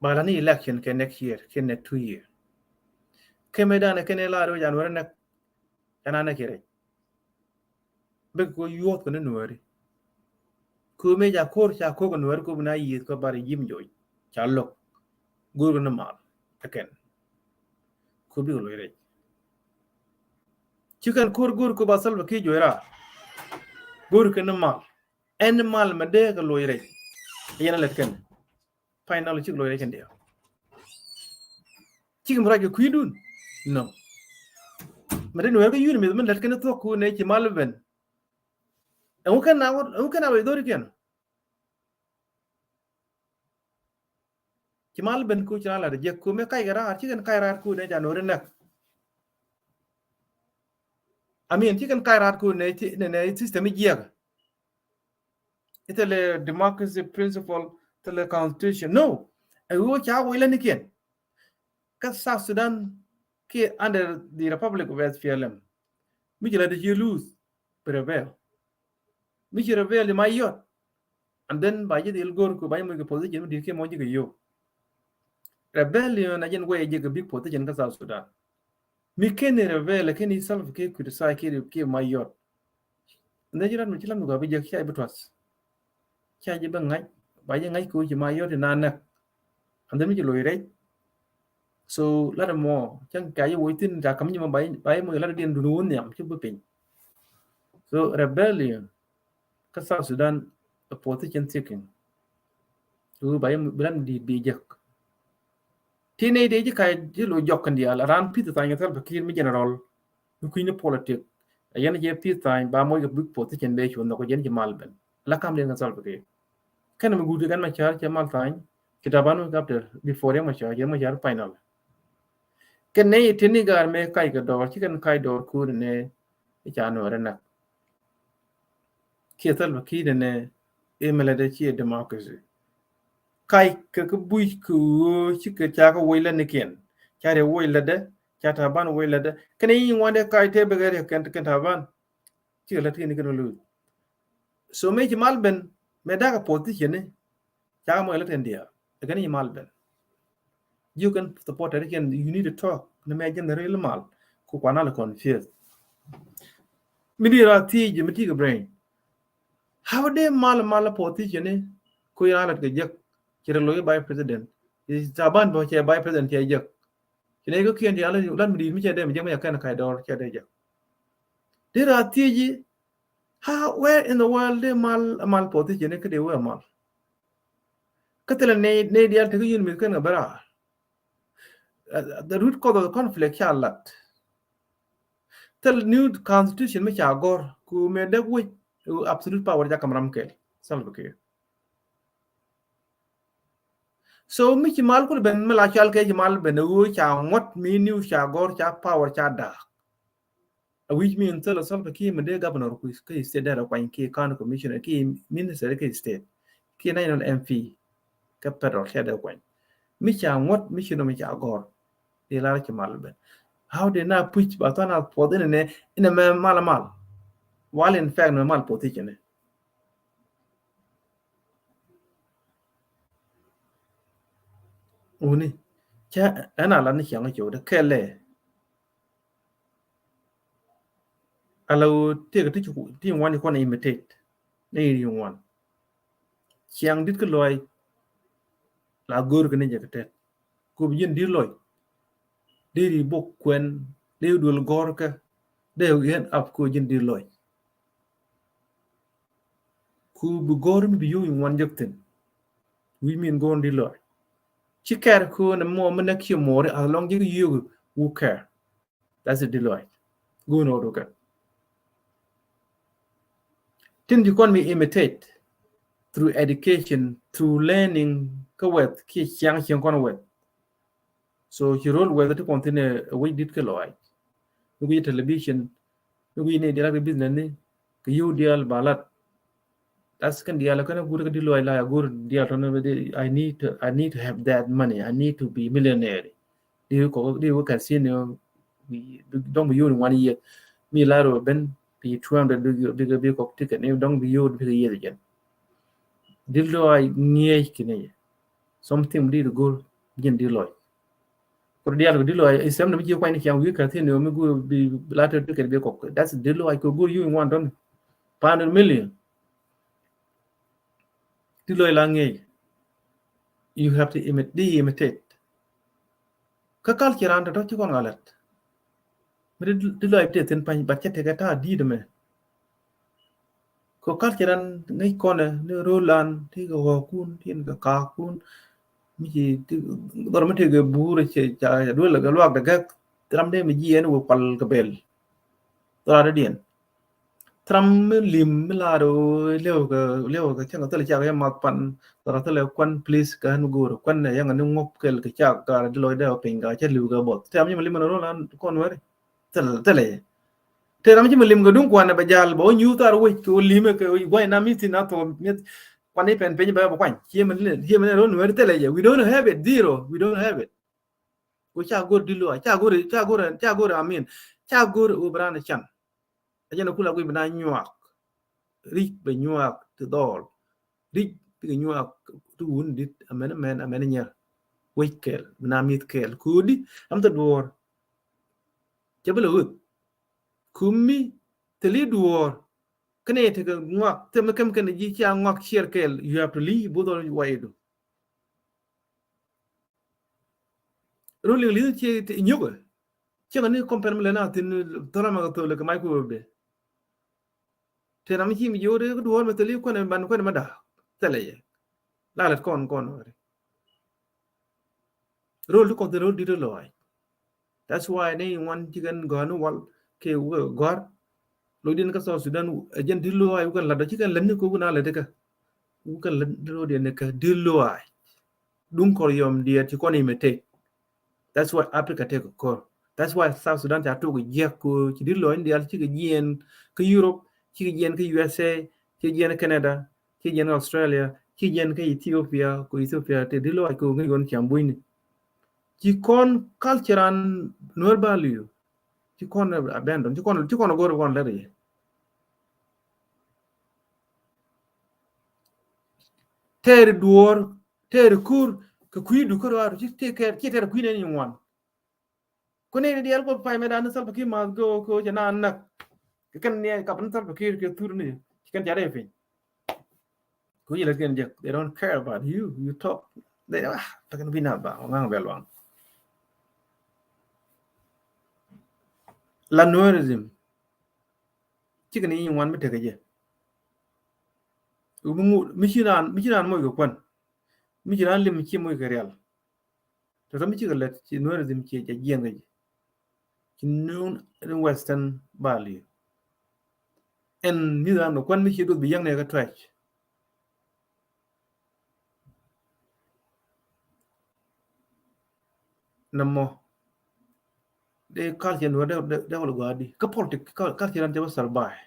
Ba la ni election kɛ next year kɛ next two year. Kɛ mɛ danɛ kɛn ɛ la roc an wɛrɛ nɛk. Ɛn anɛ kɛ rɛc. Bek ko yuɔth kɛ ni nuɛri. Ko mɛ ca kor ca kok nuɛri ko bi na yieth kɔ bari jim joc ca lok. Gor kɛ ni mal ɛ kɛn. Ko bi kɛ loc rɛc. Ci kɛn kor gor ko ba Salva Kiir joc ra. Gor kɛ ni mal. Ɛn mal mɛ dee kɛ loc rɛc. Yɛn a lɛt kɛn. Final cik loc rɛc kɛn diɛ. Cik mi ruac kɛ kui̱dun. No. Mɛ dee nuɛr kɛ yun mi mɛ lɛt kɛn thuɔk ku nɛ ci mal ben. Ɛŋu kɛn na wä, ɛŋu kɛn na wä idhori kɛn. Ci mal ben ku ci na lat jek ku mɛ kac kɛ raar, ci kɛn kac raar ku nɛ ca nuɔri nɛk. I mean, ci kɛn kac raar ku nɛ, nɛ, nɛ system jiɛk. Ithɛlɛ democracy principle, ithɛlɛ constitution. No. Ɛ ɣöö ca wä ilä ni kiɛn. Kä South Sudan kiɛ under the Republic of S P L M. Mi ci la di ci lose, bi rebel. Mi ci rebel di ma yɔt. And then ba ji̱ dhil gor ku ba ji̱ moc kɛ position mi di̱t kiɛ moc ji̱ kɛ yio̱w. Rebellion a jɛn wee ji̱ kɛ big position kä South Sudan. Mi keni rebel, keni Salva Kiir criticize kiɛ, kiɛ ma yɔt. Ndɛ ji̱ rat mi ci lam ni gɔaa bi jek ca ji̱ bi tuath. Ca ji̱ bi ŋa̱c, ba ji̱ ŋa̱c kɛ wä ci ma yɔt ti na näk. And then mi ci loc rɛc. So lat mɔ cäŋ ka ji̱ woc thin ca kam ji̱ mɔ ba ji̱, ba ji̱ mɔ lat diɛn duni wä nhiam ci bi piny. So rebellion kä South Sudan a position seeking. Who ba yɛ bi ran di bi jek. Ti ney de ji̱ ka ji̱ lo jɔk kɛn diaal ran peace thany kɛ Salva Kiir mi general. Mi kui̱ ni politic. A yɛn jɛ peace thany ba moc kɛ big position bɛ cuɔn dhɔk jɛn ji̱ mal ben. La kam den kɛ Salva Kiir. Kɛn mi guti kɛn ma car cɛ mal thany. Ci taban mi kapter before yɛn ma car, yɛn ma car final. Kɛn ney ti ni gar mɛ kac kɛ dɔɔr, ci kɛn kac dɔɔr kuuri nɛ i̱ ca nuɔrɛ nak. Kiɛ Salva Kiir nɛ i̱ mɛlɛ dɛ ciɛ democracy. kac kɛ kä buc kɛ ɣöö cikɛ ca kɛ woc lätnikiɛn. Ca Riek woc lätdɛ, ca Taban woc lätdɛ. Kɛn i̱ ŋuandɛ kac tëë bɛ kɛ Riek kɛn, kɛn Taban. Cikɛ lät kɛn kɛn lo̱o̱. So mëë ci mal ben, mëë dakɛ position ni, ca kɛ mɔ lät kɛn diaal. Kɛn i̱ mal ben. You can support it again. You need to talk. Ni mɛ jɛn ril mal. Ku kuan al confused. Mi di ra thiec mi ti kɛ brain. How dee mal mal position ni? Ku yɛ lät kɛ jek. Ci rɛ lo̱c vice president. Taban bä cɛ vice president cɛ jek. Ci nɛ kɛ kiɛn ti al lan mi di mi cɛ dee mi jek mi cɛ kɛn kac dɔɔr cɛ dee jek. Di ra thiec. How, where in the world dee mal mal position ni kɛ dee wee mal? Kä thilɛ nɛy, nɛy diaal tekɛ yun mith kɛn kɛ bɛ raar. Uh, the root cause of the conflict ca lat. Thil new constitution mi ca gɔr ku mëë dee wec, uh, absolute power ca kam ram kɛl Salva Kiir. So mi ci mal kul ben mi la cual kɛ ci mal ben ɣöö ca ŋuɔ̱t mi new ca gɔr ca power ca daak. A wi̱c mi in thil a Salva Kiir mi dee governor ku kä state dee rɛ kuany ki county commissioner ki minister ki state ki national M P kä federal cɛ dee kuany. Mi ca ŋuɔ̱t mi ci nɔ mi ca gɔr. Di lar ci mal ben. How dee na puc ba thuan a puɔth in nɛ in a mɛ mal a mal. Wal in fact nɛ mal puɔth i̱ ci nɛ. Wuni ca ɛn a lar ni ciaŋ cɛ wut kɛlɛ. Ala ɣöö tëëkɛ ti cu ti ŋuan i̱ kuan imitate ni i̱ ŋuan. Ciaŋ di̱t kä lɔaac la go̱o̱r kɛ ni jɛ kɛ tɛt. Ku bi ji̱n di̱t lɔc dee ri bok kuɛn dee duel gɔ̱rkä dee end up ku ji̱n di̱t lɔc. Ku bi gɔ̱r mi bi yio̱w i̱ ŋuan jek thi̱n. Wi̱i̱ min go̱o̱r di̱t lɔc ci kɛr ku ni mɔ mi nɛk ci mɔɔri as long jek yio̱w who care. That's a di̱t lɔaac. Go̱o̱r ni ɣɔt wä kɛ. Tin ci kɔn mi imitate through education, through learning kä wɛth kiɛ ciaŋ cieŋ kɔn wɛth. So ci rol wɛth ti kɔn thin a wec dit kä lɔaac. Mi guic television, mi guic ni direct business ni, kɛ yio̱w diaal ba lat. That's kɛn diaal kɛn a gur kɛ di̱t lɔaac la a gur diaal tɔn. I need to, I need to have that money. I need to be millionaire. Di kɔ di wä casino dɔŋ bi yio̱w ni ŋuan yieth. Mi la ro ben bi two hundred bi bi bi kɔk ticket ni dɔŋ bi yio̱w bi kɛ yieth jɛn. Di̱t lɔaac ŋiec kini yɛ. Something di di go̱r ji̱n di̱t lɔaac. Kor diaal kɛ di̱t lɔaac isɛm ni mi ci kuany ni ciaŋ wi̱i̱ casino mi go̱r bi la tɔ ticket bi kɔk. That's di̱t lɔaac kɛ go̱r yio̱w ŋuan tɔn. Pound million. Ti lɔc la ŋiɛc. You have to imi-, di imitate. Kä culture an tɔ̱tɔ̱ ci kɔn ŋalat. Mi ti lɔc ti thin pany, but cɛ tekɛ ta̱a̱ di̱i̱t mɛ. Kɛ culture an ŋiɛc kɔnɛ ni ro̱o̱lan ti kɛ ɣɔ̱ɔ̱kun, ti kɛ ka̱a̱kun. Mi ci ti dhɔr mi tekɛ buur cɛ ca duel kɛ luak dɛ gɛk. Ram dee mi jiɛɛn wä kual kɛ bɛl. Dhɔr adɛ diɛn. Thram mi lim mi la̱r ɣöö liɛw kɛ, liɛw kɛ cäŋ kɛ thilɛ cak yɛ math pan. Thɔrɔ thilɛ kuan please kɛ ɣän go̱o̱r kuan nɛ yɛŋ ni ŋuɔ̱p kɛl kɛ cak kɛ di lɔcdɛ ɣä piny kɛ cä li̱w kɛ buɔth. Tɛm ci mi lim ni ro̱l an kɔn wɛri. Thilɛ, thilɛ yɛ. Tëë ram ci mi lim kɛ duŋ kuan ɛ bɛ jal bɛ wä nyuuth thar wec kɛ wä limɛ kɛ wä gua̱ny na mi̱th thi̱n a thuɔ̱k mi̱th. Kuan i̱ pɛn piny bɛ bɛ kuany. Ci mi lim, ci mi lim ni ro̱l wɛri thilɛ yɛ. We don't have it, zero. We don't have it. Ku ca go̱r di̱t lɔaac, ca go̱r, ca go̱r, ca go̱r amin. Ca go̱r ɣöö bi raan can. A jɛn a kula guic bi na nyuak. Ri̱c bɛ nyuak ti dhɔɔl. Ri̱c bikɛ nyuak ti wun di̱t amɛn mɛn amɛn nyɛr. Wec kɛl bi na mi̱th kɛl kudi am thil duɔ̱ɔ̱r. Cɛ bi lɛ ɣöth kumi thil i̱ duɔ̱ɔ̱r. Kɛnɛ tekɛ ŋuak thil mi kɛm kɛn ji̱ cia ŋuak ciɛr kɛl. You have to leave both of what you do. Rol liŋ li̱th ci nyukä. Cieŋ ni kɔm pɛn mi lɛ na thin thɔrɔ ma kɛ thol kɛ microwave de. Te ram ci mi jiwde kɛ duɔl mi thil i̱ kuɛn ban kuɛn ma da. Thilɛ yɛ. La lɛt kɔn kɔn wɛri. Rol ti kɔn thin rol dit lɔaac. That's why ni ŋuan ci kɛn gɔ̱a̱n wal kɛ wä gɔ̱a̱r. Lo̱cdiɛn kä South Sudan ɛ jɛn di̱t lɔaac wä kɛn la̱t dɔ̱ ci kɛn lät ni kɛ wä na lät kä. Wä kɛn lät ni ro̱diɛn ni kä di̱t lɔaac. Duŋ kɔr yɔm diɛɛr ci kɔn imitate. That's why Africa tekɛ kɔr. That's why South Sudan ca tok jiɛk kɛ ci di̱t lɔaac ni diaal cikɛ jiɛɛn kä Europe, cikɛ jiɛɛn kä U S A, cikɛ jiɛɛn kä Canada, cikɛ jiɛɛn kä Australia, Ci jɛn kä Ethiopia, ku Ethiopia te di lɔac ku ŋäc ɣän ciam bunyni. Ci kɔn culture an Nuer value. Ci kɔn abandon, ci kɔn, ci kɔn go̱r kɔn lɛr yɛ. Tɛɛri duɔ̱ɔ̱r, tɛɛri kur, kɛ kui̱du kä ruaar, ci tɛɛri, ci tɛɛri kui̱ nɛn in ŋuan. Ku nɛy ni diaal kɔ pay mɛ dan Salva Kiir must go, kɛ wä cɛ na näk. Kɛ kɛn ni kap ni Salva Kiir kɛ thur ni, ci kɛn ca rɛy piny. Kɛ wä yɛ lät kɛn jek, they don't care about you, you talk. They, ah, takin bi na ba, ŋaŋ bɛ luaŋ. La Nuerism. Cikɛ ni ŋuan mi tekɛ jɛ. Mi ci naan, mi ci naan moc kɛ kuan. Mi ci naan lim ci moc kɛ rial. Tɔ̱tɔ̱ mi cikɛ lät ci Nuerism ci jɛ jiɛn kɛ ji̱. Ci nun in Western value. Ɛn mi dhan kɛ kuan mi ci duth bi yäŋ nɛ kɛ tuɛc. Nɛ mɔ. Dee culture Nuer dee, dee, dee wal guadi. Kä politic, kä culture an cɛ bä survive.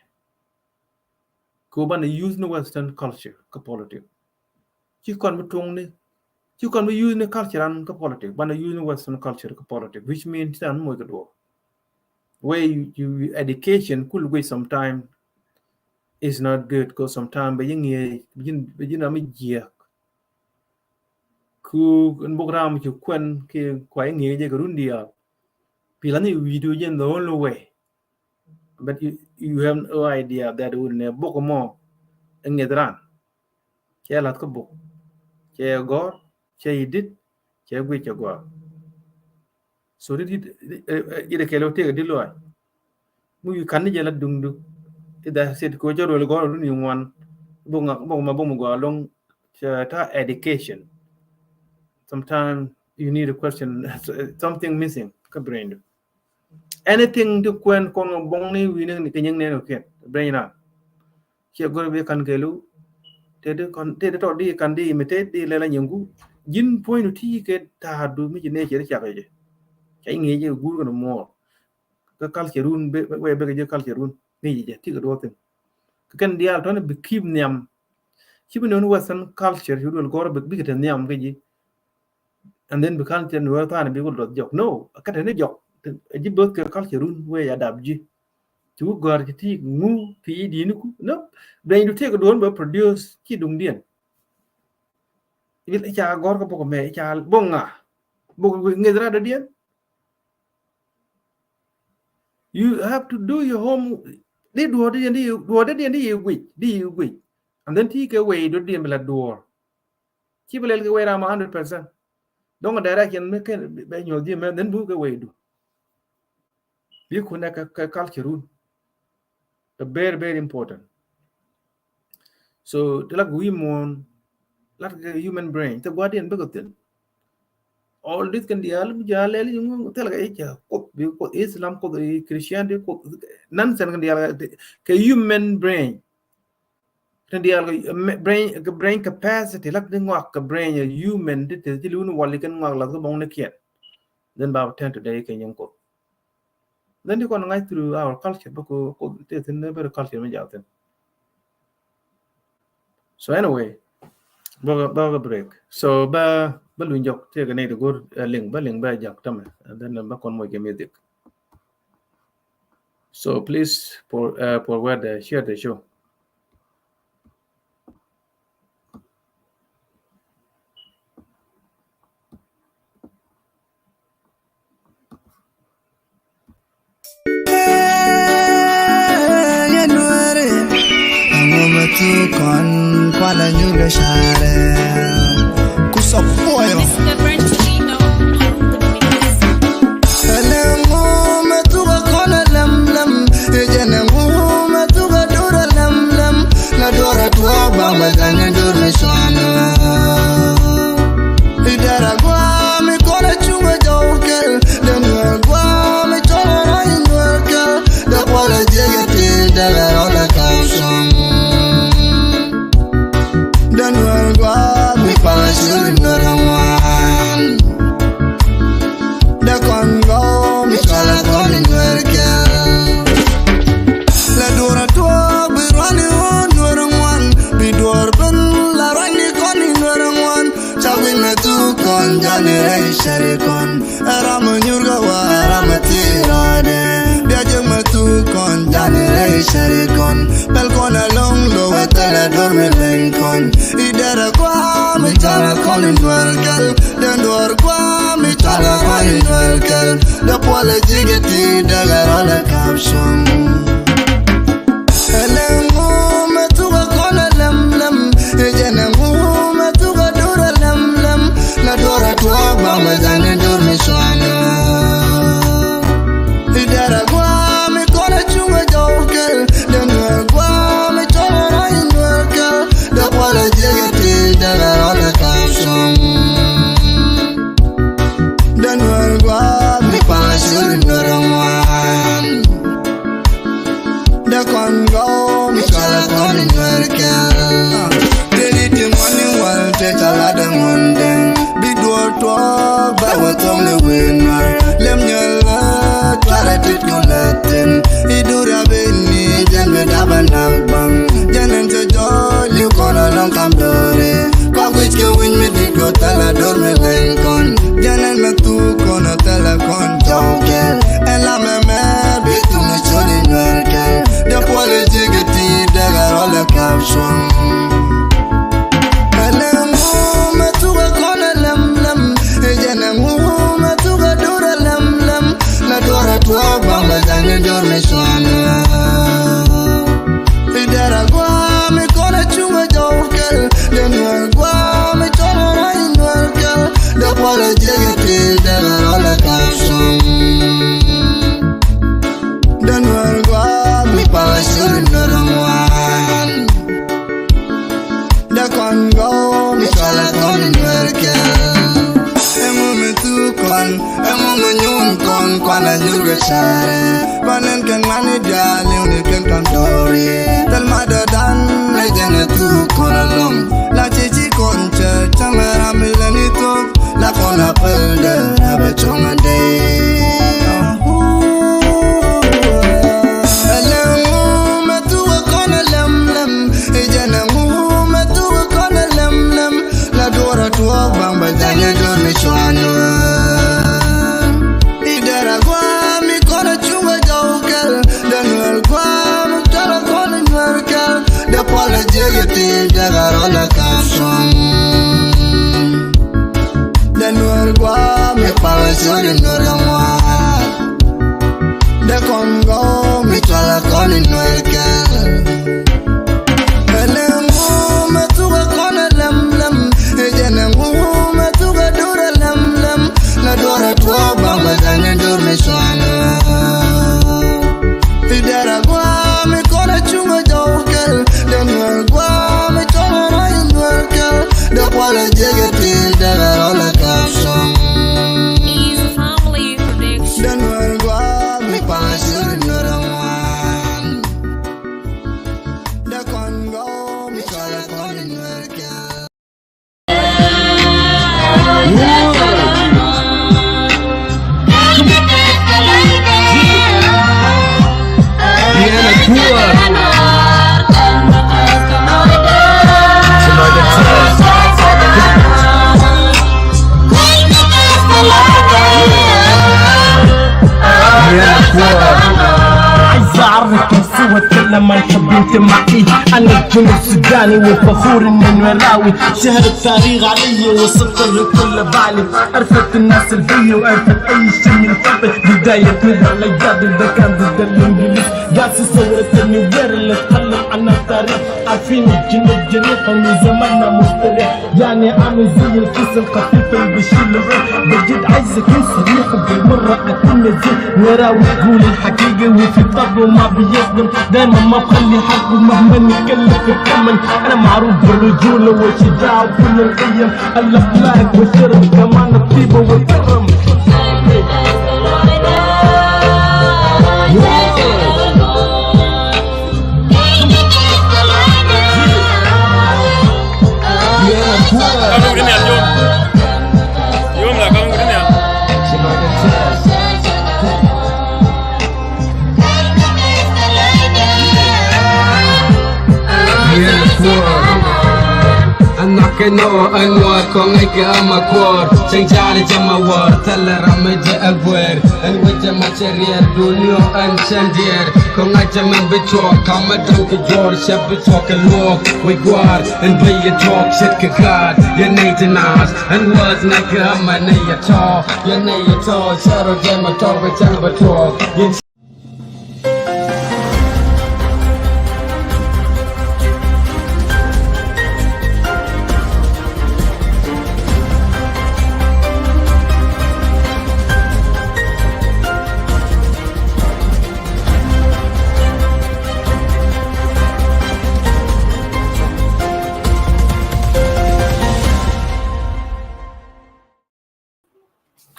Kɛ banɛ use ni Western culture kä politic. Ci kɔn bi tuŋni, ci kɔn bi use ni culture an kä politic, banɛ use ni Western culture kä politic, which means ci an moc kɛ duɔ̱ɔ̱r. Where you, you, education kul guic sometime is not good, 'cause sometime bɛ ji̱ ŋi̱eec, bɛ ji̱, bɛ ji̱ na mi jiɛk. Ku in bok ram ci kuɛn ki kua ji̱ ŋi̱eec jɛ kɛ run diaal. Pi la ni wi̱i̱du jɛ in the only way. But you, you have no idea that wun nɛ bok mɔ in ŋi̱eth ran. Cɛ lath kä bok. Cɛ gɔr, cɛ idit, cɛ guic cɛ gɔr. So dit, dit, eh, eh, it kɛl wä tëëk dit lɔac. Mi wi̱i̱ kan ni jɛ la duŋdu. It that said, kɛ wä cɛ ruel gɔr run in ŋuan. Bok ŋa, bok ma bok mi gɔaa loŋ. Cɛ ta education. Sometimes you need a question, something missing kä brain du. Anything ti kuɛn kɔn boŋni wi̱i̱ ni kɛ nyiŋ nɛn kɛ kiɛn brain na. Ciɛ go̱r bi kan kɛlu. Tëë di kɔn, tëë di tɔ di kan di imitate di lɛla nyɛŋku. Ji̱n puɔ̱nydu ti kɛ ta̱a̱du mi ci nɛ cɛ di cak jɛ. Ca iŋi̱i̱c jɛ guur kɛn muɔɔr. Kä culture run, bɛ, bɛ, bɛ kɛ jɛ culture run. Ni jɛ jɛ ti kɛ duɔth thin. Kɛ kɛn diaal tɔni bi keep nhiam. Ci bi nööni Western culture ci duel gɔr bi, bi kɛ te nhiam kɛ ji̱. And then bi culture ni wee than bi ku duɔth jɔk. No, kä te ni jɔk. Ji̱ both kɛ culture run wee ya dap ji̱. Ci ku gɔr ci ti ŋu ti di̱i̱ni ku. No, ben du tëëk duɔn bɛ produce ci duŋdiɛn. Ibil ica gɔr kɛ bok mɛ, ica bok ŋa. Bok ŋeth rat dɔ̱diɛn. You have to do your home. Di duɔ̱ɔ̱r di, di duɔ̱ɔ̱r di, di guic, di guic. And then ti kɛ wei dɔ̱diɛn bi la duɔ̱ɔ̱r. Ci bi lɛl kɛ wei ram a hundred percent. Dɔŋ direction mi kɛn bɛ nyuɔth di mɛ, then bu kɛ wei du. Bi kun ɛ kɛ, kɛ culture run. A very, very important. So ti lak wi̱i̱ muɔ̱ɔ̱n, lak kɛ human brain, ti gua̱diɛn bikɛ thin. All this kɛn diaal mi ja̱ lɛl yiŋ thil kɛ i̱ ca Kuoth, bi Kuoth Islam, Kuoth Christianity, Kuoth nonsense kɛn diaal kɛ human brain. Kɛn diaal kɛ brain, kɛ brain capacity, lak di ŋuak kɛ brain a human ti teth ci li̱w ni wal ikɛn ŋuak lath kɛ bɔŋ ni kiɛn. Then ba tɛn today kɛ nyin Kuoth. Then di kɔn ŋa̱c through our culture, bä ko, ko, te thin very culture mi jaw thin. So anyway, bä, bä, bä break. So bä, bä luny jɔk, te kɛ nɛy ti go̱r, eh, liŋ, bä liŋ bä jak tämɛ. And then bä kɔn moc kɛ music. So please, for, uh, for where the, share the show. Cari kɔn pɛl kɔn alɔŋ lo wä thɛlɛ dor mi leny kɔn. I dɛrɛ guam i cɔl a kɔn i nuɛr kɛl. Den duɔr guam i cɔl a kɔn i nuɛr kɛl. Dɛ puɔl a jik i ti dɛgɛ rɔl a kap cuɔŋ. Ɛlɛ ŋu mɛ thuk a kɔn a lɛm lɛm. I jɛn ɛ ŋu mɛ thuk a dur a lɛm lɛm. La duɔr a tuɔɔk ba mɛ jani dur mi cuanɛ. I dɛrɛ guam i kɔn a cuŋ a jɔw kɛl. Dɛ nuɛr guam i cɔl a rɔy nuɛr kɛl. Dɛ puɔl a jiɛk i ti dɛrɛ rɔl a kap cuɔŋ. Dɛ nuɛr guam i kɔn a cur i nuɛr a ŋuan. Dɛ kɔn gɔw mi cɔl a kɔn i nuɛr kɛl. Tëë di ti ŋuan i wal tëë ca lat ɛ ŋuan dɛŋ. Bi duɔr tuɔɔk bɛ wä thɔŋ ni wëë nuɛr. Lem nyɛl ɛ tuarɛ tit kɔn lɛ thin. I dur a ben ni jɛn mi dap a nak baŋ. Jɛn ɛn cɛ jɔɔc li̱w kɔn a lɔŋ kam do̱ri. Kɔk wi̱c kɛ wi̱ny mi dit kɔ thɛl a dor mi leny kɔn. Jɛn ɛn mɛ thuk kɔn a thɛl a kɔn jɔw kɛl. Ɛn la mɛ mɛ bi thuk ni col i nuɛr kɛl. Dɛ puɔl i jik i ti dɛgɛ rɔl a kap cuɔŋ. Ɛlɛ ŋu mɛ thuk a kɔn a lɛm lɛm. I jɛn ɛ ŋu mɛ thuk a dur a lɛm lɛm. La duɔr a tuɔɔk ba mɛ jani dur mi cuanɛ. I dɛrɛ guam i kɔn a cuŋ a jɔw kɛl. Dɛ nuɛr guam i cɔl a rɔy nuɛr kɛl. Dɛ puɔl a jiɛk i ti dɛrɛ rɔl a kap cuɔŋ. Dɛ nuɛr guam i pal a cur i nuɛr a ŋuan. Dɛ kɔn gɔw mi cɔl a kɔn i nuɛr kɛl. Ɛŋu mi thuk kɔn, ɛŋu mi nyuun kɔn, kuan a nyur kɛ carɛ. Banɛn kɛ ŋuan i diaal, iwni kɛn kam dɔɔri. Thil ma dɔdan, ɛ jɛn ɛ thuk kɔn a lɔŋ. La ci ci kɔn cɛ, cäŋ ɛ ram mi lɛ ni thuk. La kɔn a päl dɛ, a bɛ cɔŋ a dee. Ɛlɛ ŋu mɛ thuk ɛ kɔn a lɛm lɛm. I jɛn ɛ ŋu mɛ thuk ɛ kɔn ɛ lɛm lɛm. La duɔr a tuɔɔk baŋ bɛ jany ɛ duɔr mi cuan. I dɛrɛ guam i kɔn ɛ cuŋ ɛ jɔw kɛl. Dɛ nuɛr guam i cɔl ɛ kɔn ɛ nuɛr kɛl. Dɛ puɔl ɛ jiɛk i ti dɛgɛ rɔl ɛ kap cuɔŋ. Dɛ nuɛr guam i pal ɛ cur i nuɛr ɛ ŋuan. Dɛ kɔn gɔw mi cɔl a kɔn i nuɛr kɛl. Ɛlɛ ŋu mɛ thuk a kɔn a lɛm lɛm. I jɛn ɛ ŋu mɛ thuk a dur a lɛm lɛm. La duɔr a tuɔɔk ba mɛ jani dur mi cuan. I dɛrɛ guam i kɔn a cuŋ a jɔw kɛl. Dɛ nuɛr guam i cɔl a rɔy nuɛr kɛl. Dɛ puɔl a jiɛk i ti dɛrɛ rɔl a kap cuɔŋ. Dɛ nuɛr guam i pal a cur i nuɛr a ŋuan. Dɛ kɔn gɔw mi cɔl a kɔn i nuɛr kɛl. عايز أعرف بس وأتكلم عن حب انتمائي. أنا الجنوب السوداني وفخور إني نوراوي. شهر التاريخ علي وسطر كل بالي. عرفت الناس البية وعرفت أي شي من قبل. بداية نضال الأجداد ده كان ضد الإنجليز. قاسي ثورة النوير اللي اتكلم عن التاريخ. عارفين الجنوب جريح ومن زماننا مستريح. يعني عامل زي الكيس الخفيف اللي بيشيل الريح. بجد عايزك صريح وبالمرة أكون نزيه. نوراوي تقول الحقيقة وفي طبعه ما بيصدم. دايما ما بخلي حقه مهما يكلف الثمن. أنا معروف بالرجولة والشجاعة وكل القيم. الأخلاق والشرف كمان الطيبة والكرم. Nɔ ɛn ŋuɔ̱t kɔŋ ŋa̱ckɛ ama kuɔɔr. Cäŋ ja̱a̱n jɛ ma wäär thilɛ ram mi jɛ ɛ gueer. Ɛn wec jɛ ma cɛ riɛɛr duni ɔ ɛn cɛn diɛɛr. Kɔŋ ŋa̱c jɛ mɛn bi cuɔɔk kamä däŋ kɛ juɔ̱ɔ̱r cɛ bi cuɔɔk kɛ luɔɔk. Wec gua̱a̱r ɛn bey yɛ tuɔɔk ce̱tkɛ gaat yɛ nɛy ti naath. Ɛn wäth ŋa̱ckɛ ama nɛy yɛ tɔ̱ yɛ nɛy yɛ tɔ̱ cɛ rɔ jɛ ma tɔ̱ bɛ cäŋ bɛ tuɔɔk. Yɛn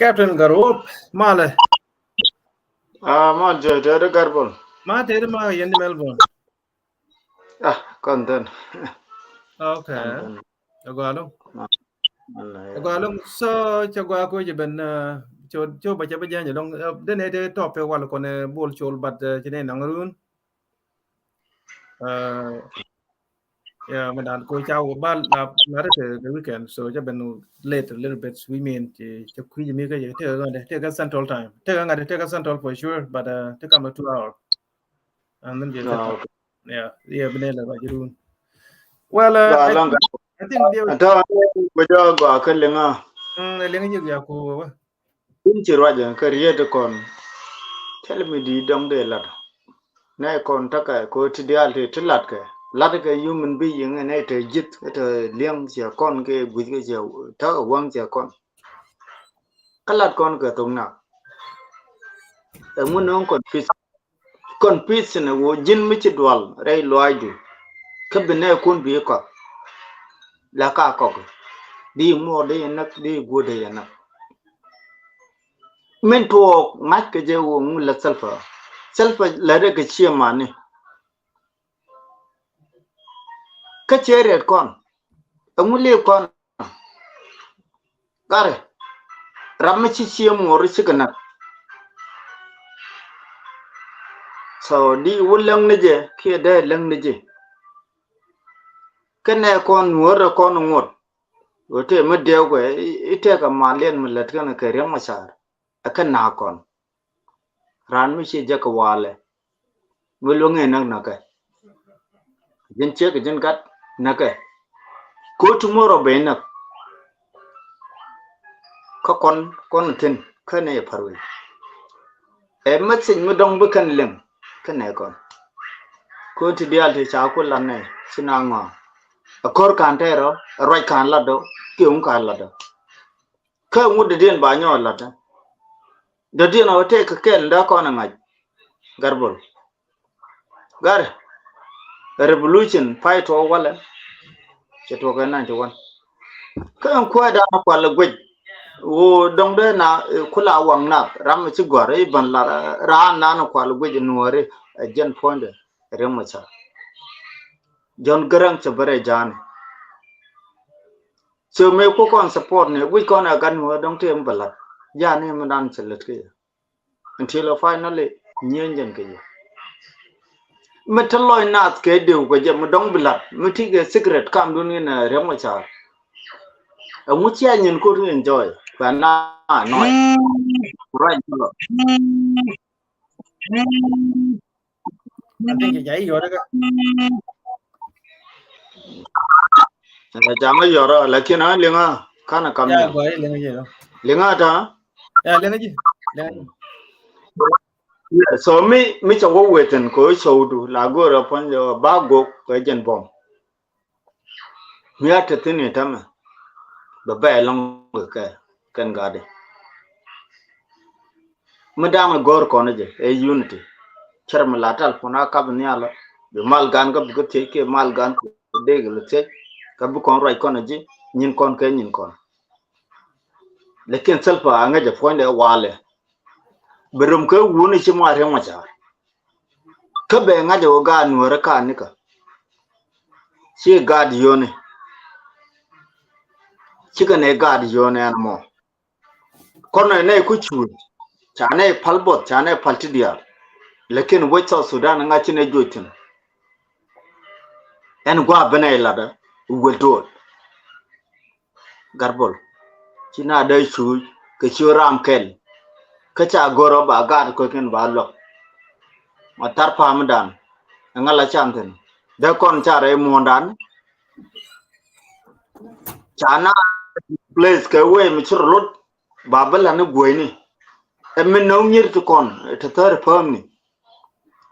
Captain Garup, malɛ. Ah, mal jɛ, tɛ de Garbol. Ma tɛ de ma yɛn di Melbourne. Ah, kɔn tɛn. Okay. Kɔn tɛn. Ɛ gɔalo. Ma, malɛ, ɛ gɔalo. So, cɛ gɔa ko jɛ ben, uh, cɛ, cɛ ba cɛ ba jɛ jɛ dɔŋ, uh, den ɛ tɛ topic wal kɔn ɛ bol col, but, uh, cɛ ne naŋ run. Uh, Yeah, mi dan ko ca wä bal la la rɛ kɛ weekend, so ca ben late a little bit. We mean ci ca kui̱ mi kɛ ci tɛ kɛ ŋa̱t, tɛ kɛ Central Time, tɛ kɛ ŋa̱t, tɛ kɛ Central for sure, but, uh, tɛ kɛ ma two hour. And then ci tɛ, ah, okay. Yeah, yeah, bi ne la ba jirun. Well, uh, I, I think they were, tɔ ko jɔ gɔa kɛ liŋa. Mm, liŋa ji̱ ya ko wä. Tin ci ruacä kä riet kɔn. Thil mi di dɔŋ dee lat. Nɛ kɔn takɛ ko ti diaal ti ti lat kɛ. Lat kɛ human being nɛ te jith, te liɛŋ ciɛ kɔn kɛ guic kɛ ciɛ, takɛ waŋ ciɛ kɔn. Kä lat kɔn kɛ thok nak. Ɛŋu nɔŋ kɔn pith. Kɔn pith ni wo ji̱n mi ci dual rɛy luaacdu. Kä bi nɛ kun bi kɔk. La ka kɔk. Di muɔɔr di yɛ näk, di guɔ̱t di yɛ näk. Min tuɔɔk ŋa̱c kɛ jɛ wä ŋu lɛ Salva. Salva lɛ rɛ kɛ ciɛ mani. Kä ciɛ rɛt kɔn. Ɛŋu lip kɔn. Gari. Ram mi ci ciɛ muɔr cikɛ nat. So di wä läŋ ni jɛ kiɛ dee läŋ ni jɛ. Kɛ nɛ kɔn nuɔr rɛ kɔn ŋuɔt. Wä tëë mi dɛɛw kɛ, i, i tëëkɛ mal yɛn mi lät kɛn kɛ Riɛk Macar. Ɛ kɛ na̱a̱k kɔn. Raan mi ci jɛ kɛ walɛ. Mi luäŋ ɛ näk näkɛ. Ji̱n ciek ji̱n gat näkɛ. Ko tomorrow bɛ näk. Kä kɔn, kɔn thi̱n, kä nɛ yɛ pa̱r wi̱i̱. Ɛ message mi dɔ̱ŋ bi kɛn liŋ, kä nɛ kɔn. Ko ti diaal ti ca ku lat nɛ, ci na ŋɔ̱a̱. Ɛ ko̱r ka̱n tɛɛr ɔ, ɛ ruac ka̱n lat dɔ, kiɛ wun ka̱n lat dɔ. Kä ŋut dɔ̱diɛn ba nyɔɔt la̱t. Dɔ̱diɛn ɔ tëë kɛ kɛl nda kɔn ɛ ŋa̱c. Garbol. Gari. Revolution pay tuɔɔk walɛ. Cɛ tuɔɔk ɛ ninety one. Kä ɛn kuäär dan kual ɛ guic. Ɣöö dɔ̱ŋ dee na, eh, kula waŋ nath ram ci gɔ̱a̱r i̱ ben la, eh, raan nan kual ɛ guic nuɔ̱ɔ̱ri, eh, jɛn puɔ̱nydɛ. Riɛk Macar. Jɔn Gäräŋ cɛ bɛ rɛ ja̱a̱ni. So mëë ku kɔn support ni, guic kɔn a gat mi wä dɔ̱ŋ tëë mi bɛ la̱t. Ja̱a̱ni mi dan cɛ lät kɛ yɛ. Until a finally nyieny jɛn kɛ yɛ. Mi te lɔc naath kɛ dëw kɛ jɛ mi dɔ̱ŋ bi la̱t. Mi ti kɛ secret kam dun in, eh, Riɛk Macar. Ɛŋu cia nyin kot in enjoy. Kua na nɔc. Right. I think ja i̱ yɔr kä. Ɛ, jaŋä yɔr, lakin a liŋa, kanɛ kam ya, ni. Gua i̱ liŋa ji̱. Liŋa ta? Ya, liŋa ji̱. Liŋa ji̱. Yeah, so mi, mi ca wä wethin ko show du, la go̱o̱r a puɔ̱ny jɛ ba gok kɛ jɛn bom. Mi a te thi̱n i̱ tämɛ bɛ bɛ ɛlɔ̱ŋ kɛ kɛn ga̱a̱di. Mi da̱a̱ŋ ɛ go̱o̱r kɔn jɛ ɛ unity. Cär mi la tal puɔ̱n a kap nhial bi mal gan kä bi kä thiec kiɛ mal gan kɛ dee kɛ lɛ thiec. Kä bi kɔn ruac kɔn ji̱ nyin kɔn kɛ nyin kɔn. Lakin Salva a ŋäc ɛ puɔ̱nydɛ walɛ. Bi rom kɛ wuni ci ma Riɛk Macar. Kä bɛ ŋa̱c ɛ wä gaat nuɔ̱ɔ̱rä ka̱a̱t nikä. Ci gaat yio̱ni. Cikɛ nɛ gaat yio̱ni ɛn mɔ. Kɔn nɛ nɛ ku cuul. Ca nɛ pal buɔth, ca nɛ pal ti diaal. Lakin wec South Sudan ŋa̱c ci nɛ juɔc thi̱n. Ɛn gua̱a̱ ben ɛ latdä, wel do̱o̱l. Garbol. Ci na dee cuuc kɛ ci ram kɛl. Kä ca gör ɔ ba gaat kɔc kɛn ba luɔk. Ma thar pa̱a̱mdan. Ɛŋa la cam thi̱n. Dee kɔn ca rɛy muɔ̱ɔ̱ndan. Ca na place kɛ wee mi ci rɔ lot. Ba bi lan i̱ gueyni. Ɛ min nɔŋ nyir ti kɔn ti thäri pämni.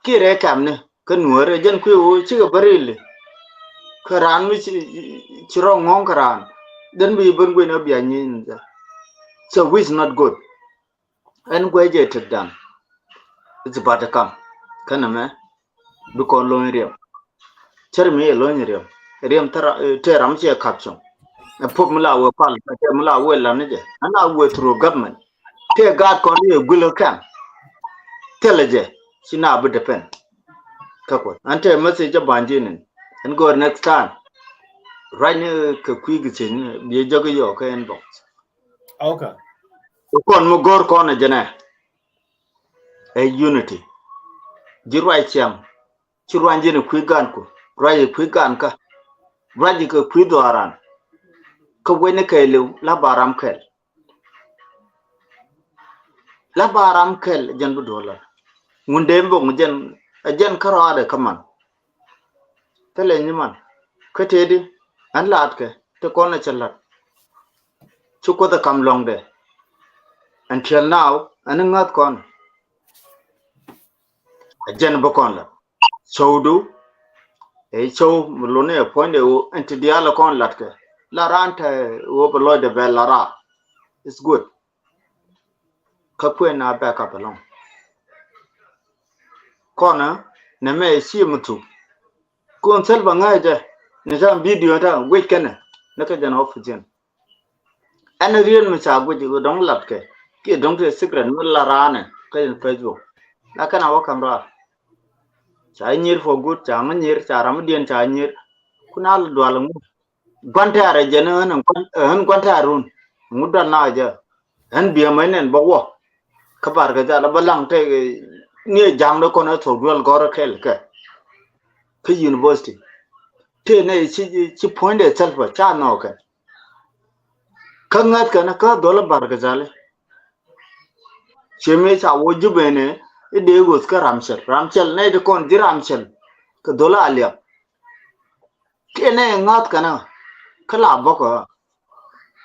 Ki rɛ kɛmni kä nuɔ̱ɔ̱ri jɛn kui̱ ɣöö cikɛ bä rili. Kä raan mi ci, ci rɔ ŋɔ̱ŋ kä raan den bi ben gueyni ɔ bia nyieny ni jɛ. So which is not good. Ɛn guey jɛ tek dan. It's about to come. Kä nɛ mɛ bi kɔn lo̱ny riɛm. Cär mi yɛ lo̱ny riɛm. Riɛm te ram ciɛ kap cuŋ. Ɛ pop mi la wee pal, ɛ tɛ mi la wee lan ni jɛ. Ɛn la wee through government. Tɛ gaat kɔn yɛ guil kɛm. Thilɛ jɛ ci na bi depend. Kä kuɔth ɛn tɛ message jɛ banjinin. Ɛn gɔr next time. Ruacni kɛ kui̱ gi thiecni bi jɔk yɔ kɛ inbox. Okay. Kɔn mi gɔr kɔn ɛ jɛnɛ. Ɛ unity. Ji̱ ruac ciaŋ. Ci ruany jɛn kui̱ gan ku ruac kui̱ gan kä ruac kɛ kui̱ dhuaran. Kä wecni kɛɛliw la ba ram kɛl. La ba ram kɛl jɛn bi duɔl la ŋun dee mbok jɛn. Ɛ jɛn kä rɔadɛ kä man. Thilɛ nyi man kä tëëdi ɛn laatkɛ ti kɔn ɛ cɛ lat. Ci kuoth ɛ kam lɔŋdɛ. Until now ɛn ŋäth kɔn. Ɛ jɛn bi kɔn lat. Cɔwdu ɛ cɔw mi luni ɛ puɔ̱nydɛ ɣöö ɛn ti diaal ɛ kɔn latkɛ la raan te ɣöö bɛ lɔcdɛ bɛ la raa. It's good. Kä kuën a backup ɛlɔ̱ŋ. Kɔnɛ nɛ mɛ ɛ ci mi thuk. Kun thil bɛ ŋäcɛ ni ca video ta wec kɛnɛ ni kä jɛn office in. Ɛn riet mi ca guic i̱ dɔ̱ŋ latkɛ kiɛ dɔ̱ŋ ti secret mi la raanɛ kä in Facebook. Lakin a wä kam raar. Ca nyir for good, ca ŋä nyir, ca ram diɛn ca nyir. Kun a la dual ŋu guantɛɛr ɛ jɛn ɣän guantɛɛr run. Ŋu dual na jɛ ɣän biɛ mɛ nɛn bä wä. Kä bar kɛ jal bä laŋ tɛ ni jaŋ dɛ kɔn ɛ thok dual gɔr kɛl kɛ kä university. Tëë nɛ ci puɔ̱nydɛ thil pä ca nɔɔkɛ. Kä ŋäth kɛn kä dhol bar kɛ thali. Ciɛ mëë ca wä Jubɛnɛ i̱ dee ɣöth kä Ramcɛl. Ramcɛl nɛy ti kɔn ji̱ Ramcɛl kɛ dhol a liap. Kiɛ nɛy ŋäth kɛn kä la bɔk ɛ.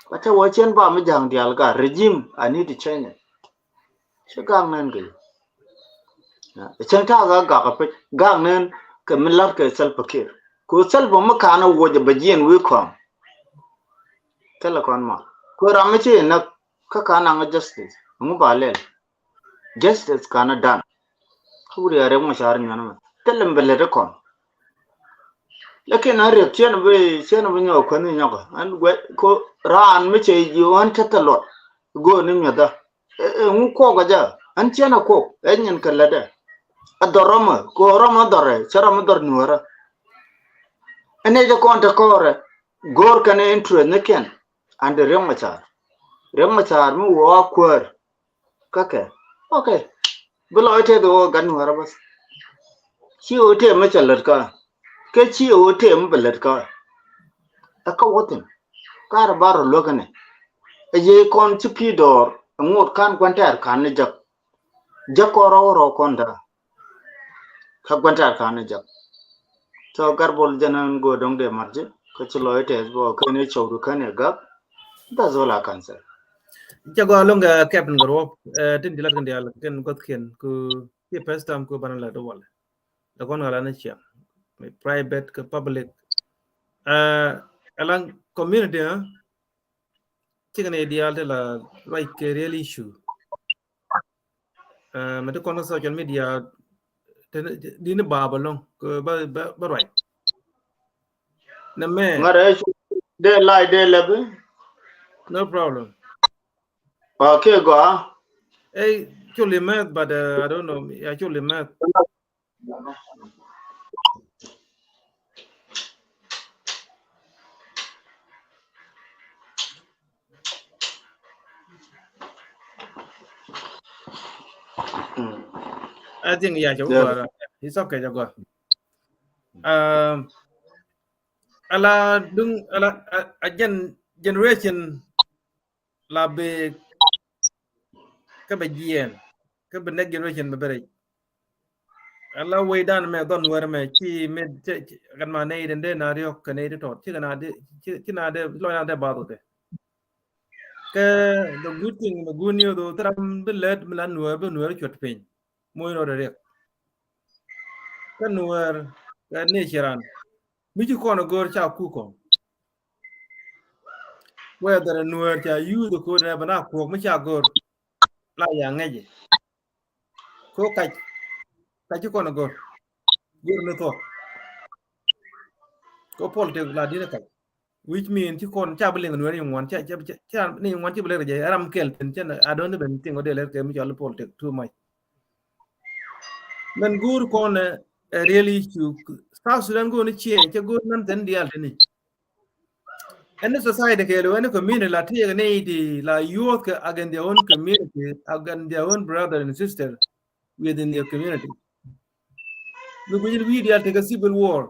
Kä cä wä cien ba mi ja̱ŋ diaal ka regime, I need to change it. Cä gak nɛn kɛ cäŋ ta̱a̱ gak gak a pec gak nɛn kɛ mi la̱t kɛ Salva Kiir. Ku Salva mi ka̱n a wuɔc a bɛ jiɛn wi̱i̱ kɔaŋ. Thilɛ kɔn ma ku ram mi ci näk kä ka̱n naŋ justice. Ŋu ba lɛl justice ka̱n a dan. Kä wut ya Riɛk Macar nyuan mɛ thilɛ mi bɛ lät ikɔn. Lakin a Riɛk ciɛn bi ciɛn bi nyɔk kuänh nyɔk an guɛ ko raan mi cɛ ji̱ ɣän cä thil luɔt. Go̱o̱r ni mi̱eth ɛ ŋu kuɔk ɛ jɛ ɛn ciɛn ɛ kuɔk ɛ nyin kɛ lätdɛ. Ɛ dhɔr rɔmɛ kɛ ɣöö rɔmɛ dhɔrɛ cɛ rɔmɛ dhɔr nuäärä. Ɛ nɛy jɛ kɔn te kɔɔrɛ go̱o̱r kɛn interest ni kiɛn. An de Riɛk Macar Riɛk Macar mi wä a kuäär. Kä kɛ okay. Bi lɔc tëë bi wä gat nuäärä bäth. Ci wä tëë mi cɛ lät kä kä ci wä tëë mi bɛ lät kä. Ɛ kä wä thin. Karɛ bar rɔ luäk kɛnɛ. Ɛ yee kɔn ci pi̱i̱ dɔɔr ɛ ŋot ka̱n gua̱n tɛɛr ka̱n ni jäk. Jäk kɔn rɔw rɔw kɔn da̱a̱. Kä gua̱n tɛɛr ka̱n ni jäk. Thɔ Garbol jɛn ɛn go̱o̱r dɔ̱ŋ dee mat ji̱ kä ci lɔc tɛth bä kɛn i̱ cɔwdu kɛn i̱ gak. That's all I can say. Cɛ gɔaa lo̱ŋ kɛ kɛp in kɛ ruɔp tin ti lat kɛn diaal kɛn gua̱thkiɛn ku ci first time ku banɛ lɛ dɔwal. Dɛ kɔn ɣala ni ciɛŋ private kɛ public. Ɛla community cikɛ ni diaal ti la right kɛ real issue. Mɛ ti kɔn kä social media dini baabä loŋ kɛ bä bä right. Nɛ mɛ ŋa̱t ɛ cu dee lai dee lɛpi. No problem. Okay, go on. Hey, culi mɛth, but uh, I don't know. Yeah, culi mɛth. I think yeah, it's okay, go. Um, ala duŋ ala a jɛn generation la bi kä bɛ jiɛɛn kä bi next generation bɛ bɛ rɛc. Ala wecdan mɛ dhɔn wɛr mɛ ci mi gat ma nɛy den dee na riɔk kɛ nɛy ti tɔt ci kɛ na dee ci na dee lɔc na dee bath wä kɛ. Kɛ the good thing, the good news though, thil ram bi lät mi la Nuäär bi Nuäär cuɔt piny. Moc rɔɔdɛ riɛk kä Nuäär kɛ ni ci ran mi ci kɔn a go̱o̱r ca kuk kɔn. Whether Nuäär ca yuuth ko̱o̱t nɛ bɛ na kuɔk mi ca go̱o̱r la ya ŋäcɛ. Ko kac kac ci kɔn a go̱o̱r go̱o̱r ni thuɔk. Ko politik la di̱t kac. Which mean ci kɔn ca bi liŋ Nuäär ni ŋuan ca ca ca ni ŋuan ci bi lɛr jɛ ram kɛl thin cɛ adɔn ni ben tiŋ wä dee lɛr kɛ mi cɔl politik too much. Mɛn go̱o̱r kɔn ɛ real issue. South Sudan go̱o̱r ni ciɛ cɛ go̱o̱r nan thin dial tini. Any society kɛ lo any community la tiɛ ni di la youth kɛ against their own community, against their own brother and sister within their community. Mi guic in wi̱i̱ dial tekɛ civil war.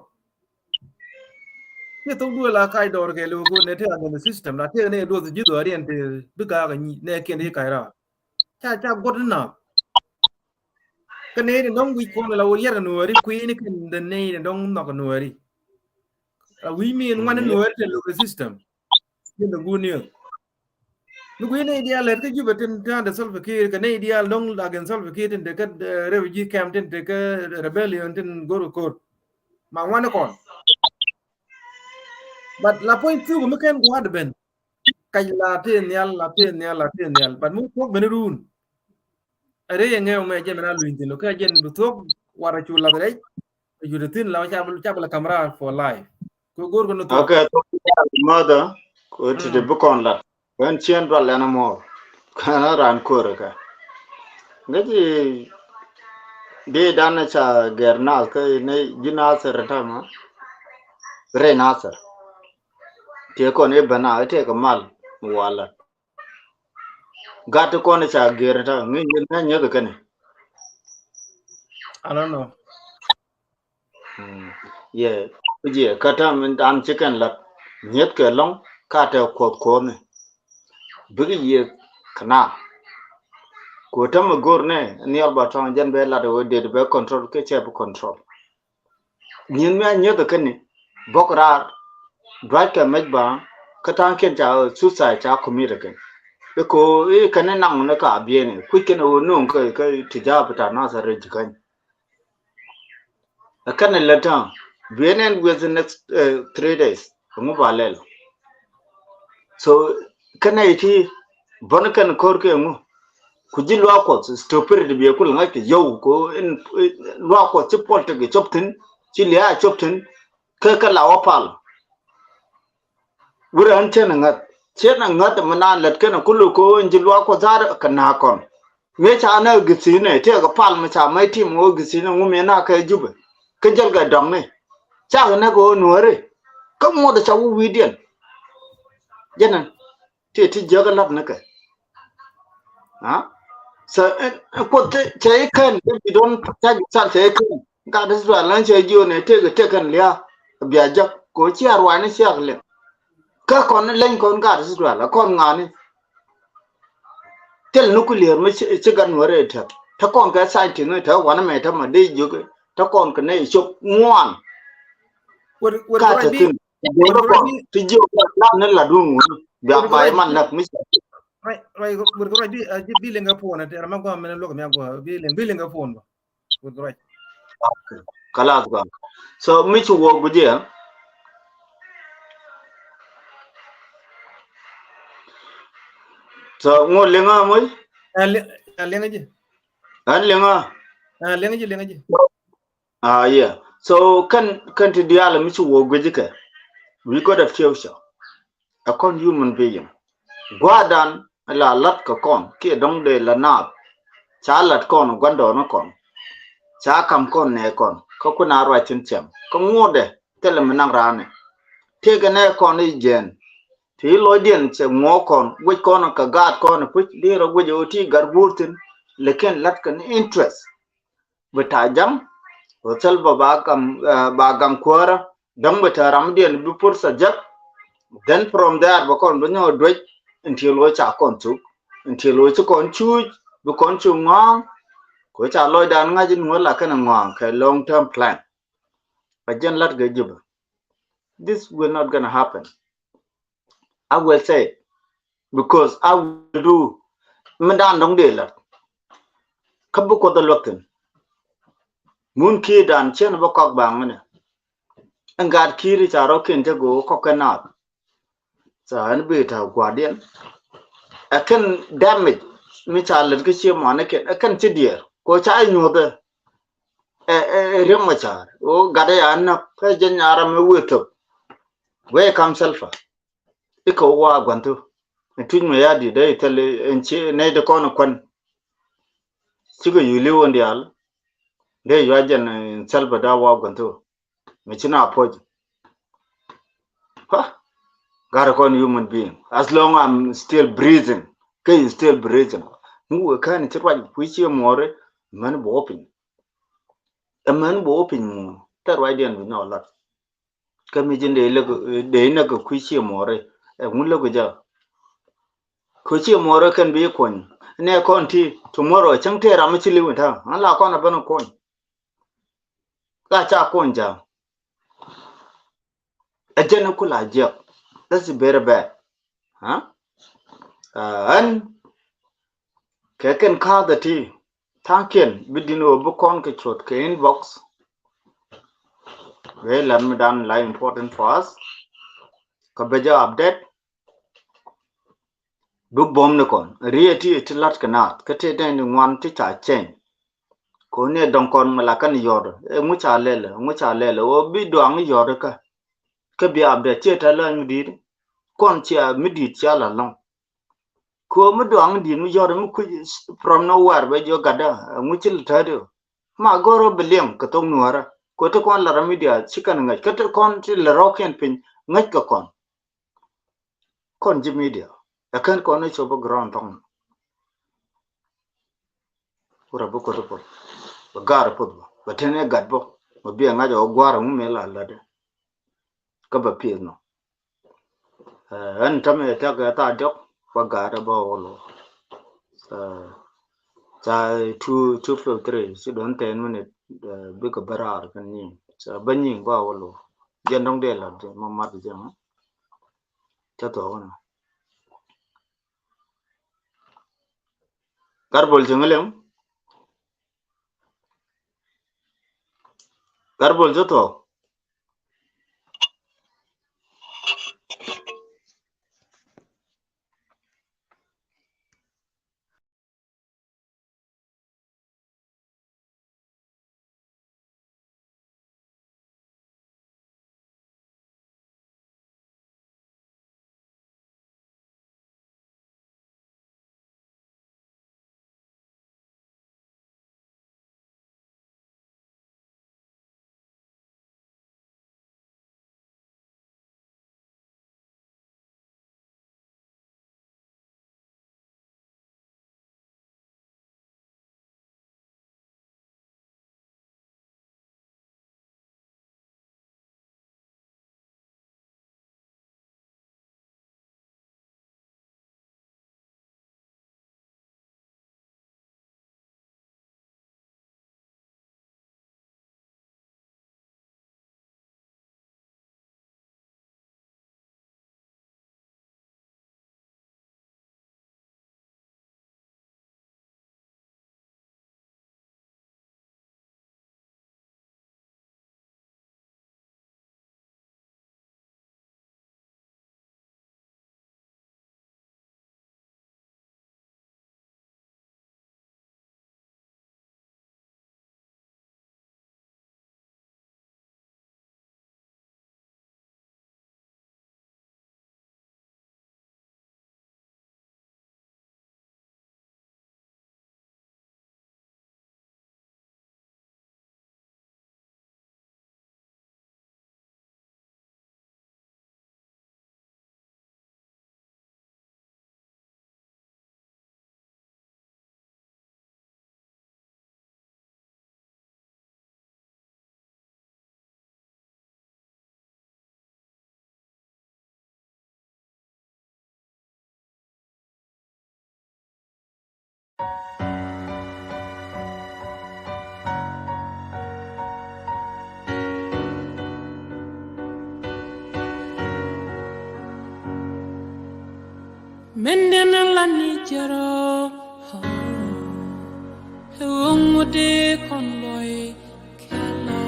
Ci thok duel a kac dɔɔr kɛ lo̱o̱ ko̱n nɛ tekɛ against the system la tekɛ nɛ luɔth ji̱ dhɔaariɛn te bi gaak a nyi nɛ kiɛn ti kac raar. Ca ca guɔt ni naak. Kä nɛ ni dɔ̱ŋ wi̱c kɔn la wä liɛr a Nuääri kui̱ni kɛn the nɛ ni dɔ̱ŋ nhɔk a Nuääri. A wi̱c mi in ŋuan ni Nuääri te lo̱o̱ kɛ system. Ni the good news. Ni gui̱ nɛy diaal lɛt kä Jubɛ tin täändɛ Salva Kiir kɛ nɛy diaal dɔ̱ŋ against Salva Kiir tin tekä refugee camp tin tekä rebellion tin go̱r kɛ ko̱r. Ma ŋuani kɔn. But la puɔ̱ny thuk mi kɛn gua̱a̱th ben. Kac la tëë nhial, la tëë nhial, la tëë nhial. But mi thuɔ̱k ben run. Ɛ rɛy ɛ ŋɛw mɛ jɛn ben a luny thin lo kɛ jɛn bi thuɔ̱k warɛ cu lath rɛc. Ɛ jut thin la ca bi la kam raar for life. Kɛ go̱r kɛ ni thuɔ̱k. Okay, mother, ko ti de bi kɔn lat. Wen cien dual lɛn amɔ. Kana ran kor ka. Ngi ji di dan ca ger nas ka ni ji nasir ta ma. Re nasir. Ti kɔn e bana te ka mal wala. Gat kɔn ca ger ta ngi ni na nyɛ ka kani. I don't know. Yɛ jiɛ kä täämɛ an cikɛn lat nyieth kɛ lɔ̱ŋ ka tɛ kuɔth kuɔthni. Bikɛ yiëë kɛ na ku täämɛ go̱r nɛ nhial ba tɔ̱ŋ jɛn bɛ lat wee det bɛ control kɛ cɛ bi control. Nyieth mi a nyieth kɛ ni bɔk raar duac kɛ mec ba kä ta̱a̱ŋkiɛn ca suicide ca commit kɛ. Iko i kɛn ni naŋ ni ka bieni kuc kɛn wee no̱o̱ŋ kɛ kɛ ti ja̱a̱p ta nath a rɛc ji̱ käny. Ɛ kɛn ɛ lät tääŋ biɛ nɛn with the next three days. Ɛŋu ba lɛl? So kɛn ɛ ti bän kɛn ko̱r kɛ ɛŋu? Ku ji̱ luaak kuɔth stupidity biɛ kul ŋa̱c kɛ yɔw ko in luaak kuɔth ci politic cop thi̱n ci lia̱a̱ cop thi̱n. Kɛ kɛ la wä pal. Wurɛ ɣän cɛn ŋäth cɛn ŋäth mi naan lät kɛn kulu ko in ji̱ luaak kuɔth za̱a̱r kɛ na̱a̱k kɔn. Mëë ca nɛ githinɛ tëëkɛ pal mi ca mɛc tim ɣöö githinɛ ŋu mëë na kɛ Jubɛ kä jäl kɛ dɔ̱ŋni. Cakɛ nɛ kɛ ɣöö Nuääri kä ŋuɔ̱t ca wä wi̱i̱diɛn. Jɛnɛ ti ti jiäkä la̱t ni kɛ. So kuoth cɛ ikɛn dee bi dɔ̱ŋ ca jɛ sal cɛ ikɛn. Gat Israel lan cɛ jiöni tëëkɛ tëëkɛn lia̱a̱ bia jek kɛ ɣöö cia ruaacni ciak liŋ. Kä kɔn ni leny kɔn gat Israel a kɔn ŋa̱ni. Thil nuclear mi ci gan wä rɛy tɛk te kɔn kɛ scientist ni te wanɛ mɛ te ma dee jiök te kɔn kɛ nɛ cop ŋuan. Ka te thin go̱rä kɔn ti jiök lat ni lat wun wun bia bay man nak mi. Right, right, bi liŋ kɛ puɔn te ram ma gɔam mɛn luɔk mi a gɔam bi liŋ bi liŋ kɛ puɔn ba. Good, right. Kalas gɔaa. So mi ci wä gujiɛ. So ŋu liŋa moc? A liŋa ji. An liŋa. A liŋa ji liŋa ji. Ah yeah. So kɛn kɛn ti diaal mi ci wä gujiɛ kɛ. We got a future. Ɛ kɔn human being. Gua̱a̱dan la lat kɛ kɔn kiɛ dɔ̱ŋ dee la naath. Ca lat kɔn gua̱ndɔɔŋni kɔn. Ca kam kɔn nɛɛ kɔn kä kun a ruac thi̱n cɛm kä ŋuɔ̱tdɛ thilɛ mi naŋ raanɛ. Tëëkɛ nɛɛ kɔn i̱ jiɛɛn ti i̱ lɔcdiɛn cɛ ŋuɔ̱ɔ̱k kɔn guic kɔn kɛ gaat kɔn puc di rɔ guic ɣöö ti gat guur thi̱n. Lɛkin lat kɛn interest. Bi ta̱a̱ ja̱ŋ ɣöö thil bä ba gam ba gam kuäärä däŋ bi te ramdiɛn bi pur thajak. Then from there bɛ kɔn bi nyɔk duec until wä ca kɔn thuk, until wä ci kɔn cuuc bi kɔn cu ŋɔaŋ. Kɛ wä ca lɔcdan ŋa̱c in wä la kɛn ŋɔaŋ kɛ long term plan. Bɛ jɛn lat kɛ Juba. This will not gonna happen. I will say, because I will do mi dan dɔŋ dee lat. Kä bi Kuoth a luäk thi̱n. Mun ki̱i̱r dan cien bä kɔk baŋ minɛ. Ɛn gaat ki̱i̱r ca rɔ ken te go̱o̱k kɔk kɛ naath. Ca ɛn bi ta gua̱diɛn. Ɛ kɛn damage mi ca lät kä cie mɔni kɛn, ɛ kɛn ci diɛɛr ko ca inyuɔth ɛ, ɛ, ɛ riɛm ma car o gat ɛ ya näk kä jɛ nyara mi wee thop. Wee kam Salva. Ikɛ wa gua̱nthu. Ɛ tuc mɛ ya di dee thil in ci nɛy di kɔn kuan. Cikɛ yuli wä diaal. Dee yua jɛn in Salva da wa gua̱nthu. Mɛ ci na puɔc. Ha. Gat kɔn human being. As long I'm still breathing. Kɛ you still breathing. Ŋu wee kɛn ci ruac kui̱ cie muɔri. Mɛn bɛ wä piny. Ɛ mɛn bɛ wä piny muɔ. Tɛ ruacdiɛn bi nyɔk lat. Kä mi ji̱n dee lek, dee näk kɛ kui̱ cie muɔri. Ɛ ŋu lek kɛ jɛ. Kui̱ cie muɔri kɛn bi kuɔny. Nɛ kɔn ti tomorrow cäŋ tëë ram mi ci li̱w in ta̱a̱ an la kɔn a ben kuɔny. Ka ca kuɔny ja̱a̱ŋ. Ɛ jɛn ku la jiɛk. That's very bad. Huh? Ɛn kɛ kɛn ka̱a̱th ɛ ti tha̱a̱ŋkiɛn bi di̱n ɣöö bi kɔn kɛ cuɔt kɛ inbox. Wee lat mi dan la important for us. Kä bɛ jɛ update. Bi buɔ̱m ni kɔn riet ti ti lat kɛ naath kä ti dɛn ni ŋuan ti ca cɛny. Kɛ ni dɔ̱ŋ kɔn mi la kɛn yɔt ɛ ŋu ca lɛl ɛ ŋu ca lɛl ɛ ɣöö bi duaŋ yɔt kä. Kä bi update ciɛ tɛ lɔny mi di̱i̱t. Kɔn cia mi di̱i̱t cia la lɔŋ. Kɛ ɣöö mi duaŋ di̱i̱t mi yɔt mi kui̱ from nowhere bɛ jiɔ gatdä ɛ ŋu ci lɛ tätdi. Ma go̱r ɣöö bi liɛŋ kɛ thok nuäärä kɛ ɣöö ti kɔn lat rɔ media ci kɛn ŋäc kä ti kɔn ti lɛ rɔ̱kiɛn piny ŋäc kɛ kɔn. Kɔn ji̱ media ɛ kɛn kɔn ni cop bä ground thɔŋ. Wurɛ bi Kuoth puɔth bɛ gaar puɔth bä bɛ tɛn ɛ gat bä bɛ biɛ ŋa̱c ɛ wä gua̱a̱r ɛŋu mëë la lätdɛ. Kä bɛ pieth nɔ. Ɛn tämɛ tɛk ɛ thaa diɔk bä gaar ɛ bä wä lo̱. Ca two two fifty three ci duɔ̱n ten minute. Bikɛ bä raar kɛn nyiŋ ca bä nyiŋ bä wä lo̱. Jɛn dɔ̱ŋ dee lat jɛ ma mat jɛ ma. Cä thuɔ̱k nɔ. Garbol ci ŋäliŋ. Garbol ci thuɔ̱k. Min den a lan ni jɛrɔ. Ɛ ɣöö ŋut dee kɔn luɔi kɛlɔ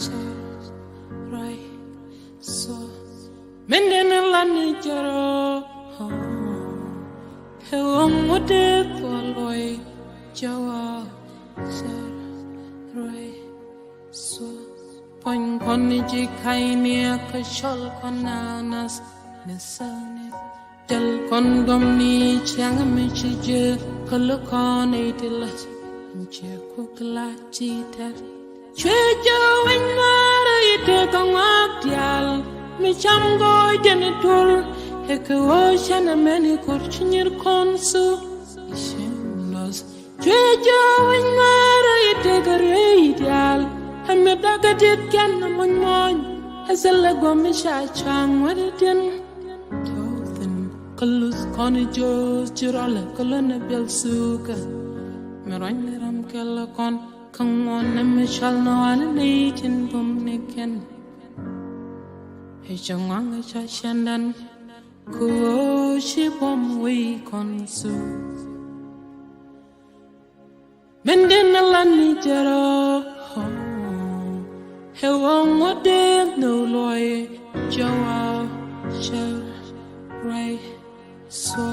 cɛ ruac so. Min den a lan ni jɛrɔ. Ɛ ɣöö ŋut dee kɔn luɔi jɛ wa cɛ ruac so. Puɔ̱ny kɔn ni ji̱ ka̱ny ni ɛ kɛ cɔl kɔn nanas ni sani. Jɛl kɔn dɔm ni ciaŋ mi ci jɛ kä lukɔn i̱ ti lät. Cɛ kuk la ci tɛr. Cuɛ jɛ wec ŋa̱r i̱ tëë kɛ ŋɔak diaal mi cam gɔɔy jɛn i̱ tul. Ɛ kɛ ɣöö cɛn ɛmɛn i̱ ko̱r ci nyir kɔn su i̱ cieŋ lɔth. Cuɛ jɛ wec ŋa̱r i̱ tëë kɛ ruëë i̱ diaal. Ɛ mi dakä diet kɛn muɔ̱ny muɔ̱ny. Ɛ thilɛ guɔ̱m mi ca cua̱ŋ wät i̱ tin. Tɔ̱ thi̱n kä luth kɔn i̱ jo̱o̱th ci rɔlɛ kä lön ɛ biɛl thukä. Mi ruany ni ram kɛl kɔn kä ŋuɔn ni mi cɔl ni wan ni nɛy tin bum ni kɛn. Ɛ cɛ ŋuaŋ ɛ ca cɛndan kä ɣöö ci bum wec kɔn thuk. Min den a lan ni jɛrɔ. Ɛ ɣöö ŋut dee nhök luɔi jɛ wa cɛ ruac so.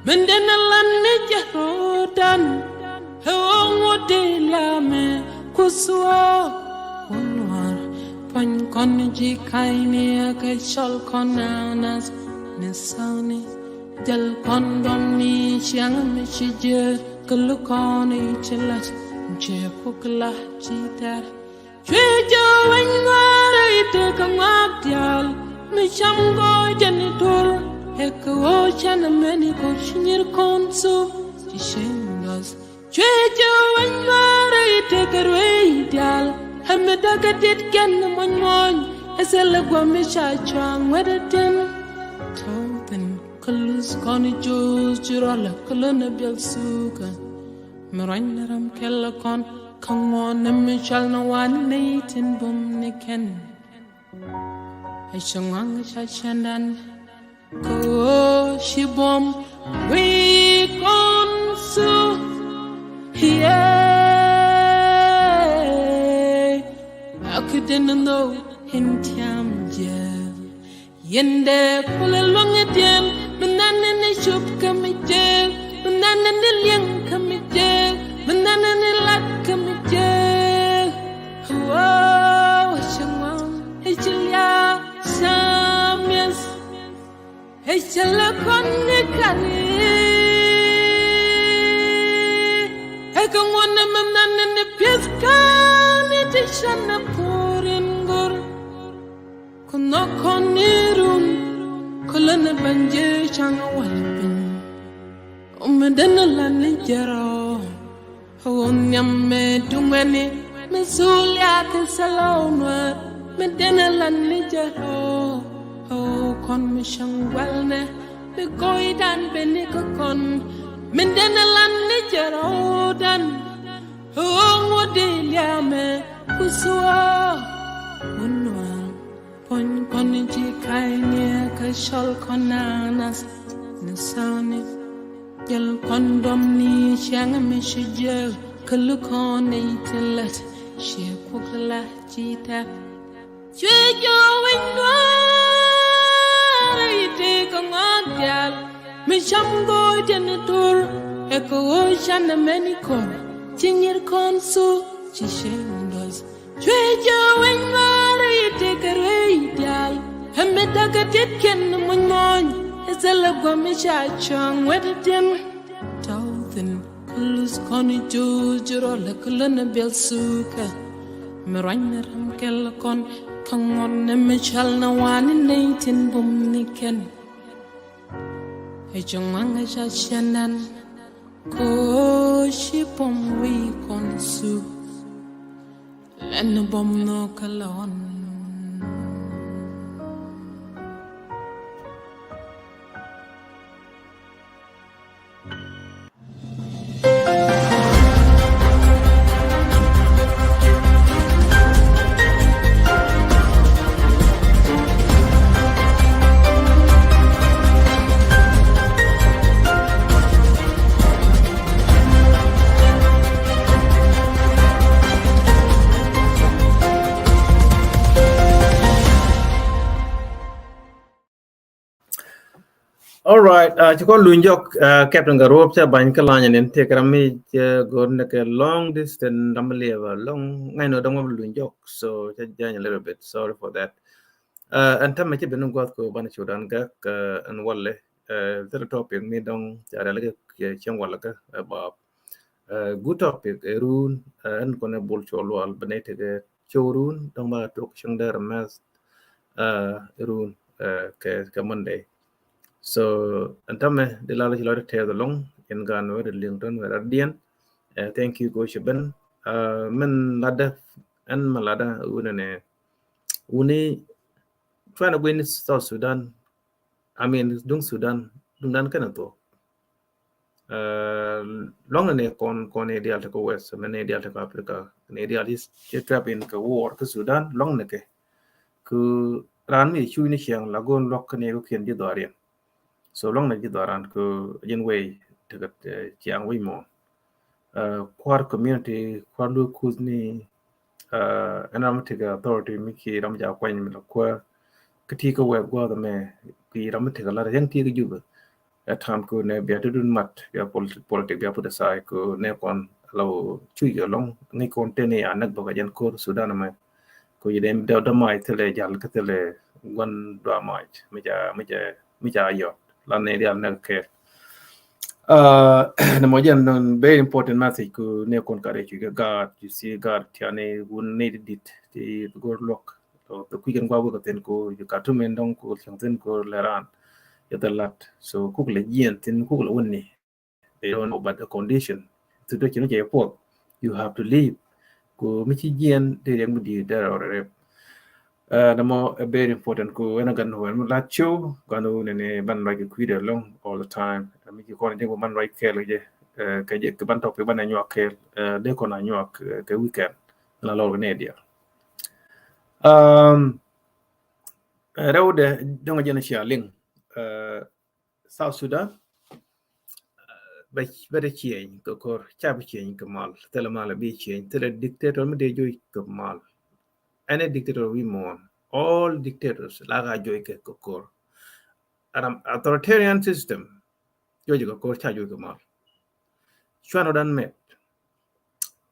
Min den a lan ni jɛrɔ dan. Ɛ ɣöö ŋut dee lamɛ ku thuɔ̱k wä nuaar. Puɔ̱ny kɔn ji̱ ka̱ny ni ɛ kɛ cɔl kɔn nanas ni sani. Jɛl kɔn dɔm ni ciaŋ mi ci jɛ kä lukɔn i̱ ci lät. Cɛ kuk la ci tɛr. Cuɛ jɛ wec ŋa̱r i̱ tëë kɛ ŋɔak diaal mi cam gɔɔy jɛn i̱ tul. Ɛ kɛ ɣöö cɛn ɛmɛn i̱ ko̱r ci nyir kɔn thuk ci cieŋ lɔth. Cuɛ jɛ wec ŋa̱r i̱ tëë kɛ ruëë i̱ diaal. Ɛ mi dakä diet kɛn muɔ̱ny muɔ̱ny. Ɛ thilɛ guɔ̱m mi ca cua̱ŋ wät i̱ tin. Tɔ̱ thi̱n kä luth kɔn i̱ jo̱o̱th ci rɔlɛ kä lön ɛ biɛl thukä. Mi ruany ni ram kɛl kɔn kä ŋuɔn ni mi cɔl ni wan ni nɛy tin bum ni kɛn. Ɛ cɛ ŋuaŋ ca cɛndan kä ɣöö ci bum wec kɔn thuk. Yee. A ki den nhök in tiam jɛ. Yɛn dee kulɛ luäŋ i̱ diɛn, mi nɛn ni cop kä mi jek, mi nɛn ni liɛŋ kä mi jek, mi nɛn ni lat kä mi jek. Wow, ci ŋuan, ci lia̱a̱, ca mi̱eth, ci lɛ kɔn ni kari. Ɛ kɛ ŋuan ni mi nɛn ni pi̱eth kä ni ti cän ni puur in go̱r. Ku nhɔk kɔn ni run kä lä ni ben jee ca̱ŋ a wal piny. Mi den a lan ni jɛ rɔ. Ɣöö nhiam mɛ duŋɛni mi thul ya kɛ thilɛ ɣöö nuäär. Mi den a lan ni jɛ rɔ. Ɣöö kɔn mi cäŋ gua̱l nɛ mi gɔɔydan ben ni kä kɔn. Mi den a lan ni jɛ rɔ dan. Ɣöö ŋuɔ̱t di liamɛ ku thuɔ̱ɔ̱ wä nuäär. Puɔ̱ny kɔn ji̱ ka̱ny ni ɛ kɛ cɔl kɔn nanas ni thäni. Jɛl kɔn dɔm ni ciaŋ mi ci jiäk kä lukɔn ni ti lät ciɛ kuk la ci tɛk. Cuɛ jɔw wi̱ny nuäär i̱ tëë kɛ ŋɔak diaal mi cam go̱o̱c jɛn i̱ tur. Ɛ kɛ ɣöö can ɛmɛn i̱ kɔn ci nyir kɔn thuk ci cieŋ dɔth. Cuɛ jɛ wec ŋa̱r i̱ tëë kɛ ruëëc diaal. Ɛ mi da̱k ɛ ti̱t kɛn muny muɔ̱ny. Ɛ thilɛ gua̱m mi ca cua̱ŋ wet i̱ ti̱n. Tɔ̱ thi̱n kä luth kɔn i̱ juuc ji̱ rɔl ɛ kä lön ɛ biɛl thukä. Mi ruany ni ram kɛl kɔn kä ŋuɔ̱t ni mi cɔal ni wani nɛy tin bum ni kɛn. Ɛ ci ŋuaŋ ɛ ca ciɛn ɛn. Kɛ ɣöö ci bum wi̱i̱ kɔn thuk. Lɛn bum nhök kä lɔ̱n. All right, uh, ci kɔn luny jɔk, uh, Captain Garuop, ca bany kä lany nin, tëë kɛ ram mi cɛ go̱r ni kɛ long distance, ram mi liɛp a long, ŋa̱c ni dɔŋ mi luny jɔk, so ca jany a little bit, sorry for that. Uh, ɛn tämɛ ci ben guath kɛ ban Sudan gak, uh, ɛn walɛ, uh, thil topic mi dɔŋ ca rɛl kɛ cieŋ walɛ kɛ, uh, bap. Uh, good topic, uh, run, uh, ɛn kɔn ɛ bul cɔl wal, ben ɛ tekɛ cɔl run, dɔŋ ba tok cieŋ dɛr mɛth, uh, run, uh, kɛ, kɛ Monday. So ɛn tämɛ di lar ci lɔcdä tɛth ɛlɔŋ in gan wɛ di liŋ tɔn wɛ radiɛn. Uh, thank you ko ci ben. Uh, min ladä ɛn min ladä wunɛ nɛ wuni trying to win South Sudan. I mean duŋ Sudan duŋ dan kɛn a thuɔk. Uh, lɔŋ ni kɔn kɔn ni dial ti kɛ West, mɛ ni dial ti kɛ Africa, ni dial ti trap in kɛ war kɛ Sudan lɔŋ ni kɛ. Kɛ ran mi cuc ni ciɛŋ la gon luɔk kɛ ni kɛ kiɛn ji̱ dhɔriɛn. So lɔŋ ni ji̱ dhɔran kɛ jin wei ti kɛ ciɛŋ wei mɔ. Uh, kuar community, kuar lu kuth ni, uh, ɛn ram mi tekɛ authority mi ki ram ja kuany mi la kuar. Kɛ ti kɛ wɛ guath mɛ ki ram mi tekɛ lar yɛn ti kɛ Jubɛ. Ɛ tam ko nɛ bia ti dun mat bia politik bia put aside ko nɛ kɔn la cuc alɔŋ ni kɔn teni a näk bä kɛ jɛn kor Sudan mɛ. Ko yi dɛ dɛ mac thilɛ jal kä thilɛ guan dua mac mi ca mi ca mi ca yɔt la nɛ dial näk kɛ. Uh, nɛ mɔ jɛn very important message ko nɛ kɔn ka rɛ cuc kɛ God, you see God tiani wun ni dit ti gor luɔk. So the quick and gua wek thin ko you got two men dong ko chang thin ko leran. Yɛ the lat so kuk le jiɛn thin kuk le wun ni. They don't know about the condition. Ti dɔ ci ni cɛ puɔth, you have to leave. Ko mi ci jiɛn de yɛn mi di dɛr ɔrɛ rep. Uh, nɛ mɔ a very important ko ɛn a gan wɛn mi lat show gan wun ni ban like kui̱ dɛ long all the time. Mi ci kɔn jɛ ban like kɛl jɛ kɛ jɛ kɛ ban topic ban a nyuak kɛl de kɔn a nyuak kɛ weekend. La lɔr ni diɛ. Um, rɛw dɛ dɔŋ jɛn cia liŋ. Uh, South Sudan bɛ bɛ dɛ ciɛny kɛ kor ca bi ciɛny kɛ mal thilɛ mal bi ciɛny thilɛ dictator mi dee joi kɛ mal. Any dictator wi muɔn, all dictators la ka joi kɛ kɛ kor. An authoritarian system joi kɛ kor ca joi kɛ mal. Cuan ɔ dan mɛt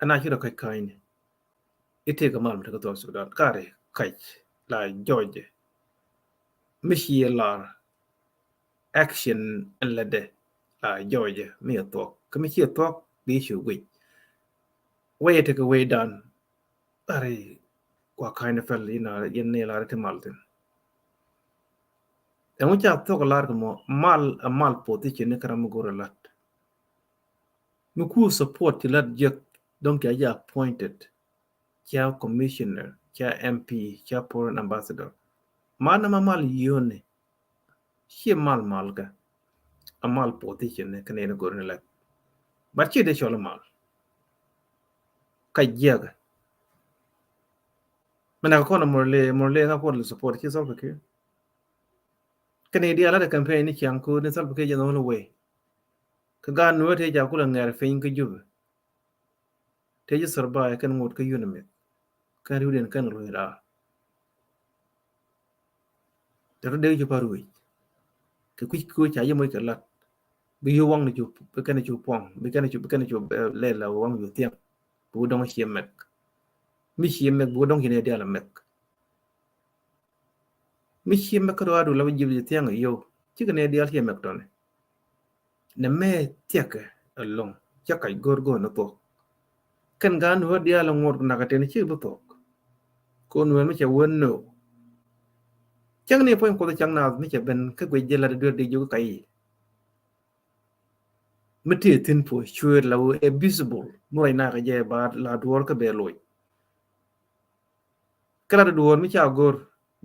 ɛn a ci rɔ kac ka̱ny ni. I̱ tëëk kɛ mal mi tekɛ South Sudan kari kac la jɔɔcɛ. Mi ci yɛ lar action ɛn lätdɛ la jɔɔcɛ mi yɛ thuɔk kä mi ci yɛ thuɔk bi ci guic. Wecɛ tekɛ wecdan kari kua ka̱ny ni pɛl inɔ yɛn ni lar ti mal thin. Ɛŋu ca thuɔk lar kɛ mɔ mal a mal position ni kɛ ram mi go̱r a lat. Mi ku support ti lat jek dɔŋ kia jɛ appointed. Cia commissioner, cia M P, cia foreign ambassador. Mana ma mal yoni. Cie mal mal ka. A mal position ni kani ni gorini lak. But cie de chol mal. Ka jiaga. Mena ka kona Murle, Murle nga kona support cie Salva Kiir. Kani dia la de campaign ni chiang ko ni Salva Kiir jɛ the only way. Ka gan nuwe te ja kula ŋɛr piny ka Jubɛ. Te ji̱ thurba ɛ kɛn ŋot kä yunimith kɛn riwdiɛn kɛn luny raar. Te rɔ dee cu pa ruec kɛ kui̱c koc ca yɛ moc kɛ lat. Bi yio̱w waŋni cu bi kɛn cu puɔŋ bi kɛn cu bi kɛn cu lɛl la waŋ cu thiɛŋ. Bi wä dɔŋ cie mɛk mi cie mɛk bi wä dɔŋ ci nɛ dial mɛk. Mi cie mɛk kä rɔadu la bi ji̱ bi thiaŋ yio̱w cikɛ nɛ dial cie mɛk tɔni. Nɛ mɛ thiɛkɛ ɛlɔŋ cɛ kac go̱r go̱r ni thuɔk. Kɛn gaa nuäär dial ŋuɔt nakä teni ci bi thuɔk. Ko nuäär mi cɛ wä no. Cäŋ ni puɔ̱ny kuɔth cäŋ naath mi cɛ ben kä guic jɛ lat duer di jiök kac yi. Mi tëë thi̱n puɔ̱ cuëër la wä ɛ visible mi ruac nakä jɛ ba la duɔɔr kä bɛ loc. Kä lat duɔɔr mi ca go̱r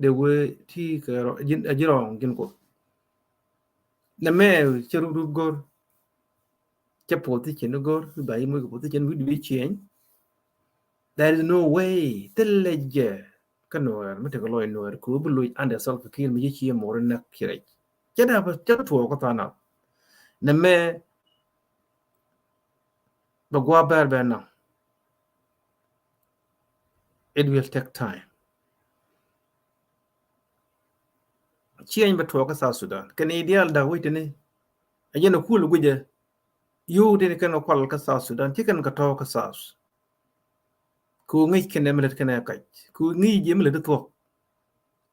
dee wee ti kɛ ji̱n a ji̱ rɔɔŋ ji̱n kuɔth. Nɛ mɛ cɛ rup rup go̱r cɛ puɔth ti cin go̱r ba yi muc kɛ puɔth ti cin wi̱c bi cieny. There is no way thilɛ jɛ kä nuɛɛr mi tekɛ lɔc nuɛɛr kɛ wee bi loc under Salva Kiir mi ci ci mor näk ci rɛc. Cɛ dee bä cɛ tuɔɔk kä tha̱a̱ŋ nath. Nɛ mɛ bɛ gua̱a̱ bɛr bɛ naŋ. It will take time. Ciɛny bɛ tuɔɔk kä South Sudan. Kɛn i̱ diaal dak wec tini a jɛn a kul guicɛ. Yio̱w tini kɛn kɛ kual kä South Sudan ci kɛn kɛ tɔ̱ kä South. Ku ŋi̱i̱c kɛn ɛ mi lät kɛn ɛ kac ku ŋi̱i̱c jiɛ mi lät i̱ thuɔ̱k.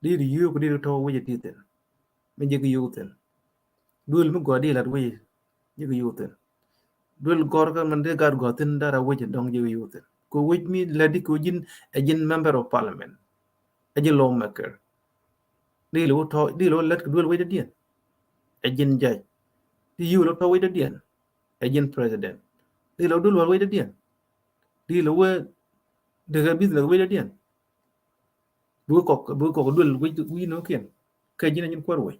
Di di yio̱w ku di di tɔ̱ wec a di thi̱n. Mi jiɛ kɛ yio̱w thi̱n. Duel mi gɔaa di lat wec jiɛ kɛ yio̱w thi̱n. Duel gɔr kä mɛn dee gat gɔaa thi̱n dara wec dɔŋ jiɛ kɛ yio̱w thi̱n. Kɛ wec mi lɛ di kɛ ji̱n ɛ ji̱n member of parliament. Ɛ ji̱n lawmaker. Di lɛ wä tɔ̱ di lɛ wä lät kɛ duel wec dee diɛn. Ɛ ji̱n judge. Di yio̱w lɛ tɔ̱ wec dee diɛn. Ɛ ji̱n president. Di lɛ wä duel wä wec dee diɛn. Di lɛ wä dee kɛ business wec dee diɛn. Bi kɔk bi kɔk duel wi̱c wi̱c nöökiɛn. Kä ji̱n a ji̱n kuäär wec.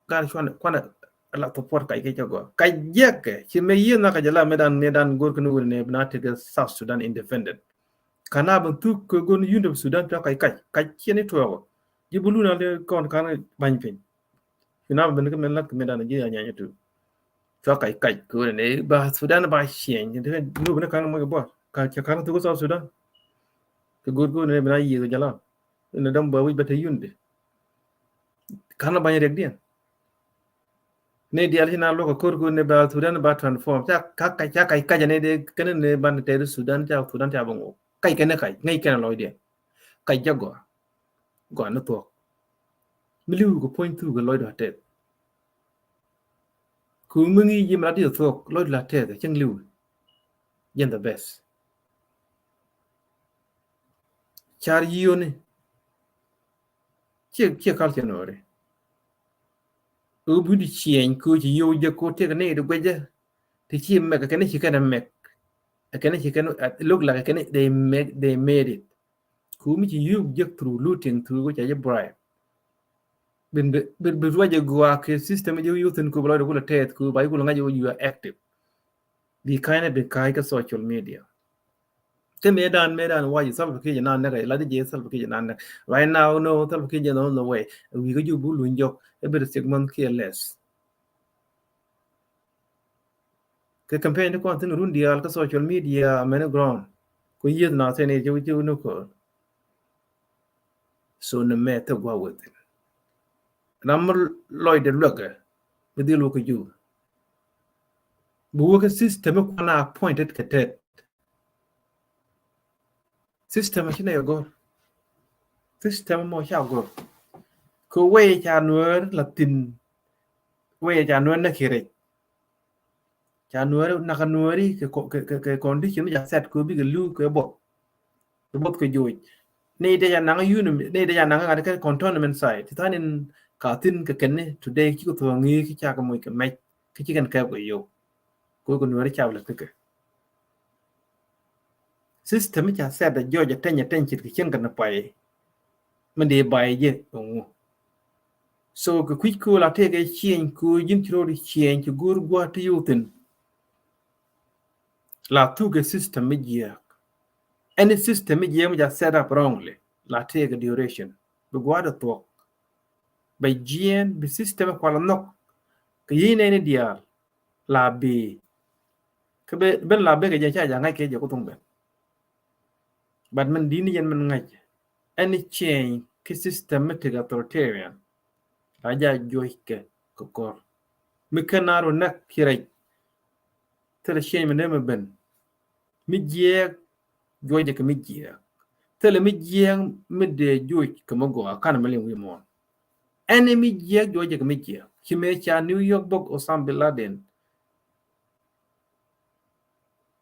Gat cuan kuan a la support kac kɛ cɛ gɔaa kac jiɛkɛ ci mɛ yieth na kac jɛ la mɛ dan mɛ dan go̱r kɛ ni wuni nɛ bi na tekɛ South Sudan independent. Kana bi thuk kɛ go̱n unity of Sudan cua kac kac kac ciɛ ni tuɔɔkɔ. Ji̱ bi lun a lɛ kɔn kan ba̱ny piny. Ci na bi ben kɛ mɛ lat kɛ mɛ dan ji̱ a nyanya tu. Cua kac kac kɛ wuni nɛ ba Sudan ba ciɛny. Nubi ni kan mɔc bɔr ka cɛ kan thuk South Sudan. Kɛ go̱r kɛ wuni nɛ bi na yieth kɛ jɛ la. Ni dɔm ba wi̱c bɛ te unity. Kan la ba̱ny riɛk diɛn. Ni diaal ci na luɔk a kor ku ni ba Sudan ba transform ca ka ka ca ka ka ni de kene ni ban te Sudan ca Sudan ca ba ŋu ka kene ka ŋa kene lɔy diɛn. Ka ja gɔaa gɔaa ni thuɔk. Mi liw ku puɔ̱ny thuk lɔy dɔ tet. Ku mi ŋi̱i̱c ji̱ mi la di thuɔk lɔy la tet cäŋ liw. Jɛn the best. Car yioni. Ciɛ ciɛ kal ciɛ nɔɔri. Ɣöö bi di ciɛny kɛ ɣöö ci yio̱w jek kɛ ɣöö tëëkɛ nɛy di guecä. Ti ci mɛk kɛn ci kɛn mɛk. Kɛn ci kɛn look like kɛn they make they made it. Kɛ ɣöö mi ci yio̱w jek through looting through kɛ ɣöö ca jɛ bribe. Bin bi bi ruacɛ gua̱a̱ kɛ system jɛ yio̱w thin kɛ ɣöö bi lɔcdɛ kulɛ tɛth kɛ ɣöö ba jɛ kulɛ ŋa̱c ɣöö you are active. Bi ka̱ny ni bi ka̱ny kä social media. Kä mëë dan mëë dan wa̱c Salva Kiir jɛ na näk ɛ la di jɛ Salva Kiir jɛ na näk. Right now no Salva Kiir jɛ na on the way. Wi̱i̱ kä jup bu luny jɔk ɛ bi six month kiɛ less. Kɛ campaign ti kɔn thin run diaal kä social media mɛn ground. Ku yieth na thin ɛ jɛ wi̱c jɛ wi̱c ni kɔn. So ni mɛ thok gua̱ wethin. Ram mi lɔcdɛ luäkɛ mi dhil wä kä jup. Bi wä kä system mi kuan a appointed kɛ tɛt. System ci nɛ gɔr. System mɔ ca gɔr. Kɛ wee ca nuɛɛr la thin. Wee ca nuɛɛr nɛ ki rɛc. Ca nuɛɛri nak nuɛɛri kɛ kɛ kɛ condition mi ca set kɛ bikɛ liw kɛ both. Kɛ both kɛ joc. Ni dee ca naŋ unit ni dee ca naŋ ŋa̱t kɛ cantonment site ti than in ka thin kɛ kɛn ni today ci kɛ thuɔ̱ŋ ŋi̱i̱c ki ca kɛ moc kɛ mɛc. Kä ci kɛn kɛɛp kɛ yio̱w. Kɛ wek kɛ nuɛɛri cap lɛ thikɛ. System mi ca set a jɔc a teny a teny cit kɛ cieŋ kɛn pay. Min dee bay jɛ ɛŋu. So kɛ kui̱c kööl a tëëkɛ cieny kööl ji̱n ci ro̱o̱d cieny ci go̱o̱r gua̱a̱t ti yio̱w thi̱n. La thuk kɛ system mi jiääk. Any system mi jiääk mi ca set up wrongly la tëëkɛ duration bi gua̱a̱t a thuɔ̱k. Bɛ jiɛɛn bi system kual nhɔk. Kɛ yi̱ nɛy ni diaal la bi. Kä ben la ben kɛ jɛ ca ja̱ ŋa̱c kɛ jɛ ku thuŋ ben. But min di̱t ni jɛn min ŋa̱c any change ki system mi tek authoritarian. La ja̱ juɔc kɛ kɛ kɔr mi ken a ru näk ki rɛc. Thilɛ change mi ne mi ben mi jiɛɛk. Juɔcɛ kɛ mi jiɛɛk. Thilɛ mi jiɛɛk mi dee juɔc kɛ mi gɔaa kan mi liŋ wi̱i̱ muɔ̱ɔ̱n. Ɛn mi jiɛɛk juɔcɛ kɛ mi jiɛɛk ci mëë ca New York bok Osama bin Laden.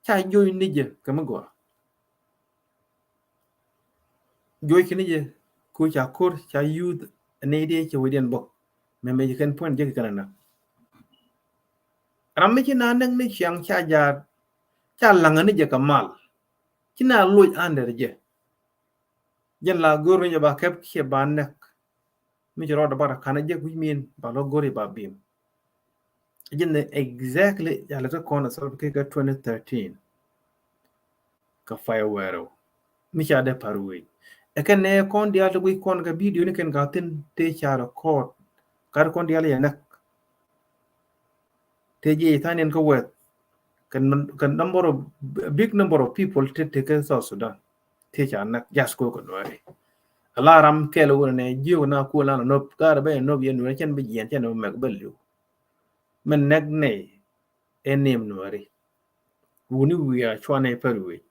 Ca juɔc ni jɛ kɛ mi gɔaa. Juɔc kɛ ni jɛ ku ca ko̱r ca youth ni dee cɛ wecdiɛn bok. Mɛ mɛ jɛ kɛn puɔ̱n jɛ kɛ kɛn anak. Ram mi ci na näk ni ciaŋ ca jaat ca laŋä ni jɛ kɛ mal. Ci na loc under jɛ. Jɛn la go̱r ni jɛ ba kɛp kiɛ ba näk. Mi ci rɔɔdɛ bara kanɛ jɛ wi̱c min ba lɔ go̱r i̱ ba bim. Jɛn ni exactly ca lɛ ti kɔn a Salva Kiir kä twenty thirteen. Kä fire wɛɛrɛ mi ca dee par wec. Ɛ kɛn nɛ kɔn diaal ti guic kɔn kɛ video ni kɛn ka thin tëë ca record. Ka ti kɔn diaal yɛ näk. Tëë jiɛ than in kä wɛth kɛ number of big number of people tëë tëë kɛ South Sudan. Tëë ca näk just ko kɛ nuɛri. Ala ram kɛl wun nɛ jiök na kuɔl na nop, kar bɛ nop yɛ Nuɛri cɛn bi jiɛn cɛn bi mɛk bɛ liw. Mɛ nɛk nɛ ɛ nim Nuɛri. Wuni wiaa cuanɛ pär wec.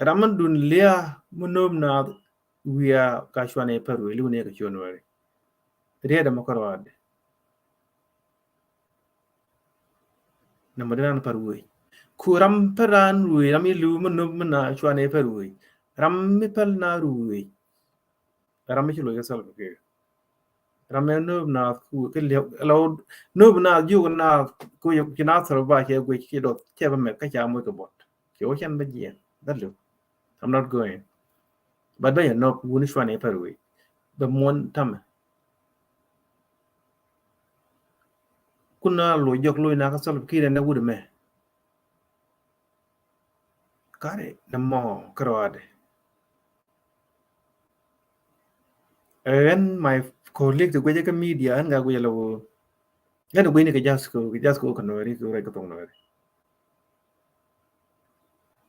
Ram mi dun lia mi nop na wiaa ka cuanɛ pär wec, liw nɛ kɛ cuɔ Nuɛri. Riɛdɛ mɛ kärɔadɛ. Namba di ran pär wec. Ku ram pär ran wec, ram ilu mi nop mi na cuanɛ pär wec. Ram mi pär na wec. Ram mi ci loc kɛ Salva Kiir. Ram mi nop na ku kɛ liɛw, la nop na jiök na ku ci na thɔr ba cɛ guic ci dɔth cɛ bä mɛ kä ca moc kɛ bɔt. Ci wä cɛn bä jiɛn. That liw. I'm not going. But bä yɛ nop wuni cuanɛ pär wec. Bä muɔn tamɛ. Kun na loc jɔk loc na kä Salva Kiir ɛn ɛ wut ɛmɛ. Kari nɛ mɔ kärɔadɛ. Ɛn my colleague ti guecä kä media ɛn ga guecä la woo. Ɛn guecni kɛ jasko, kɛ jasko kɛ Nuɛri, kɛ rɛc kɛ thok Nuɛri.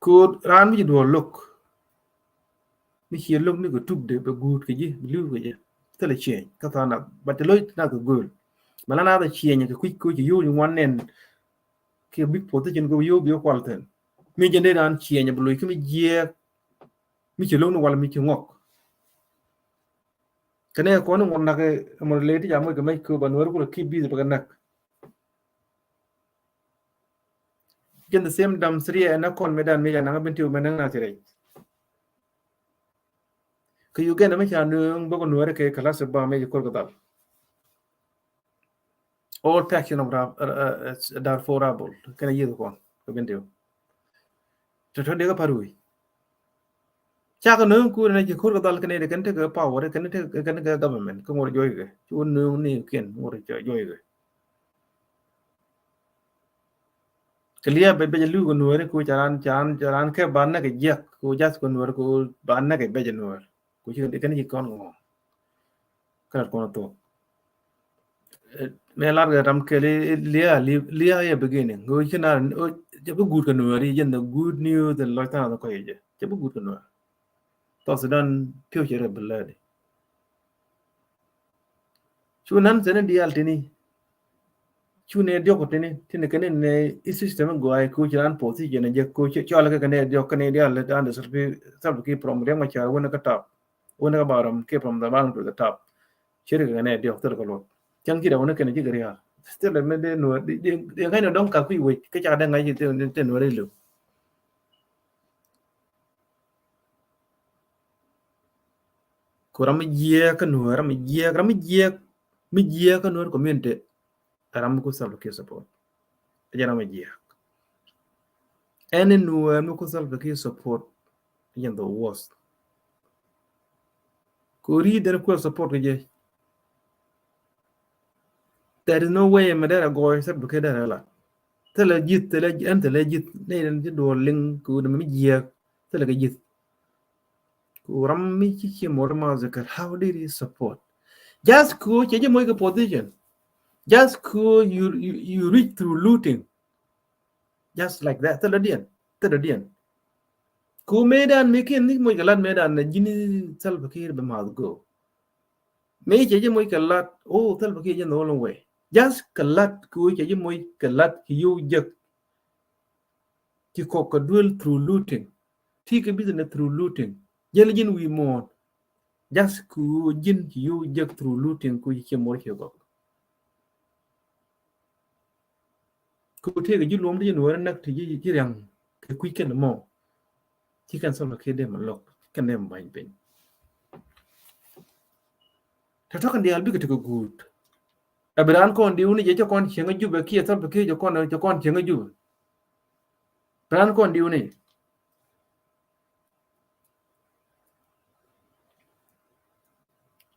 Kɛ ran mi ci duɔl lo̱k. Mi ciɛ lo̱k ni kɛ tukdɛ bɛ guut kɛ ji̱, bɛ li̱w kɛ ji̱. Thilɛ ciɛny kä tha̱a̱ŋ nath, but ti lo̱c nath kɛ gööl. Mɛ la nath ciɛny kɛ kui̱c koci yo̱o̱ ni ŋuan nɛn. Kɛ big position kɛ yo̱o̱ bi kual thin. Mi jɛ ni ran ciɛny bɛ lo̱c kä mi jiɛɛk. Mi ci lo̱k ni wal mi ci ŋɔk. Kɛ nɛ kɔn ni ŋuan nak ɛmɔ lɛ ti jam kɛ mec kɛ ba Nuɛri kulɛ keep busy bɛ kɛ nak. Jɛn the same dam Syria ɛn a kɔn mi dan mi jɛ naŋ a bin ti wumɛ naŋ na ti rɛc. Kɛ Uganda mi ca nööŋ bä kɛ Nuɛri kɛ kɛ la sɛ ba mi jɛ kor kɛ dhal. All faction of Ra-, uh, uh, Darfur rebel kɛn a yieth kɔn kɛ bin ti wumɛ. Tɔtɔ dee kɛ par wi̱i̱. Cakɛ nööŋ kuur ɛn a ci kor kɛ dhal kɛn a kɛn tekɛ power kɛn tekɛ kɛn kɛ government kɛ ŋuɔr juɔckɛ. Cu nööŋ ni kiɛn ŋuɔr juɔckɛ. Kɛ lia̱a̱ bɛ bɛ jɛ li̱w kɛ Nuɛri ku ca ran ca ran ca ran kɛ ba näk kɛ jiäk ku jath kɛ Nuɛri ku ba näk kɛ bɛ jɛ Nuɛri ku ci kɛn ci kɔn ŋɔ. Kɛ lat kɔn thok. Mɛ lar kɛ ram kɛ li lia̱a̱ li lia̱a̱ yɛ beginning ŋɔ ci na jɛ bi guut kɛ Nuɛri jɛ the good news and lɔc tha̱a̱ŋ kɔc jɛ jɛ bi guut kɛ Nuɛri. South Sudan future bɛ lädi. Cu nan sɛn in diaal tini. Cu nɛ diɔk tini tini kɛn in nɛ i system in gɔaa i koci ran position in jɛ koci cɔal kɛ kɛn in diɔk kɛn in diaal lɛ dan de Salva Kiir, Salva Kiir from Riek Machar wun kä top. Wun kä bottom kɛ from the bottom to the top. Ciri kɛ kɛn in diɔk thil kɛ luɔt. Cɛn kida wun kɛn in ji̱ kɛ rial. Still mi de nuɔr di di kɛn in dɔŋ ka kui̱ wec kä ca dɛŋ ŋa̱c ci te nuɔr iliw. Ku ram mi jiɛɛk kä nuɔr ram mi jiɛɛk ram mi jiɛɛk mi jiɛɛk kä nuɔr community. Ram mi ku Salva Kiir support. Ɛ jɛ ram mi jiɛɛk. Ɛn in nuɔr mi ku Salva Kiir support. Ɛ jɛ the worst. Ku ri den ku support kɛ jɛ. There is no way mi derɛ gɔɔy Salva Kiir derɛ la. Thilɛ ji̱th thilɛ ɛn thilɛ ji̱th ni den ci duɔl liŋ ku mi jiɛɛk. Thilɛ kɛ ji̱th. Ku ram mi ci ci mor ma zikir, how did he support? Just ku cɛ ji̱ moc kɛ position. Just ku you, you, you reach through looting. Just like that. Thilɛ diɛn. Thilɛ diɛn. Ku mëëdan mi kiɛn ni moc kɛ lat mëëdan na ji̱ni Salva Kiir bɛ math go. Mëë cɛ ji̱ moc kɛ lat, oh, Salva Kiir jɛ the only way. Just kɛ lat ku cɛ ji̱ moc kɛ lat ki yow jek. Ci kɔk kɛ duel through looting. Ti kɛ business through looting. Jɛn ji̱n wi̱i̱ muɔ̱ɔ̱n. Just ku ji̱n ci yow jek through looting ku ci mor ci gɔk. Ku tëëkɛ ji̱ luɔm ti ji̱ nuɔ̱ɔ̱ri näk ti ji̱ ji̱ riaŋ kɛ kui̱ kɛn mɔ. Ci kɛn Salva Kiir dee mɛ lɔk kɛn dee mɛ ba̱ny piny. Tɔ̱tɔ̱ kɛn diaal bikɛ tekɛ guut. Ɛ bi raan kɔn diw ni jɛ cɛ kɔn cieŋä Jubɛ kiɛ Salva Kiir cɛ kɔn cɛ kɔn cieŋä Jubɛ. Bi raan kɔn diw ni.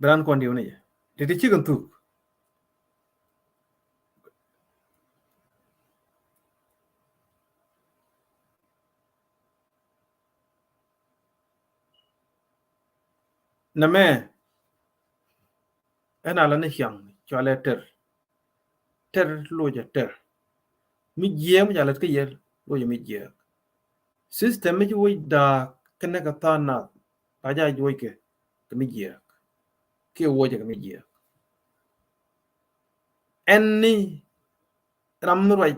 Bi raan kɔn diw ni jɛ. Ti ti cikɛn thuk. Nɛmɛ ɛn a la ni ciaŋ cualɛ tɛr. Tɛr locɛ tɛr. Mi jiɛɛk mi ca lät kä yɛ locɛ mi jiɛɛk. System mi ci woc da̱a̱k kɛnɛ kɛ tha̱a̱ŋ nath a ca woc kɛ. kɛ mi jiääk, kiɛ wuɔcɛ kɛ mi jiääk. Ɛn ni ram mi ruac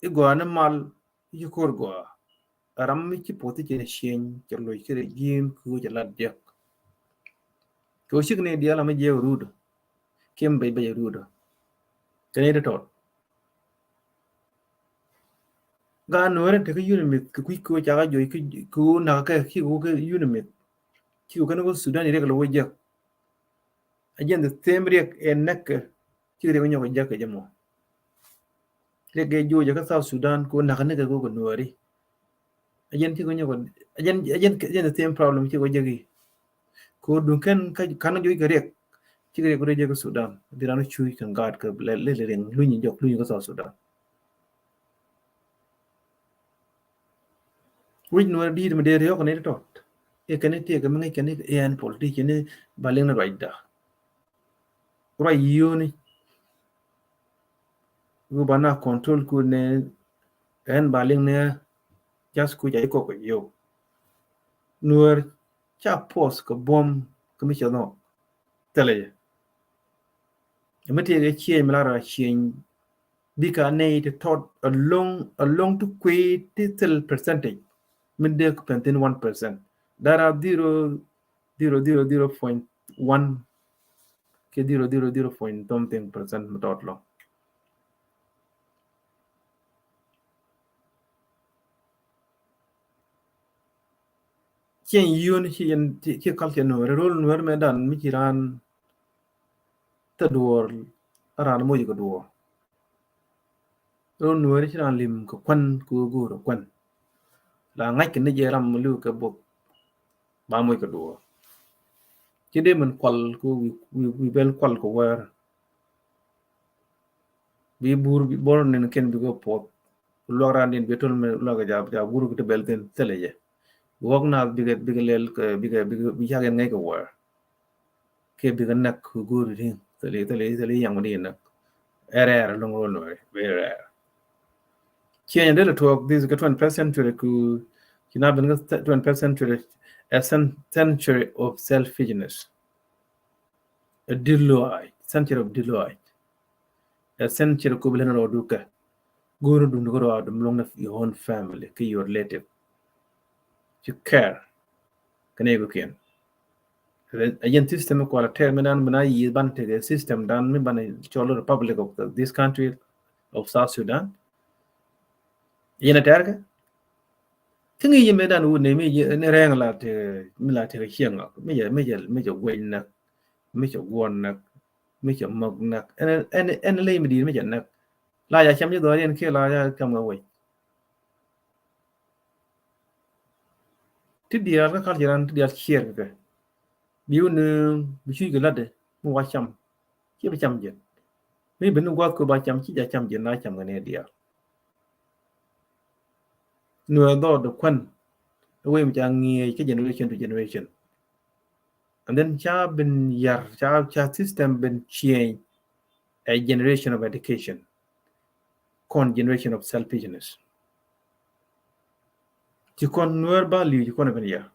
i̱ gɔaa ni mal i̱ ci ko̱r gɔaa, ram mi ci puɔth i̱ cɛ ni cieny cɛ loc kɛ rɛ ji̱n kɛ ɣöö cɛ lat diɛk. Kɛ ɣöö cik ni diaal ram mi jiääk rut kiɛ mi bɛc bɛc rut. Kɛ ni ti tɔt Gaat Nuäärä tekɛ UNMISS kɛ kui̱ kɛ ɣöö cakɛ juɔc kɛ ɣöö nakä kɛ, kɛ ɣöö kɛ UNMISS, kɛ ɣöö kɛn ɣöö Sudan riɛk lɛ wä jek. A jɛn the same riɛk ɛ näk kɛ, cikɛ riɛk nyɔk kɛ jek kɛ jɛ mɔ. Riɛk ɛ juɔc kä South Sudan kɛ ɣöö nakä ni kɛ ɣöö kɛ Nuääri. A jɛn cikɛ nyɔk kɛ, a jɛn, a jɛn, a jɛn the same problem cikɛ wä jek i̱. Kɛ ɣöö duŋ kɛn kä, kan juɔc kɛ riɛk, cikɛ riɛk wä jek kä Sudan. Bi ran wä cuc kɛn gaat kɛ lɛ, lɛ, lɛ riɛk luny jɔk luny kä South Sudan. Wi̱c Nuäär di̱i̱t mi dee riɔ̱k ni tɔt. I̱ kɛn i̱ tiɛɛk mi ŋäc kɛn i̱ ɛn politician i̱ ba liŋ ni ruacda. Ruac yio̱o̱ni. Wi ba na control ku ni ɛn ba liŋ ni just ku ca i̱ kɔk kɛ yio̱w. Nuäär ca puɔth kɛ buɔ̱m kɛ mi cɛ nhɔk. Thilɛ jɛ. Ɛ mi tiɛɛk i̱ cieny mi la rɔ cieny Bika nɛy ti tɔt along, along ti kui̱ ti thil percentage. Min dee pɛn thin one percent. Dara zero, zero, zero, zero point one kɛ zero, zero, zero point something percent mi tɔt lɔ. Cieny yio̱n ci, ci, ci culture Nuäär, rol Nuäär mɛ dan mi ci ran thil duɔɔr, ran moc kɛ duɔɔr. Rol Nuäär ci ran lim kɛ kuan, kɛ go̱o̱r kɛ kuan. La ŋa̱c kɛ ni jɛ ram mi liw kɛ both ba moc kɛ duɔɔr. Ci dee min kual kɛ wi, wi, wi bɛl kual kɛ wäär. Bi bur, bi bor nin kɛn bi kɛ puɔth. Luak ran din bi tol mi luak ja, ja bur kɛ ti bɛl thin thilɛ jɛ. Bi wak na bikɛ, bikɛ lɛl kɛ, bikɛ, bikɛ, bi cak in ŋäc kɛ wäär. Kɛ bikɛ näk kɛ go̱o̱ri ri̱ŋ thilɛ, thilɛ, thilɛ yaŋ mi di näk. Ɛ rɛɛr loŋ rol Nuäär, very rare. Cieny dee lɛ tuɔɔk this kɛ twenty-first century ku ci na ben kɛ twenty-first century, a cen-, century of selfishness. A di̱t lɔaac, century of di̱t lɔaac. A century ku bi lɛn rɔɔdu kɛ go̱o̱ri duŋdu kɛ rɔɔdu mi loŋ ni your own family kɛ your relative. Ci care kɛ nɛy kɔ̱kiɛn. A jɛn system kualɛ tɛɛr mi dan bi na yiëë ban tekɛ system dan mi ban cɔl Republic of the, this country of South Sudan. Yɛn a tɛɛr kɛ kä ŋi̱i̱c yɛ mëë dan wut ni mi ni rɛɛŋ la tekɛ, mi la tekɛ cieŋ ŋɔk mi jɛ, mi jɛ, mi jɛ guec näk, mi jɛ guɔn näk, mi jɛ mɔk näk. Ɛn, ɛn, ɛn ley mi di̱i̱t mi jɛ näk. La ja cam ji̱ dhɔriɛn kiɛ la ja cam kɛ wec. Ti diaal kä culture an ti diaal ciɛɛr kɛ kɛ. Bi wun bi cuc kɛ latdɛ mi wa cam. Ciɛ bi cam jiɛn. Mi ben ni guath kɛ ba cam ci ja cam jiɛn na cam kɛ ni diaal. Nuɛɛ dhɔɔd kuän. Wee mi ca ŋiɛc kä generation to generation. And then ca ben yar, ca, ca system ben change a generation of education. Kɔn generation of selfishness. Ci kɔn Nuɛr ba li̱w ci kɔn a ben yar.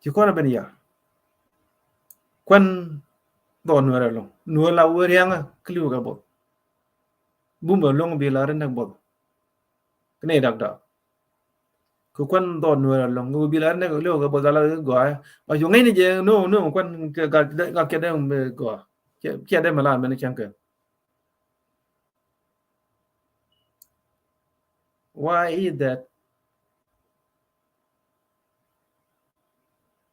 Ci kɔn a ben yar. Kuän dhɔɔd Nuɛr ɛlɔ̱ŋ. Nuɛr la wee riaŋä kä li̱w kɛ both. Bum ɛlɔ̱ŋ bi la ri näk both. Kä nɛy dak dak. Kɛ kuän dhɔɔd Nuɛr ɛlɔ̱ŋ kɛ bi la ri näk li̱w kɛ both ala gɔaa. Ba cu ŋäcni jɛ no, no, kuän kɛ gal, gal kɛ dee gɔaa. Cɛ, cɛ dee mɛ la mɛn cäŋ kɛ. Why is that?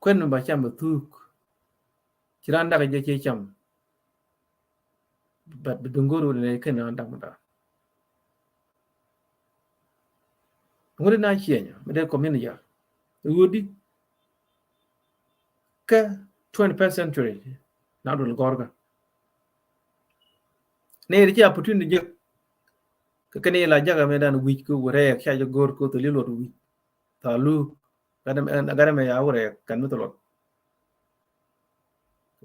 Kuän mi ba cam bɛ thuk. Ci ran dak jɛ cɛ cam. But bi duŋ go̱r wut nɛ kɛn ran dak mi dak. Ŋut in a cieny mi dee community. Wut di kä twenty-first century na duɔl gɔrkä. Nɛ ri ci opportunity jek. Kä kɛn ila jakä mɛ dan wi̱c kä wurɛ ca jɛ go̱r kä thili luɔt wi̱c. Thalu gat mɛ, gat mɛ ya wurɛ kan mi thilot.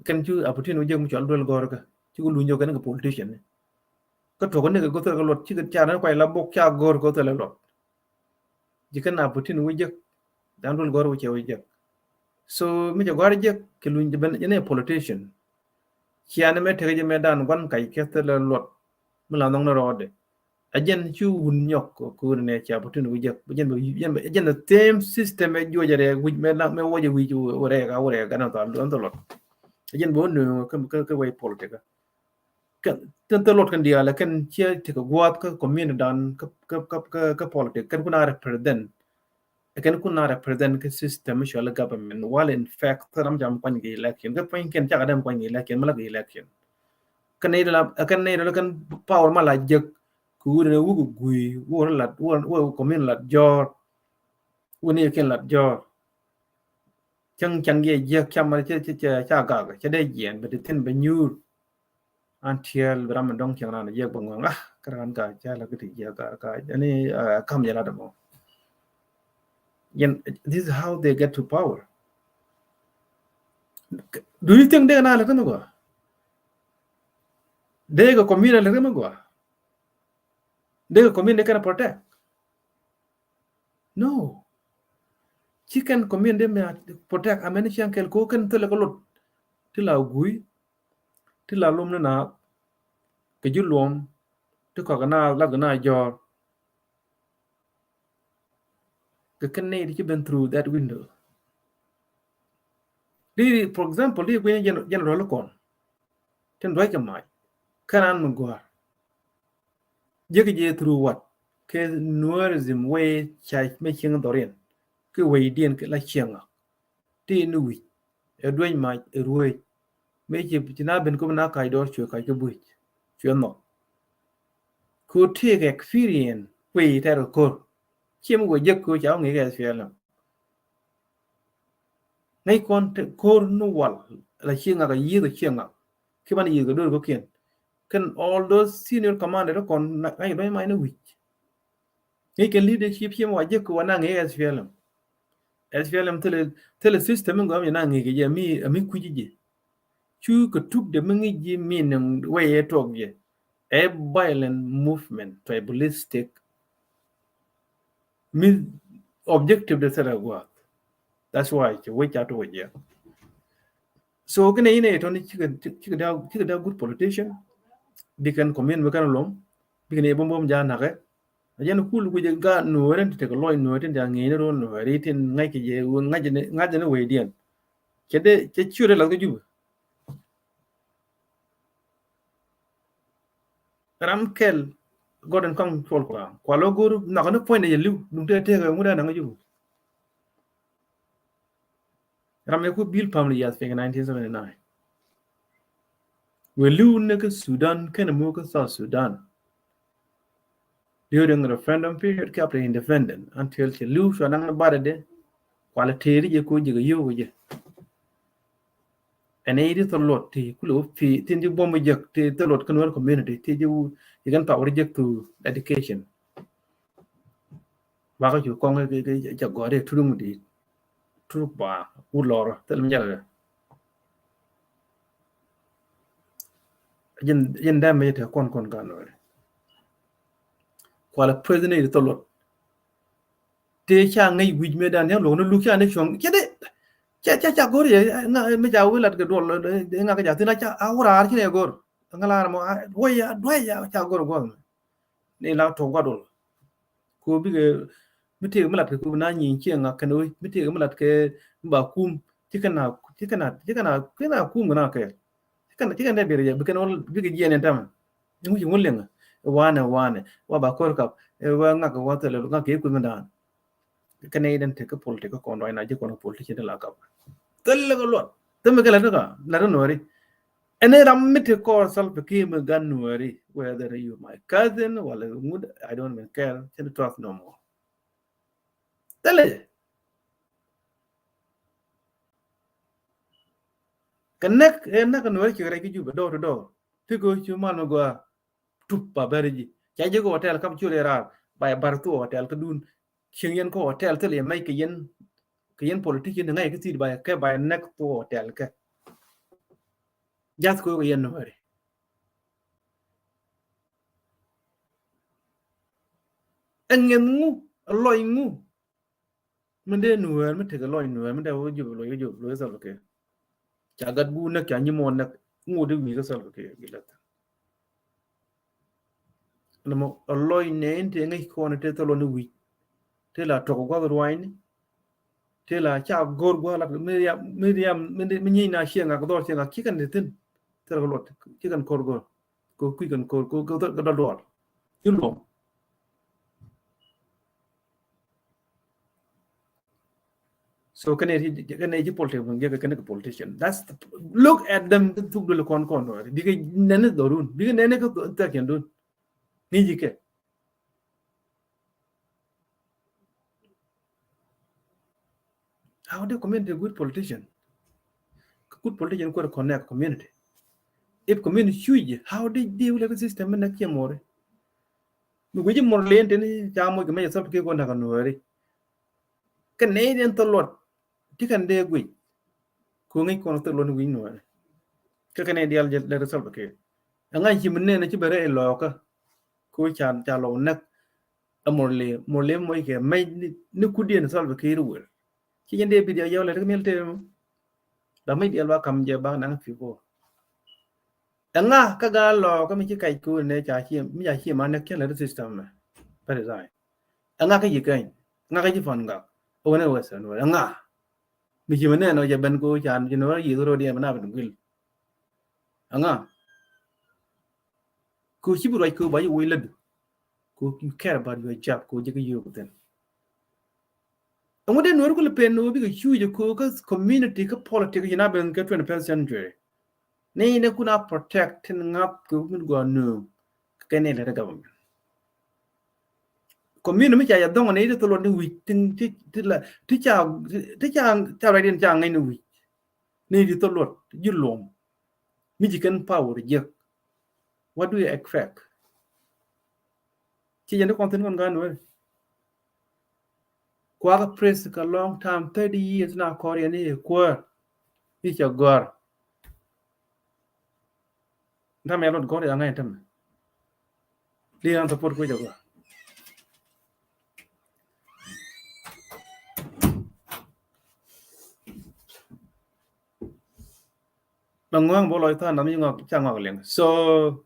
Kɛn cu opportunity jek mi cual duel gɔr kä. Ci ku luny jɛ kɛn kɛ politician ni. Kä tuɔk ni kɛ go̱r thil kɛ luɔt ci kɛ ca ni kuay la bok ca go̱r kä thil luɔt. Ji̱ kɛn opportunity wä jek. Dan duɔl gɔ̱r wä cɛ wä jek. So mi cɛ gɔ̱r jek kɛ luny jɛ ben jɛ ni politician. Cianɛ mɛ tekɛ jɛ mɛ dan gua̱n kac kɛ thilɛ luɔt. Mi la nhɔŋ ni rɔɔdɛ. A jɛn cu wun nyɔk kɛ wun nɛ cia bä tun wi̱c jɛ. Jɛn bɛ, jɛn bɛ, jɛn the same system ɛ juɔc rɛɛ wi̱c mɛ la, mɛ wä jɛ wi̱c wä rɛɛ ka wä rɛɛ ka na thal, thal luɔt. A jɛn bɛ wä nööŋ kä, kä, kä wä politic. Kɛn, tin thal luɔt kɛn diaal kɛn ciɛ tekɛ gua̱a̱th kä community dan kä, kä, kä, kä, kä politic. Kɛn kuna represent. Kɛn kun na represent kä system mi cɔal government, while in fact thil ram cam kuany kɛ election. Kä puɔ̱ny kɛn cakɛ dɛm kuany kɛ election, mi la kɛ election. Kɛn nɛy dɔl, kɛn nɛy dɔl kɛn power ma la jek. Kɛ wut ni wuk gui, wuk lat, wuk, wuk community lat jɔr. Wuk ni kɛn lat jɔr. Cäŋ can giɛ jiäk cam ma cɛ, cɛ, cɛ, ca gak, cɛ dee jiɛn, bɛ ti thin bɛ nyuur. Until bi ram mi dɔ̱ŋ cieŋ ran jiɛk bä ŋuɛŋ, ah, kä ran ka cä la kä ti jiɛk ka, ka, ani, ah, kam jɛ la dɛ mɔ. Yɛn, this is how they get to power. Do you think dee na lɛ kä mi gua? Dee kɛ community lɛ kä mi gua? Dee kɛ community kɛn protect? No. Ci kɛn community mi a protect, a mɛn cieŋ kɛl ko kɛn thilɛ kɛ lot. Ti la gui. Ti la lom ni naath kɛ ji̱ luɔm, ti kɔk kɛ naath lat kɛ naath jɔɔr. Kɛ kɛn nɛy ti ci ben through that window. Di, for example, di gui̱n general kɔn tin duac kɛ mac kɛn an mi gua̱a̱r. Jek jɛ through what? Kɛ Nuerism way ca mɛ cieŋ dhɔriɛn kɛ way diɛn kɛ la cieŋ a. Ti ni wi̱c ɛ duec mac ɛ ruec. Mëë ci, ci na ben kop na kac dɔɔr cuɛ kac kä buic cuɛ nhɔk. Ku take experience kuiy tɛr kɛ ko̱r. Ciɛ mi wä jek ko̱r ca wä ŋi̱i̱c kɛ S P L M. Ŋäc kɔn ko̱r ni wal la cieŋ ŋak a yieth a cieŋ ŋak. Ki ban yieth kɛ do̱r kɔ̱kiɛn. Kɛn all those senior commander kɔn ŋa̱c duec mac ni wi̱c. Ŋäc kɛ leadership ciɛ mi wa jek kɛ wa na ŋi̱i̱c S P L M. S P L M thilɛ, thilɛ system in gɔam yɛ na ŋi̱i̱c kɛ jɛ mi, mi kui̱ci jɛ. Cu kɛ tuk de mi ŋi̱i̱c ji̱ mi niŋ wee yɛ tuɔk jɛ. Ɛ violent movement, tribalistic. Mi objective de thilɛ gua̱a̱th. That's why cɛ wec ca tuɔk jɛ. So kɛnɛ inɛ itɔni cikɛ, cikɛ da, cikɛ da good politician. Bikɛn community mi kɛn lom. Bikɛn ibumbum ja nakɛ. A jɛn kul wi̱c gaat nuɔɔri ti tekɛ lɔc nuɔɔri tin ja ŋi̱i̱ni ro̱l nuɔɔri tin ŋa̱c kɛ jɛ ŋa̱c ni, ŋa̱c ni wecdiɛn. Cɛ dee, cɛ ciöt dee lath kä Jubɛ. Ram kɛl gɔ̱r in kɔŋ cuɔl kua kua lɔ go̱r nhɔk ni puɔ̱ny ni jɛ li̱w duŋ tëë tëëkɛ ŋut ɛ naŋ Jubɛ. Ram ɛ ku bil pam li yath piny nineteen seventy-nine. Wee li̱w ni kä Sudan kɛn muk kä South Sudan. During referendum period kɛ after independent until cɛ li̱w cua naŋ ni barɛ dee. Kualɛ tëëri jɛ ko jɛ kɛ yio̱w kɛ jɛ. Ɛn ɛ iti thɔ luɔt ti kulɛ wä pi tin ji̱ buɔm jek ti thɔ luɔt kä Nuer community ti ji̱ wä i̱ kɛn power jek through education. Bakä cu kɔŋ kɛ, kɛ, kɛ, kɛ gɔ̱a̱r i̱ turuŋ di. Turuk ba wut lɔrä thil mi nyɛlɛ. Jin, jin dɛm mi te kɔn kɔn kan wɛ. Kualɛ president i̱ thɔ luɔt. Tëë ca ŋäc wi̱c mëë dan nhiam luɔk ni luk ca ni cuɔ̱ŋ cɛ dee. Ca, ca, ca go̱r yɛ ŋa mi ca wi̱i̱ lat kɛ duɔl ŋa kɛ ca thin a ca a wä raar ci nɛ go̱r. Ŋa lar mɔ a duɔy ya, duɔy ya ca go̱r guɔth mɛ. Ni la tuɔk gua̱dol. Ko bikɛ mi tëëk mi lat kɛ ko bi na nyieny ciɛ ŋa kɛn wec mi tëëk mi lat kɛ mi ba kum ci kɛn a, ci kɛn a, ci kɛn a, kɛn a kum kɛn a kɛɛl. Ci kɛn, ci kɛn dee biɛr yɛ bi kɛn wä bikɛ jiɛn in tɛmɛ. Ŋuci ŋun liŋ wanɛ, wanɛ wa ba kɔr kap wa ŋak wa thɛl ŋak kɛ kueth mi daan. Kɛn i̱ den tek kä politik kä kɔn ruac na ji̱ kɔn kä politician ti la kap. Thil lɛ kɛ luɔt thil mi kɛ lat kä lat kä nuɔri. Ɛn i̱ ram mi ti kɔɔr Salva Kiir mi gan nuɔri, whether you my cousin wala ŋut, I don't even care. Cin trust no more. Thil i̱ kɛ näk ɛ näk nuɔri ci rɛc kä Jubɛ door to door. Ti kɛ cu mal mi gɔaa. Tup ba bɛr ji̱ ca ji̱ kɛ hotel kam cu rɛ raar ba yɛ bar thu hotel kä dun. Cieŋ yɛn kä hotel thil yɛ mɛc kɛ yɛn, kɛ yɛn politician ŋa̱c kä thi̱i̱t ba yɛ kɛ ba yɛ näk thu hotel kɛ. Jath kɛ wek yɛn nuɔri. Ɛ ŋi̱eth ŋu, ɛ lɔc ŋu? Min dee Nuɛɛr, min tekɛ lɔc Nuɛɛr, min dee wä jop lɔc, wä jop lɔc Salva Kiir. Ca gat guur näk, ca nyimɔ näk, ŋot di wi̱i̱ kä Salva Kiir bi lät. Nɔmɔ a lɔc nɛɛni tëë ŋäc kɔn tëë thilɔ ni wi̱c. Tëë la tɔk gua̱th ruanyni. Tëë la ca go̱r gua̱th lat mi riam, mi riam, mi nyiec na cieŋ ak dhɔr cieŋ ak ci kɛn ti thi̱n. Thilɛ kɛ luɔt ci kɛn ko̱r go̱r. Kɛ kui̱ kɛn ko̱r, kɛ dɔl duɔl. Ci luɔm. So kɛn ɛ, kɛn ɛ ji̱ politician, kɛn ɛ ji̱ politician. That's the, look at them. Thuk dul kɔn kɔn dɔɔri. Bikɛ nɛni dhɔrun. Bikɛ nɛni kɛ thɛk kɛn dun. Ni ji̱ kɛ. How the community good politician? Good politician kuɛ connect community. If community huge, how they deal with the system in the Murle? Mi guici Murle in tini ca moc kɛ mec a Salva Kiir kɔn dakä Nuɛɛri. Kɛ nɛy diɛn thil luɔt ti kɛn dee guic. Ku ŋic kɔn thil luɔt ni wi̱c Nuɛɛri. Kɛ kɛ nɛy diaal jɛ lɛr Salva Kiir. Ɛŋa ci mi nɛn ci bɛ rɛ ilɔɔkä. Ku ca, ca lɔw näk. Ɛ Murle, Murle moc kɛ mec ni, ni kut diɛn Salva Kiir wër. Ci jɛn dee video yɛw lɛ ti kɛ miɛl tëë mɔ. La mec diaal ba kam jɛ ba naŋ fi ko. Ɛŋa kä gaa lɔɔkä mi ci kac ku nɛ ca ci, mi ca ci ma nɛ kiɛn lɛ ti system mɛ. Pɛ design. Ɛŋa kä ji̱ kɛny. Ɛŋa kä ji̱ fan gak. Ɛ wänɛ Western world. Ɛŋa. Mi ci mi nɛn ɔ jɛ ben ko ca ji̱ ni wä yiëth ro̱d yɛn bi na ben guil. Ɛŋa. Ko ci bi ruac ko ba yi woi lädu. Ko you care about your job ko jɛ kä yio̱o̱k thin. Ɛŋu dee Nuɛɛri kulɛ pen ni wä bikɛ cuuc ko kä community kä politics yi na ben kä twenty-first century. Ni ne kun a protect tin ŋa̱th kɛ wä min gɔaa nööŋ kɛ ni lɛ government. Community mi ca ya dhɔŋ ni ti thilɔ ni wi̱c tin ti, ti la, ti ca, ti ca, ca ruac din ca ŋäc ni wi̱c. Ni ti thilɔ ti ji̱ luɔm. Mi ji̱ kɛn power jiäk. What do you expect? Ci jɛn ti kɔn thin kɔn gan weri. Kuakä press kɛ long time, thirty years na kɔr yɛn i̱ kuäär. I̱ cɛ gɔr. Ntam yɛ lot gɔr yɛ ŋa̱c ntam. Li an support kuecɛ gɔr. Mɛ ŋua̱ŋ bä lɔc tha̱a̱ŋ na mi ŋɔk ca ŋɔk liŋ. So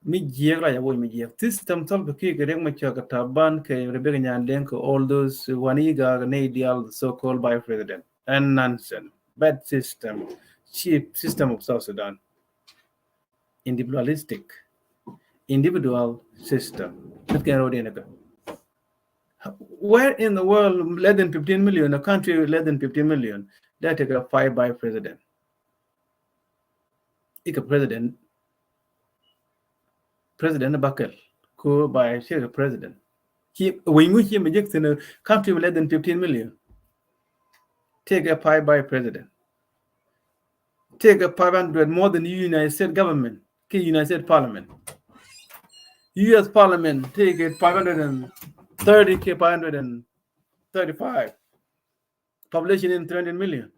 mi jiɛk la ya woc mi jiɛk. System Salva Kiir kɛ Riek Machar kɛ Taban kɛ Rebecca Nyandeng kɛ all those wani iga kɛ nɛy diaal so-called vice president. And nonsense. Bad system. Cheap system of South Sudan. Individualistic. Individual system. That can road in a Where in the world, less than fifteen million, a country less than fifteen million, that take a five vice president? Ikɛ president, president bakɛl ko vice chair president. Ci wec ŋu ci mi jek thin a country less than fifteen million. Take a five vice president. Take a five hundred more than United States government, kɛ United States parliament. U S parliament take a five hundred and thirty kɛ five hundred and thirty-five. Population in three hundred million.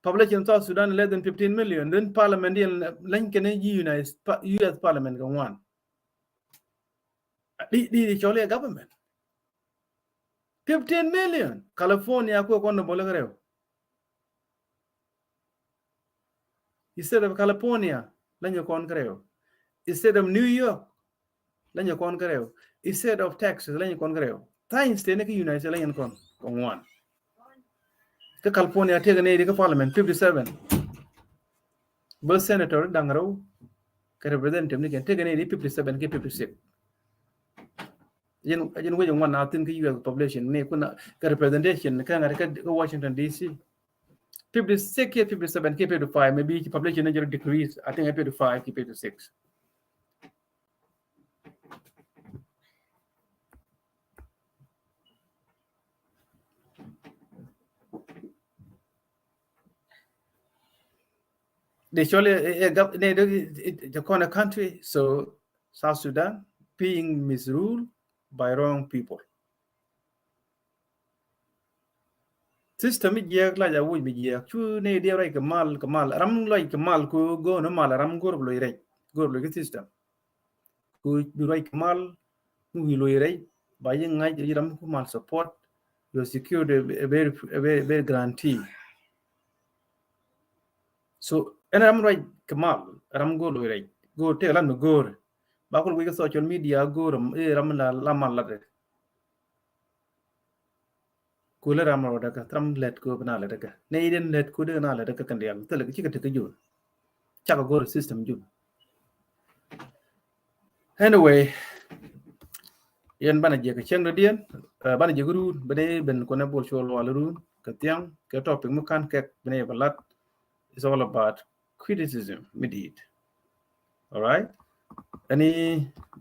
Population South Sudan less than fifteen million. Then parliament in lɛny kɛn United, U S parliament kɛ ŋuan. Di, di, di cɔl iɛ government. Fifteen million. California kuɛ kɔn ni bol kɛ rɛw. State of California lɛny kɔn kɛ rɛw. State of New York lɛny kɔn kɛ rɛw. State of Texas lɛny kɔn kɛ rɛw. Tha̱a̱ŋ state ni kä United States lɛny kɔn kɛ ŋuan. Kä California tëëkɛ nɛy di kä parliament fifty seven. Bä senator da̱ŋ rɛw kɛ representative ni kɛn tëëkɛ nɛy di fifty seven kɛ fifty six. Jɛn, jɛn wec ŋuan na thin kä U S population ni kun kɛ representation kä ŋa̱t kä Washington D C. Fifty six kɛ fifty seven kɛ fifty five, maybe population ni jɛ decrease, I think fifty five kɛ fifty six. They surely, eh, eh, gov-, they, they, it, it, the corner country, so South Sudan being misruled by wrong people. System mi jiɛk la ja wuc mi jiɛk. Cu ni diɛ ruac kɛ mal, kɛ mal. Ram ruac kɛ mal ku go̱o̱n mal ram go̱o̱r bi loc rɛc. Go̱o̱r bi loc kɛ system. Ku bi ruac kɛ mal mi wi̱i̱ loc rɛc. Ba yi ŋa̱c yi ram ku mal support. Your security ɛ very, ɛ very, very guarantee. So ɛn ram ruac kɛ mal, ram go̱o̱r loc rɛc, go̱o̱r tëë lat mi go̱o̱r. Ba kul guic kɛ social media go̱o̱r ɛ ram la, la mal lat rɛ. Kulɛ ram rɔ däkä, ram lät ku bi na lät däkä. Nɛ idin lät ku dee na lät däkä kɛn dial. Thilɛ kɛ cikɛ tekɛ jun. Cakɛ go̱o̱r system jun. Anyway, yɛn banɛ jiɛ kɛ cieŋ dɔ̱diɛn, eh, banɛ jiɛ kɛ ruun, bɛ ni ben kɔnɛ bol cuɔl wal ruun kɛ thiaŋ kɛ topic mi kan kɛk bɛ ni bɛ lat. It's all about criticism mi di̱i̱t. All right. Ɛni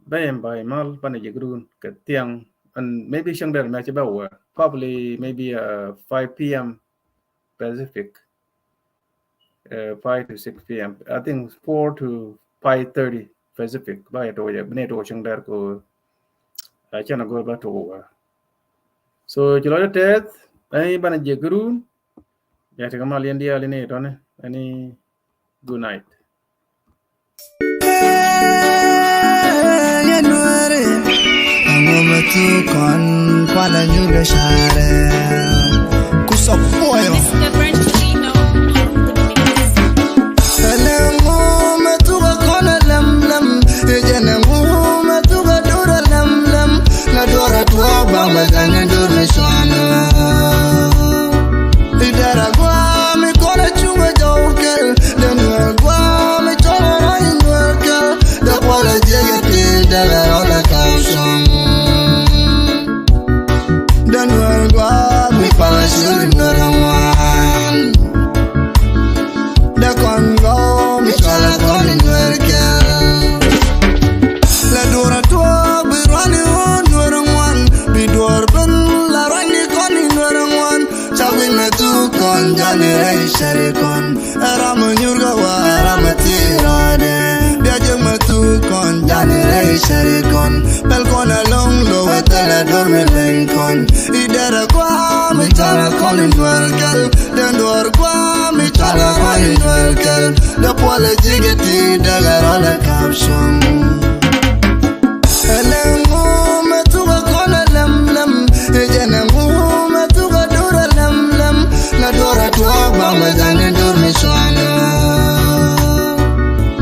bɛ yɛn ba mal banɛ jiɛ kɛ ruun kɛ thiaŋ, and maybe cieŋ dɛr mɛ ci bɛ wä, probably maybe, uh, five p.m. Pacific. Uh, five to six p.m. I think four to five thirty Pacific. Ba yɛ tuɔk jɛ, bi ni tuɔk cieŋ dɛr ko, uh, cɛn a go̱r ba tuɔk wä. So ci lɔcdä tɛth, ɛni banɛ jiɛ kɛ ruun. Ya tekɛ mal yɛn diaal ini tɔni, ɛni good night. Yɛ nuɛri, ɛŋu mɛ tu kɔn kualɛ nyuur bɛ carɛ. Kusɔ puɔyɔ. Ɛlɛ ŋu mɛ tu kɛ kɔn ɛ lɛm lɛm. Yɛ jɛn ɛŋu mɛ tu kɛ dur ɛ lɛm lɛm. La duɔrɛ tuɔɔk ba mɛ gani dur mɛ cuanɛ. Idara guam ikɔn a cuŋ a jɔw kɛl. Den nuɛr guam icɔl a rɔy nuɛr kɛl. Dɛ kual a jiɛk itin dɛ lɛ rɔl a kaw cuŋ. Den nuɛr guam ipal a cuŋ nuɛr a ŋuan. Dɛ kɔn guam icɔl a kɔn nuɛr kɛl. La duɔr a tuɔɔk bi ruani wä nuɛr a ŋuan. Bi duɔr ben la ruani kɔn nuɛr a ŋuan. Ca wi̱c mɛ thuk kɔn jani rɛy cɛri kɔn. Ɛ ram mɛ nyur kɛ wa ɛ ram mɛ thir rɔɔdɛ. Bia jek mɛ thuk kɔn jani rɛy cɛri kɔn. Pɛl kɔn ɛ loŋ lo wɛ thɛlɛ dor mi leny kɔn. Idɛrɛ guam icara kɔn in duɔr kɛl. Den duɔr guam icara kɔn in duɔr kɛl. Dɛ puɔlɛ jik iti dɛgɛ rɔlɛ kap cuŋ. Ɛlɛ ŋu mɛ thuk ɛ kɔn ɛ lɛm lɛm. Ɛ jɛn ɛ ŋu mɛ thuk ɛ dur ɛ lɛm lɛm. La duɔr ɛ tuɔɔk ba mɛ jani dur mi cuanɛ.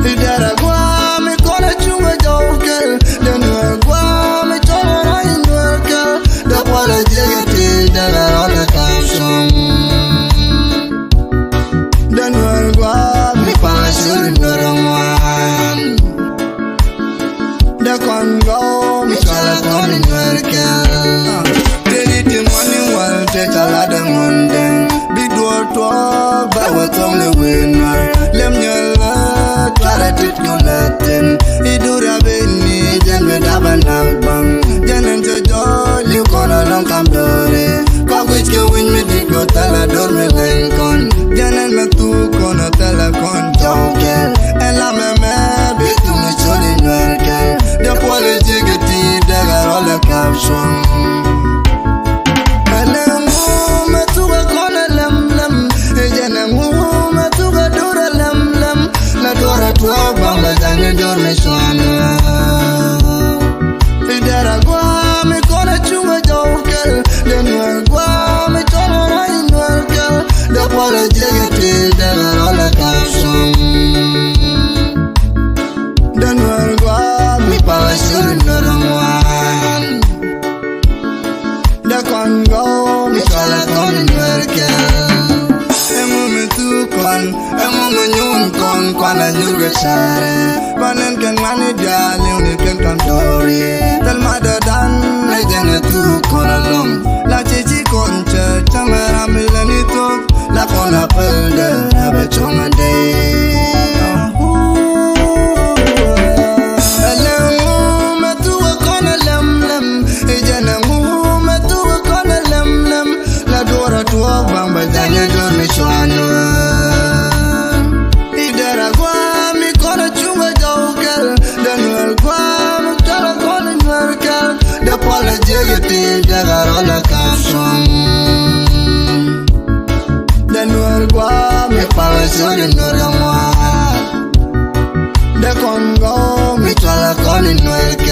Idɛrɛ guam ikɔn ɛ cuŋ ɛ jɔw kɛl. Den nuɛr guam icɔl ɛ rɔy nuɛr kɛl. Dɛ puɔlɛ jiɛk iti dɛgɛ rɔlɛ kap cuŋ. Den nuɛr guam ipal a cuŋ nuɛr a ŋuan. Dɛ kɔn gɔw mi cɔl a kɔn in nuɛr kɛl. Teni ti ŋuani wal te ca la dɛ ŋuɔn dɛn. Bi duɔr tuɔɔk bɛ wä thɔŋ ni wen nuɛr. Lem nyɛl la tuarɛ tit kɛ la thin. Idur a ben ni jɛn bi dap a nak baŋ. Jɛn in te jɔɔl i̱ kɔn a lɔŋ kam dɔɔri. Kɔk wi̱c kɛ wi̱ny mi dit kɔ thɛl a dor mi leny kɔn. Jɛn in mɛ thuk kɔn a thɛl a kɔn jɔw kɛl. Ɛn la mɛ mɛ bi thuk mi col in nuɛr kɛl. Dɛ puɔl in jik iti dɛgɛ rɔl a kap cuɔ̱ŋ. Ɛlɛ ŋu mɛ thuk ɛ kɔn ɛ lɛm lɛm. Ɛ jɛn ɛ ŋu mɛ thuk ɛ dur ɛ lɛm lɛm. La duɔr ɛ tuɔɔk ba mɛ jani dur mi cuanɛ. Idɛrɛ guam ikɔn a cuŋ a jɔw kɛl. Den nuɛr guam icɔl a rɔy nuɛr kɛl. Dɛ puɔlɛ jiɛk iti dɛrɛ rɔlɛ kap cuŋ. Den nuɛr guam ipal a cuŋ nuɛr a ŋuan. Dɛ kɔn gɔw mi cɔl a kɔn in nuɛr kɛl. Ɛŋu mi thuk kɔn, ɛŋu mi nyuun kɔn, kuan a nyur kɛ carɛ. Ba nɛn kɛn ŋuani diaal, liw ni kɛn kam dɔɔri. Thil ma dɛ dan, ɛ jɛn ɛ thuk kɔn a lɔŋ. La ci ci kɔn cɛ, cɛ mɛ ram mi lɛ ni thuk. La kɔn a päl dɛ, ɛ bɛ cuɔ̱ŋ a dee. Ɛlɛ ŋu mɛ thuk ɛ kɔn ɛ lɛm lɛm. Ɛ jɛn ɛ ŋu mɛ thuk ɛ kɔn ɛ lɛm lɛm. La duɔr a tuɔɔk baŋ bɛ jany ɛ duɔr mi cuan. Idɛrɛ guam ikɔn a cuŋ ɛ jɔw kɛl. Dɛ nuɛr guam icɔl ɛ kɔn in nuɛr kɛl. Dɛ puɔl ɛ jiɛk iti dɛgɛ rɔl ɛ kap cuɔ̱ŋ. Dɛ nuɛr guam ipal ɛ cuɔ̱ŋ in nuɛr ɛ ŋuan. Dɛ kɔn gɔw mi cɔl ɛ kɔn in nuɛr kɛl.